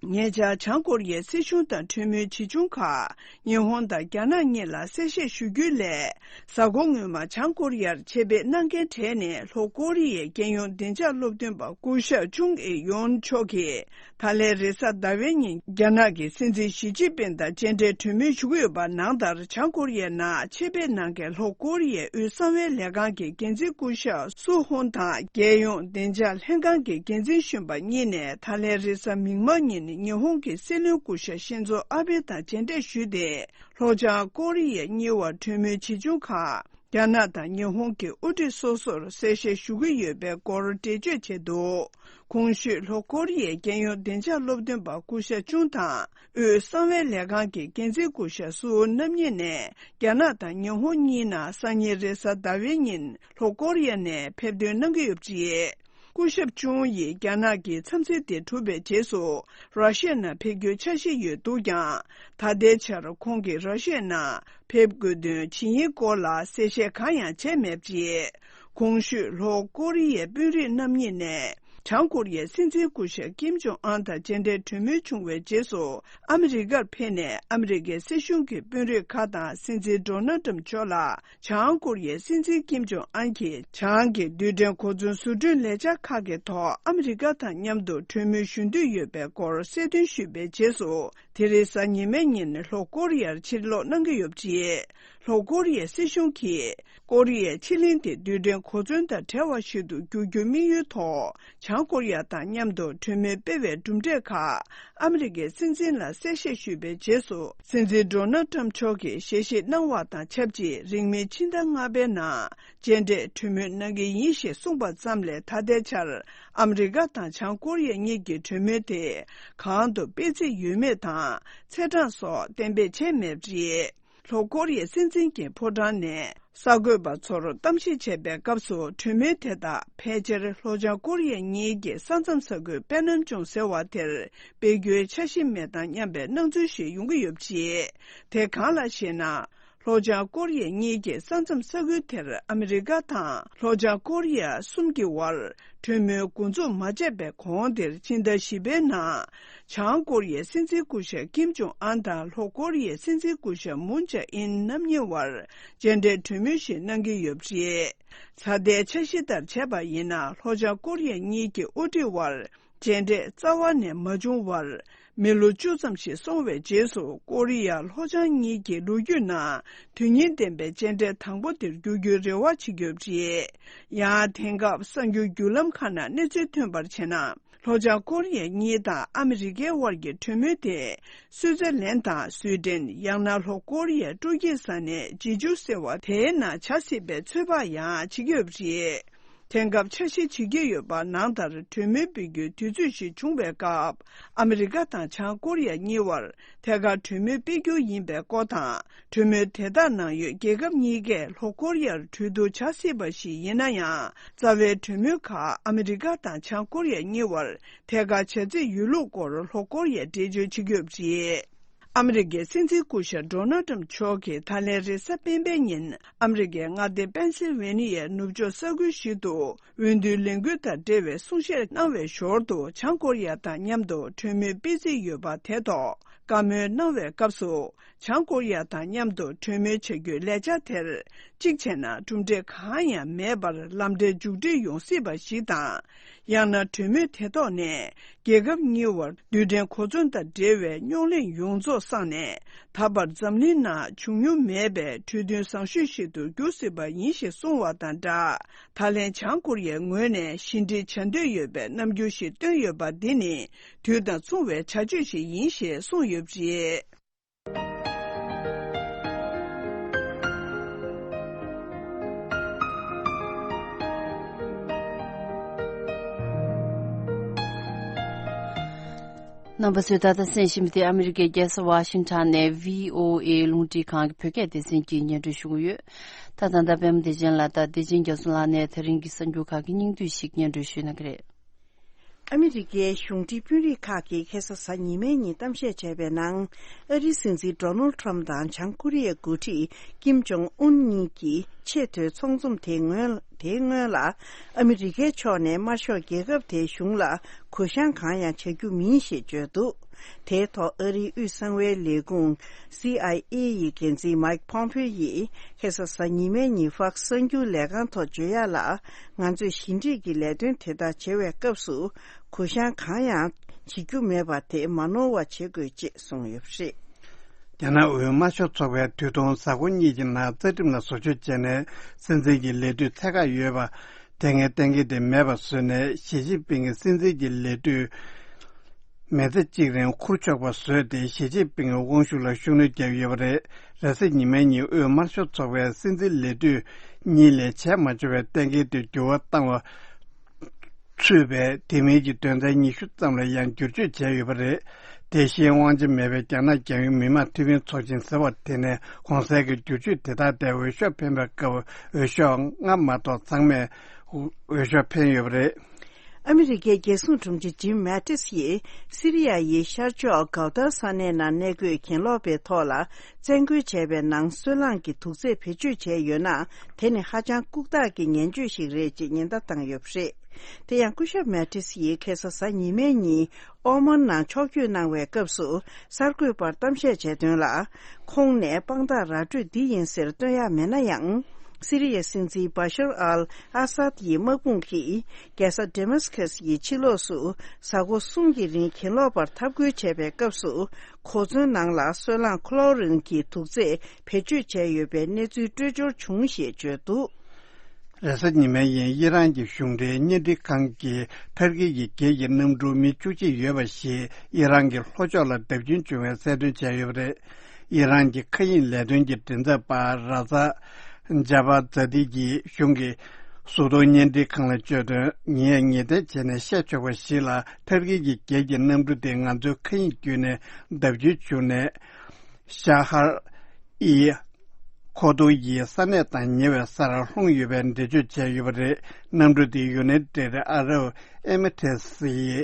ཉེ་ཆར་བྱང་ཀོ་རི་ཡའི་སྲིད་གཞུང་དང་གྲོས་མོལ་ཇི་བྱུང་ཁག་ཉི་ཧོང་དང་རྒྱ་ནག་གཉིས་ལ་གསལ་བཤད་ཞུ་རྒྱུའི་སླད། གཟའ་འཁོར་སྔོན་མ་བྱང་ཀོ་རི་ཡར་ཆེད་ཕེབས་གནང་མཁན་གྲས་ནས་ལྷོ་ཀོ་རི་ཡའི་རྒྱལ་ཡོངས་བདེ་འཇགས་སློབ་སྟོན་པ་སྐུ་ཞབས་ཅུང་ཨེ་ཡོན་མཆོག་གིས། ད་ལན་རེས་གཟའ་ཟླ་བའི་ཉིན་རྒྱ་ནག་གི་སྲིད་འཛིན་ཞི་ཅིན་ཕིང་དང་མཇལ་འཕྲད་གྲོས་མོལ་ཞུ་གི་ཡོད་པ་ནང་ལྟར། བྱང་ཀོ་རི་ཡའི་ནང་ཆེད་ཕེབས་གནང་མཁན་ལྷོ་ཀོ་རི་ཡའི་དབུས་གསང་བའི་ལས་ཁང་གི་འགན་འཛིན་སྐུ་ཞབས་སུ་ཧོན་དང་། རྒྱལ་ཡོངས་བདེ་འཇགས་ལྷན་ཁང་གི་འགན་འཛིན་གཞོན་པ་གཉིས་ནས། ད་ལན་རེས་གཟའ་མིག་དམར་ཉིན་ཉི་ཧོང་གི་སྲིད་བློན་སྐུ་ཞབས་ཤིན་ཛོ་ཨ་བྷེ་དང་མཇལ་འཕྲད་ཞུས་ཏེ། ལྷོ་བྱང་ཀོ་རི་ཡ་གཉིས་བར་གྲོས་མོལ་ཇི་བྱུང་ཁག་རྒྱ་ནག་དང་ཉི་ཧོང་གི་དབུ་ཁྲིད་སོ་སོར་གསལ་བཤད་ཞུ་གི་ཡོད་པའི་སྐོར་འགྲེལ་བརྗོད་བྱས་འདུག་གོང་ཞུས་ལྷོ་ཀོ་རི་ཡའི་རྒྱལ་ཡོངས་བདེ་འཇགས་སློབ་སྟོན་པ་སྐུ་ཞབས་ཅུང་དང་། དབུས་གསང་བའི་ལས་ཁང་གི་འགན་འཛིན་སྐུ་ཞབས་སུའུ་རྣམ་གཉིས་ནས། རྒྱ་ནག་དང་ཉི་ཧོང་གཉིས་ནང་སང་ཉིན་རེས་གཟའ་ཟླ་བའི་ཉིན་ལྷོ་ཀོ་རི་ཡ་ནས་ཕེབས་ཐོན་གནང་གི་ཡོད་པ་རེད། སྐུ་ཞབས་ཅུང་ཡིས་རྒྱ་ནག་གི་འཚམས་གཟིགས་དེ་གྲུབ་པའི་རྗེས་སུ། ར་ཤི་ཡ་ནང་ཕེབས་རྒྱུའི་འཆར་གཞི་ཡོད་འདུག་ཀྱང་། ད་ལྟའི་ཆར་ཁོང་གིས་ར་ཤི་ཡ་ནང་ཕེབས་དགོས་དོན་ཇི་ཡིན་སྐོར་ལ་གསལ་བཤད་གང་ཡང་བྱས་མེད་པ་རེད། གོང་ཞུས་ལྷོ་ཀོ་རི་ཡའི་དཔོན་རིགས་རྣམ་གཉིས་ནས། བྱང་ཀོ་རི་ཡའི་སྲིད་འཛིན་སྐུ་ཞབས་ཀིམ་ཇོང་ཨན་དང་མཇལ་འཕྲད་གྲོས་མོལ་བྱུང་བའི་རྗེས་སུ། ཨ་མི་རི་ཀར་ཕེབས་ནས་ཨ་མི་རི་ཀའི་སྲིད་གཞུང་གི་དཔོན་རིགས་ཁག་དང་སྲིད་འཛིན་ཌོ་ནལ་ཏྲམ་མཆོག་ལ། བྱང་ཀོ་རི་ཡའི་སྲིད་འཛིན་ཀིམ་ཇོང་ཨན་གྱིས་བྱང་གི་རྡུལ་ཕྲན་གོ་མཚོན་བཟོ་སྐྲུན་ལས་འཆར་ཁག་གི་ཐོག་ཨ་མི་རི་ཀ་དང་མཉམ་དུ་གྲོས་མོལ་ཞུ་འདོད་ཡོད་པའི་སྐོར་གསལ་སྟོན་ཞུས་པའི་རྗེས་སུ། དེ་རིང་གཟའ་ཉི་མའི་ཉིན་ལྷོ་ཀོ་རི་ཡར་ཕྱིར་ལོག་གནང་གི་ཡོད་པ་རེད། ལྷོ་ཀོ་རི་ཡའི་སྲིད་གཞུང་གིས། ཀོ་རི་ཡའི་ཕྱེད་གླིང་དེ་རྡུལ་ཕྲན་གོ་མཚོན་དང་བྲལ་བ་ཞིག་ཏུ་བསྒྱུར་རྒྱུའི་དམིགས་ཡུལ་ཐོག་བྱང་ཀོ་རི་ཡ་དང་མཉམ་དུ་གྲོས་མོལ་སྤེལ་བའི་གྲུབ་འབྲས་ཁག་ཨ་མི་རི་ཀའི་སྲིད་འཛིན་ལ་གསལ་བཤད་ཞུས་པའི་རྗེས་སུ། སྲིད་འཛིན་ཌོ་ནལ་ཏྲམ་མཆོག་གིས་ཞལ་བཞེས་གནང་བ་དང་ཆབས་ཅིག་རིང་མིན་ཕྱི་ཟླ་ལྔ་པའི་ནང་མཇལ་འཕྲད་གྲོས་མོལ་གནང་གི་ཡིན་ཞེས་གསུངས་པ་ཙམ་ལས། ད་ལྟའི་ཆར་ཨ་མི་རི་ཀ་དང་བྱང་ཀོ་རི་ཡ་གཉིས་ཀྱི་གྲོས་མོལ་དེ་གང་དུ་སྤེལ་རྩིས་ཡོད་མེད་དང་ཚེས་གྲངས་སོགས་གཏན་འབེབས་བྱས་མེད་པ་རེད། ལྷོ་ཀོ་རི་ཡའི་སྲིད་འཛིན་གྱི་ཕོ་བྲང་ནས་གསར་འགོད་པ་ཚོར་གཏམ་བཤད་བྱས་པའི་སྐབས་སུ། གྲོས་མོལ་དེ་དག་ཕལ་ཆེར་ལྷོ་བྱང་ཀོ་རི་ཡ་གཉིས་ཀྱི་ས་མཚམས་ས་ཁུལ་པེ་ནམ་ལྗོངས་ཟེར་བ་དེར་སྤེལ་རྒྱུའི་འཆར་གཞི་མེད་དང་སྙམ་པའི་སྣང་ཚུལ་ཞིག་ཡོང་གི་ཡོད་པ་རེད། དེ་གང་ལགས་ཤེ་ན། ལྷོ་བྱང་ཀོ་རི་ཡ་གཉིས་ཀྱི་ས་མཚམས་ས་ཁུལ་དེར་ཨ་མི་རི་ཀ་དང་ལྷོ་བྱང་ཀོ་རི་ཡ་གསུམ་གྱི་བར། གྲོས་མོལ་འགོ་འཛུགས་མ་བྱས་པའི་གོང་དེར། ཕྱི་ཟླ་བཞི་པའི་ནང་། བྱང་ཀོ་རི་ཡའི་སྲིད་འཛིན་སྐུ་ཞབས་ཀིམ་ཇོང་ཨན་དང་ལྷོ་ཀོ་རི་ཡའི་སྲིད་འཛིན་སྐུ་ཞབས་མུན་ཇེ་ཨིན་རྣམ་གཉིས་བར་མཇལ་འཕྲད་གྲོས་མོལ་ཞིག་གནང་གི་ཡོད་པ་རེད། ད་ལྟའི་འཆར་གཞི་ལྟར་བྱས་པ་ཡིན་ན། ལྷོ་བྱང་ཀོ་རི་ཡ་གཉིས་ཀྱི་དབུ་ཁྲིད་དབར་མཇལ་འཕྲད་རྩ་བ་ནས་མ་བྱུང་བར། མི་ལོ་བཅུ་ཙམ་ཞིག་སོང་བའི་རྗེས་སུ། ཀོ་རི་ཡ་ལྷོ་བྱང་གཉིས་ཀྱི་ལོ་རྒྱུས་ནང་དོན་སྙིང་ལྡན་པའི་མཇལ་འཕྲད་དང་པོ་དེར་འགྱུར་རྒྱུའི་རེ་བ་བྱེད་ཀྱི་ཡོད་པ་རེད། ཡང་། དེང་སྐབས་གསར་འགྱུར་བརྒྱུད་ལམ་ཁག་ནང་གནས་ཚུལ་ཐོན་པར་བྱས་ན། ལྷོ་བྱང་ཀོ་རི་ཡ་གཉིས་དང་ཨ་མི་རི་ཀའི་དབར་གྱི་གྲོས་མོལ་དེ། སུའི་ཙེར་ལན་དང་སུའི་ཌེན། ཡང་ན་ལྷོ་ཀོ་རི་ཡའི་སྤྲོ་སྐྱིད་ས་གནས་ཇེ་ཇུ་ཟེར་བ་དེའི་ནང་བྱ་སྲིད་པའི་ཚོད་དཔག་ཡང་བྱེད་ཀྱི་ཡོད་པ་རེད། དེང་སྐབས་འཆར་གཞི་བྱེད་ཀྱི་ཡོད་པ་ནང་ལྟར། གྲོས་མོལ་སྤེལ་རྒྱུའི་དུས་ཚོད་ཞིག་བྱུང་བའི་སྐབས། ཨ་མི་རི་ཀ་དང་བྱང་ཀོ་རི་ཡ་གཉིས་བར་ཐད་ཀར་གྲོས་མོལ་སྤེལ་རྒྱུ་ཡིན་པའི་སྐོར་དང་། གྲོས་མོལ་དེ་དག་ནང་ཡོད་རྒྱལ་ཁབ་གཉིས་ཀས་ལྷོ་ཀོ་རི་ཡར་གྲོས་བསྡུར་བྱ་སྲིད་པ་ཞིག་ཡིན་ན་ཡང་། རྩ་བའི་གྲོས་མོལ་ཁག་ཨ་མི་རི་ཀ་དང་བྱང་ཀོ་རི་ཡ་གཉིས་བར་ཐད་ཀར་བྱ་རྩིས་ཡོད་ལུགས་སྐོར་ལྷོ་ཀོ་རི་ཡས་འགྲེལ་བརྗོད་བྱེད་ཀྱི་ཡོད་པ་རེད། ཨ་མི་རི་ཀའི་སྲིད་འཛིན་སྐུ་ཞབས་ཌོ་ནལ་ཏྲམ་མཆོག་གིས་ད་ལན་རེས་གཟའ་སྤེན་པའི་ཉིན་ཨ་མི་རི་ཀའི་མངའ་སྡེ་པེན་སིལ་ཝེ་ནི་ཡའི་ནུབ་ཕྱོགས་ས་ཁུལ་ཞིག་ཏུ་འོས་བསྡུའི་ལས་འགུལ་དང་འབྲེལ་བའི་གསུང་བཤད་གནང་བའི་ཞོར་དུ། བྱང་ཀོ་རི་ཡ་དང་མཉམ་དུ་གྲོས་མོལ་སྤེལ་རྩིས་ཡོད་པ་དེ་ཐོག་བཀའ་མོལ་གནང་བའི་སྐབས་སུ། བྱང་ཀོ་རི་ཡ་དང་མཉམ་དུ་གྲོས་མོལ་བྱ་རྒྱུའི་ལས་འཆར་དེར། གཅིག་བྱས་ན་གྲུབ་འབྲས་གང་ཡང་མེད་པར་ལམ་འབྲས་མཇུག་སྒྲིལ་ཡོང་སྲིད་པ་ཞིག་དང་། ཡང་ན་གྲོས་མོལ་དེ་ཐོག་ནས་རྒྱལ་ཁབ་གཉིས་བར་རྡུལ་ཕྲན་གོ་མཚོན་དང་འབྲེལ་བའི་རྙོག་གླེང་ཡོངས་རྫོགས་སངས་ནས། ད་བར་འཛམ་གླིང་ནང་བྱུང་མྱོང་མེད་པའི་གྲོས་མཐུན་བཟང་ཤོས་ཤིག་ཏུ་འགྱུར་སྲིད་པ་ཡིན་ཞེས་གསུངས་བ་དང་སྦྲགས། ད་ལན་བྱང་ཀོ་རི་ཡའི་ངོས་ནས་ཞི་འགྲིག་བྱ་འདོད་ཡོད་པའི་རྣམ་འགྱུར་ཞིག་བཏོན་ཡོད་པ་འདི་ནི་དུས་དང་མཚུངས་པའི་བྱ་སྤྱོད་ཞིག་ཡིན་ཞེས་གསུངས་ཡོད་པ་རེད། རྣམ་པ་ཚོས་ད་ལྟ་གསན་བཞིན་པ་དེ་ཨ་མི་རི་ཀའི་རྒྱལ་ས་ཝ་ཤིང་ཊོན་ནས་བྷི་ཨོ་ཨེ་རླུང་འཕྲིན་ཁང་གི་བོད་སྐད་སྡེ་ཚན་གྱིས་སྙན་སྒྲོན་ཞུ་གི་ཡོད། ད་ད་ལྟ་པད་མ་བདེ་ཆེན་ལགས་དང་བདེ་ཆེན་རྒྱ་མཚོ་ལགས་ནས་ད་རིང་གི་གསར་འགྱུར་ཁག་གི་སྙིང་བསྡུས་ཤིག་སྙན་སྒྲོན་ཞུས་གནང་གི་རེད། ཨ་མི་རི་ཀའི་གཞུང་འབྲེལ་དཔོན་རིགས་ཁག་གིས་ཁ་སང་གཟའ་ཉི་མའི་ཉིན་གཏམ་བཤད་བྱས་པའི་ནང་། ཨ་རིའི་སྲིད་འཛིན་ཌོ་ནལ་ཊམ་དང་བྱང་ཀོ་རི་ཡའི་འགོ་ཁྲིད་ཀིམ་ཇོང་ཨུན་གཉིས་ཀྱི་ཆེས་མཐོའི་ཚོགས་འཛོམས་དེའི་སྔོན། དེའི་སྔོན་ལ། ཨ་མི་རི་ཀའི་ཕྱོགས་ནས་དམར་ཤོག་རྒྱལ་ཁབ་དེའི་གཞུང་ལ་གུ་བཤངས་གང་ཡང་བྱ་རྒྱུ་མིན་ཞེས་བརྗོད་འདུག་དེའི་ཐོག་ཨ་རིའི་དབུས་གསང་བའི་ལས་ཁུངས་སི་ཨའི་ཨེ་ཡི་འགན་འཛིན་མཱིག་ཕོམ་པེ་ཡིས་ཁ་སང་གཟའ་ཉི་མའི་ཉིན་ཧྥོག་སི་གསར་འགྱུར་ལས་ཁང་ཐོག་བརྗོད་ཡག་ལ། ང་ཚོས་ཞི་འགྲིག་གི་ལས་དོན་དེ་དག་བྱེད་པའི་སྐབས་སུ་གུ་བཤངས་གང་ཡང་བྱེད་རྒྱུ་མེད་པ་དེ་མ་ནོར་བ་བྱེད་དགོས་ཅེས་གསུངས་ཡོད་པ་རེད། རྒྱ་ནག་དབུས་དམར་ཤོག་ཚོགས་པས་དུས་ཐུང་གཟའ་འཁོར་གཉིས་ཀྱི་ནང་རྩ་ཁྲིམས་ལ་བཟོ་བཅོས་བྱས་ནས་སྲིད་འཛིན་གྱི་ལས་དུས་ཚད་བཀག་ཡོད་པ་དེ་སྔའི་གཏན་འཁེལ་དེ་མེད་པ་བཟོས་ནས་ཞི་ཅིན་ཕིང་གི་སྲིད་འཛིན་གྱི་ལས་དུས་མི་ཚེ་གཅིག་རིང་འཁུར་ཆོག་པ་བཟོས་ཏེ་ཞི་ཅིན་ཕིང་གི་དབང་ཤུགས་ལ་ཤུགས་སྣོན་བརྒྱབ་ཡོད་པ་རེད། རེས་གཟའ་ཉི་མའི་ཉིན་དབུས་དམར་ཤོག་ཚོགས་པས་སྲིད་འཛིན་ལས་དུས་གཉིས་ལས་བྱས་མ་ཆོག་པའི་གཏན་འཁེལ་དེ་འགྱུར་བ་བཏང་བ་ཚུད་པས་དེ་མིན་གྱི་དོན་ཚན་ཉི་ཤུ་ཙམ་ལ་ཡང་བསྒྱུར་བཅོས་བྱས་ཡོད་པ་རེད། དེ་བཞིན་དབང་ཆ་མེད་པའི་རྒྱ་ནག་རྒྱང་ཡོལ་མི་དམངས་མཐུན་མིན་ཚོགས་ཆེན་ཟེར་བ་དེ་ནས་གོང་གསལ་གྱི་བསྒྱུར་བཅོས་དེ་དག་དེ་འོས་ཤོག་འཕེན་པའི་སྐབས་འོས་ཤོག་ལྔ་མ་གཏོགས་ཚང་མས་འོས་ཤོག་འཕེན་ཡོད་པ་རེད། ཨ་མི་རི་ཀའི་རྒྱལ་སྲུང་དྲུང་ཆེ་ཇིམ་མེ་ཏིས་ཡིས་སི་རི་ཡ་ཡི་ཤར་ཕྱོགས་གའུ་ཏར་ས་གནས་ནང་གནས་འཁོད་གྱེན་ལོག་པའི་ཐོག་ལ་བཙན་རྒོལ་བྱས་པའི་ནང་སོལ་རླངས་ཀྱི་དུག་རྫས་བེད་སྤྱོད་བྱས་ཡོད་ན། དེ་ནི་ཧ་ཅང་ལྐུགས་རྟགས་ཀྱི་ངན་བྱུས་ཤིག་རེད་ཅེས་ཉེན་བརྡ་བཏང་ཡོད་པ་རེད། དེ་ཡང་སྐུ་ཞབས་མེ་ཏིས་ཡིས་ཁ་སང་གཟའ་ཉི་མའི་ཉིན་ཨོ་མན་ནང་ཕྱོགས་བསྐྱོད་གནང་བའི་སྐབས་སུ་གསར་འགོད་པར་གཏམ་བཤད་བྱས་དོན་ལ། ཁོང་ནས་དཔང་རྟགས་ར་སྤྲོད་འདི་ཡིན་ཟེར་སྟོན་ཡག་མེད་ན་ཡང་། སི་རི་ཡའི་སྲིད་འཛིན་བྷ་ཤར་ཨལ་ཨ་སཱད་ཡི་དམག་དཔུང་གིས་རྒྱལ་ས་ཌེ་མཱ་སི་ཁཱས་ཡི་ཕྱི་ལོགས་སུ་གཟའ་འཁོར་གསུམ་གྱི་རིང་གྱེན་ལོག་པར་འཐབ་རྒོལ་བྱས་པའི་སྐབས་སུ། གོ་མཚོན་ནང་ལ་སོལ་རླངས་ཁོ་ལོ་རིན་གྱི་དུག་རྫས་བེད་སྤྱོད་བྱས་ཡོད་པའི་གནས་ཚུལ་སྤྲོད་འབྱོར་བྱུང་ཞེས་བརྗོད་འདུག་རེས་གཟའ་ཉི་མའི་ཉིན་ཨི་རན་གྱི་གཞུང་འབྲེལ་བརྙན་འཕྲིན་ཁང་གིས་ཐར་ཀི་ཡི་སྒེར་གྱི་གནམ་གྲུ་མི་བཅུ་གཅིག་ཡོད་པ་ཞིག་ཨི་རན་གྱི་ལྷོ་ཕྱོགས་ལ་བརྡབ་སྐྱོན་བྱུང་བའི་གསལ་སྟོན་བྱས་ཡོད་པ་རེད། ཨི་རན་གྱི་མཁའ་དབྱིངས་ལས་དོན་གྱི་མགྲིན་ཚབ་པ་ར་ཛ་ཇ་བྷ་ཛ་ཏི་གྱིས་གཞུང་གི་གཟུགས་མཐོང་བརྙན་འཕྲིན་ཁང་ལ་བརྗོད་དོན། ངས་ངེས་གཏན་བྱས་ནས་བཤད་ཆོག་པ་ཞིག་ལ། ཐར་ཀི་ཡི་སྒེར་གྱི་གནམ་གྲུ་དེ་ང་ཚོའི་མཁའ་དབྱིངས་བརྒྱུད་ནས་བརྡབ་སྐྱོན་བྱུང་ནས། ཤ་ཧར་ཨི་ཁོ་ཏོ་ཡི་ས་གནས་དང་ཉེ་བའི་སར་ལྷུང་ཡོད་པའི་འགྲེལ་བརྗོད་བྱས་ཡོད་པ་རེད། གནམ་གྲུ་དེ་ཡུ་ནའི་ཊེཌ་ཨ་རབ་ཨེ་མི་རེ་ཊི་སི་ཡི་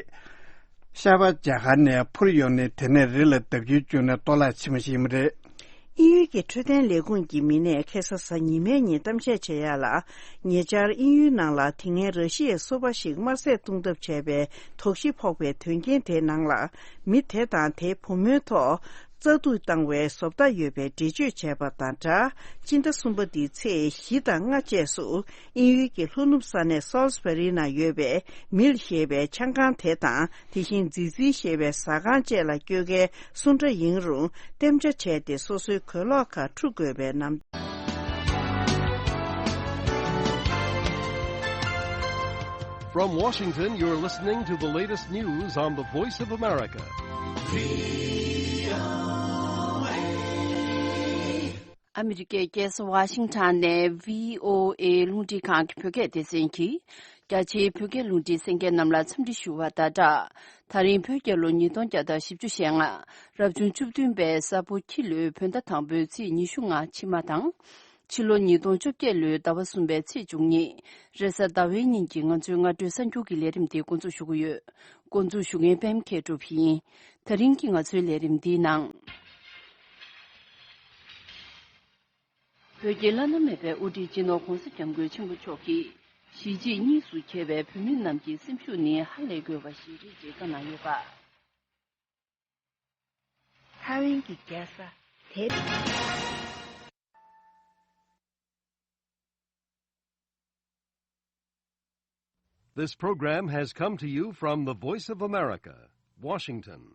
ཤ་བ་ཇ་ཧར་ནས་འཕུར་ཡོང་ནས་དེ་ནས་རི་ལ་བརྡབ་སྐྱོན་བྱུང་ནས་གཏོར་བརླག་ཕྱིན་པ་ཞིག་ཡིན་པ་རེད། དབྱིན་ཡུལ་གྱི་འཕྲོད་བསྟེན་ལས་ཁུངས་ཀྱི་མི་སྣས་ཁ་སང་གཟའ་ཉི་མའི་ཉིན་གཏམ་བཤད་བྱེད་ཡག་ལ། ཉེ་ཆར་དབྱིན་ཡུལ་ནང་ལ་དེ་སྔའི་ར་ཤི་ཡའི་སོ་པ་ཞིག་དམར་ཟས་བཏུང་ཐབས་བྱས་པའི་དོགས་གཞི་ཕོག་པའི་དོན་རྐྱེན་དེའི་ནང་ལ། མི་དེ་དང་དེའི་བུ་མོའི་ཐོག་རྩ་གཏུག་བཏང་བའི་བཟོ་ལྟ་ཡོད་པའི་འགྲེལ་བརྗོད་བྱས་པ་དང་སྦྲགས། སྤྱི་ཟླ་གསུམ་པ་འདིའི་ཚེས་བཞི་དང་ལྔ་བཅས་སུ། དབྱིན་ཡུལ་གྱི་ལྷོ་ནུབ་ས་གནས་སཱལ་སི་བྷ་རི་ནང་ཡོད་པའི་མིལ་ཞེས་པའི་ཆང་ཁང་དེ་དང་། དེ་བཞིན་ཛི་ཛི་ཞེས་པའི་ཟ་ཁང་བཅས་ལ་སྐྱོད་མཁན་སུ་འདྲ་ཡིན་རུང་། རྟེན་འབྲེལ་བྱས་ཏེ་སོ་སོའི་གོས་ལོག་ཁ་འཁྲུ་དགོས་པའི་ནམ། From Washington, you're listening to the latest news on the Voice of America. ཨ་མི་རི་ཀའི་རྒྱལ་ས་ཝ་ཤིང་ཊོན་ནས་བྷི་ཨོ་ཨེ་རླུང་འཕྲིན་ཁང་གི་བོད་སྐད་སྡེ་ཚན་གྱིས། རྒྱ་ཆེའི་བོད་སྐད་རླུང་འཕྲིན་གསན་མཁན་རྣམས་ལ་འཚམས་འདྲི་ཞུ་བ་དང་སྦྲགས། ད་རིང་བོད་རྒྱལ་ལོ་ཉིས་སྟོང་བརྒྱ་དང་བཞི་བཅུ་ཞེ་ལྔ། རབ་བྱུང་བཅུ་བདུན་པའི་ས་ཕོ་ཁྱི་ལོའི་བོད་ཟླ་དང་པོའི་ཚེས་ཉི་ཤུ་ལྔ་ཕྱི་མ་དང་། ཕྱི་ལོ་ཉིས་སྟོང་བཅོ་བརྒྱད་ལོའི་ཟླ་བ་གསུམ་པའི་ཚེས་བཅུ་གཉིས། རེས་གཟའ་ཟླ་བའི་ཉིན་གྱི་ང་ཚོའི་སྔ་དྲོའི་གསར་འགྱུར་གྱི་ལས་རིམ་འདི་འགོ་འཛུགས་ཞུ་གི་ཡོད། འགོ་འཛུགས་ཞུ་མཁན་པད་མ་མཁས་གྲུབ་ཡིན། ད་རིང་གི་ང་ཚོའི་ལས་རིམ་འདིའི་ནང་། བོད་ཀྱི་བླ་ན་མེད་པའི་དབུ་ཁྲིད་སྤྱི་ནོར་༧གོང་ས་༧སྐྱབས་མགོན་ཆེན་པོ་མཆོག་གིས། གཞིས་བྱེས་གཉིས་སུ་གྱེས་པའི་བོད་མི་རྣམས་ཀྱི་སེམས་ཤུགས་ནི་ཧ་ལས་དགོས་པ་ཞིག་རེད་ཅེས་བཀའ་གནང་ཡོད་པ། ཐའེ་ཝན་གྱི་རྒྱལ་ས་དེབ། This program has come to you from the Voice of America, Washington.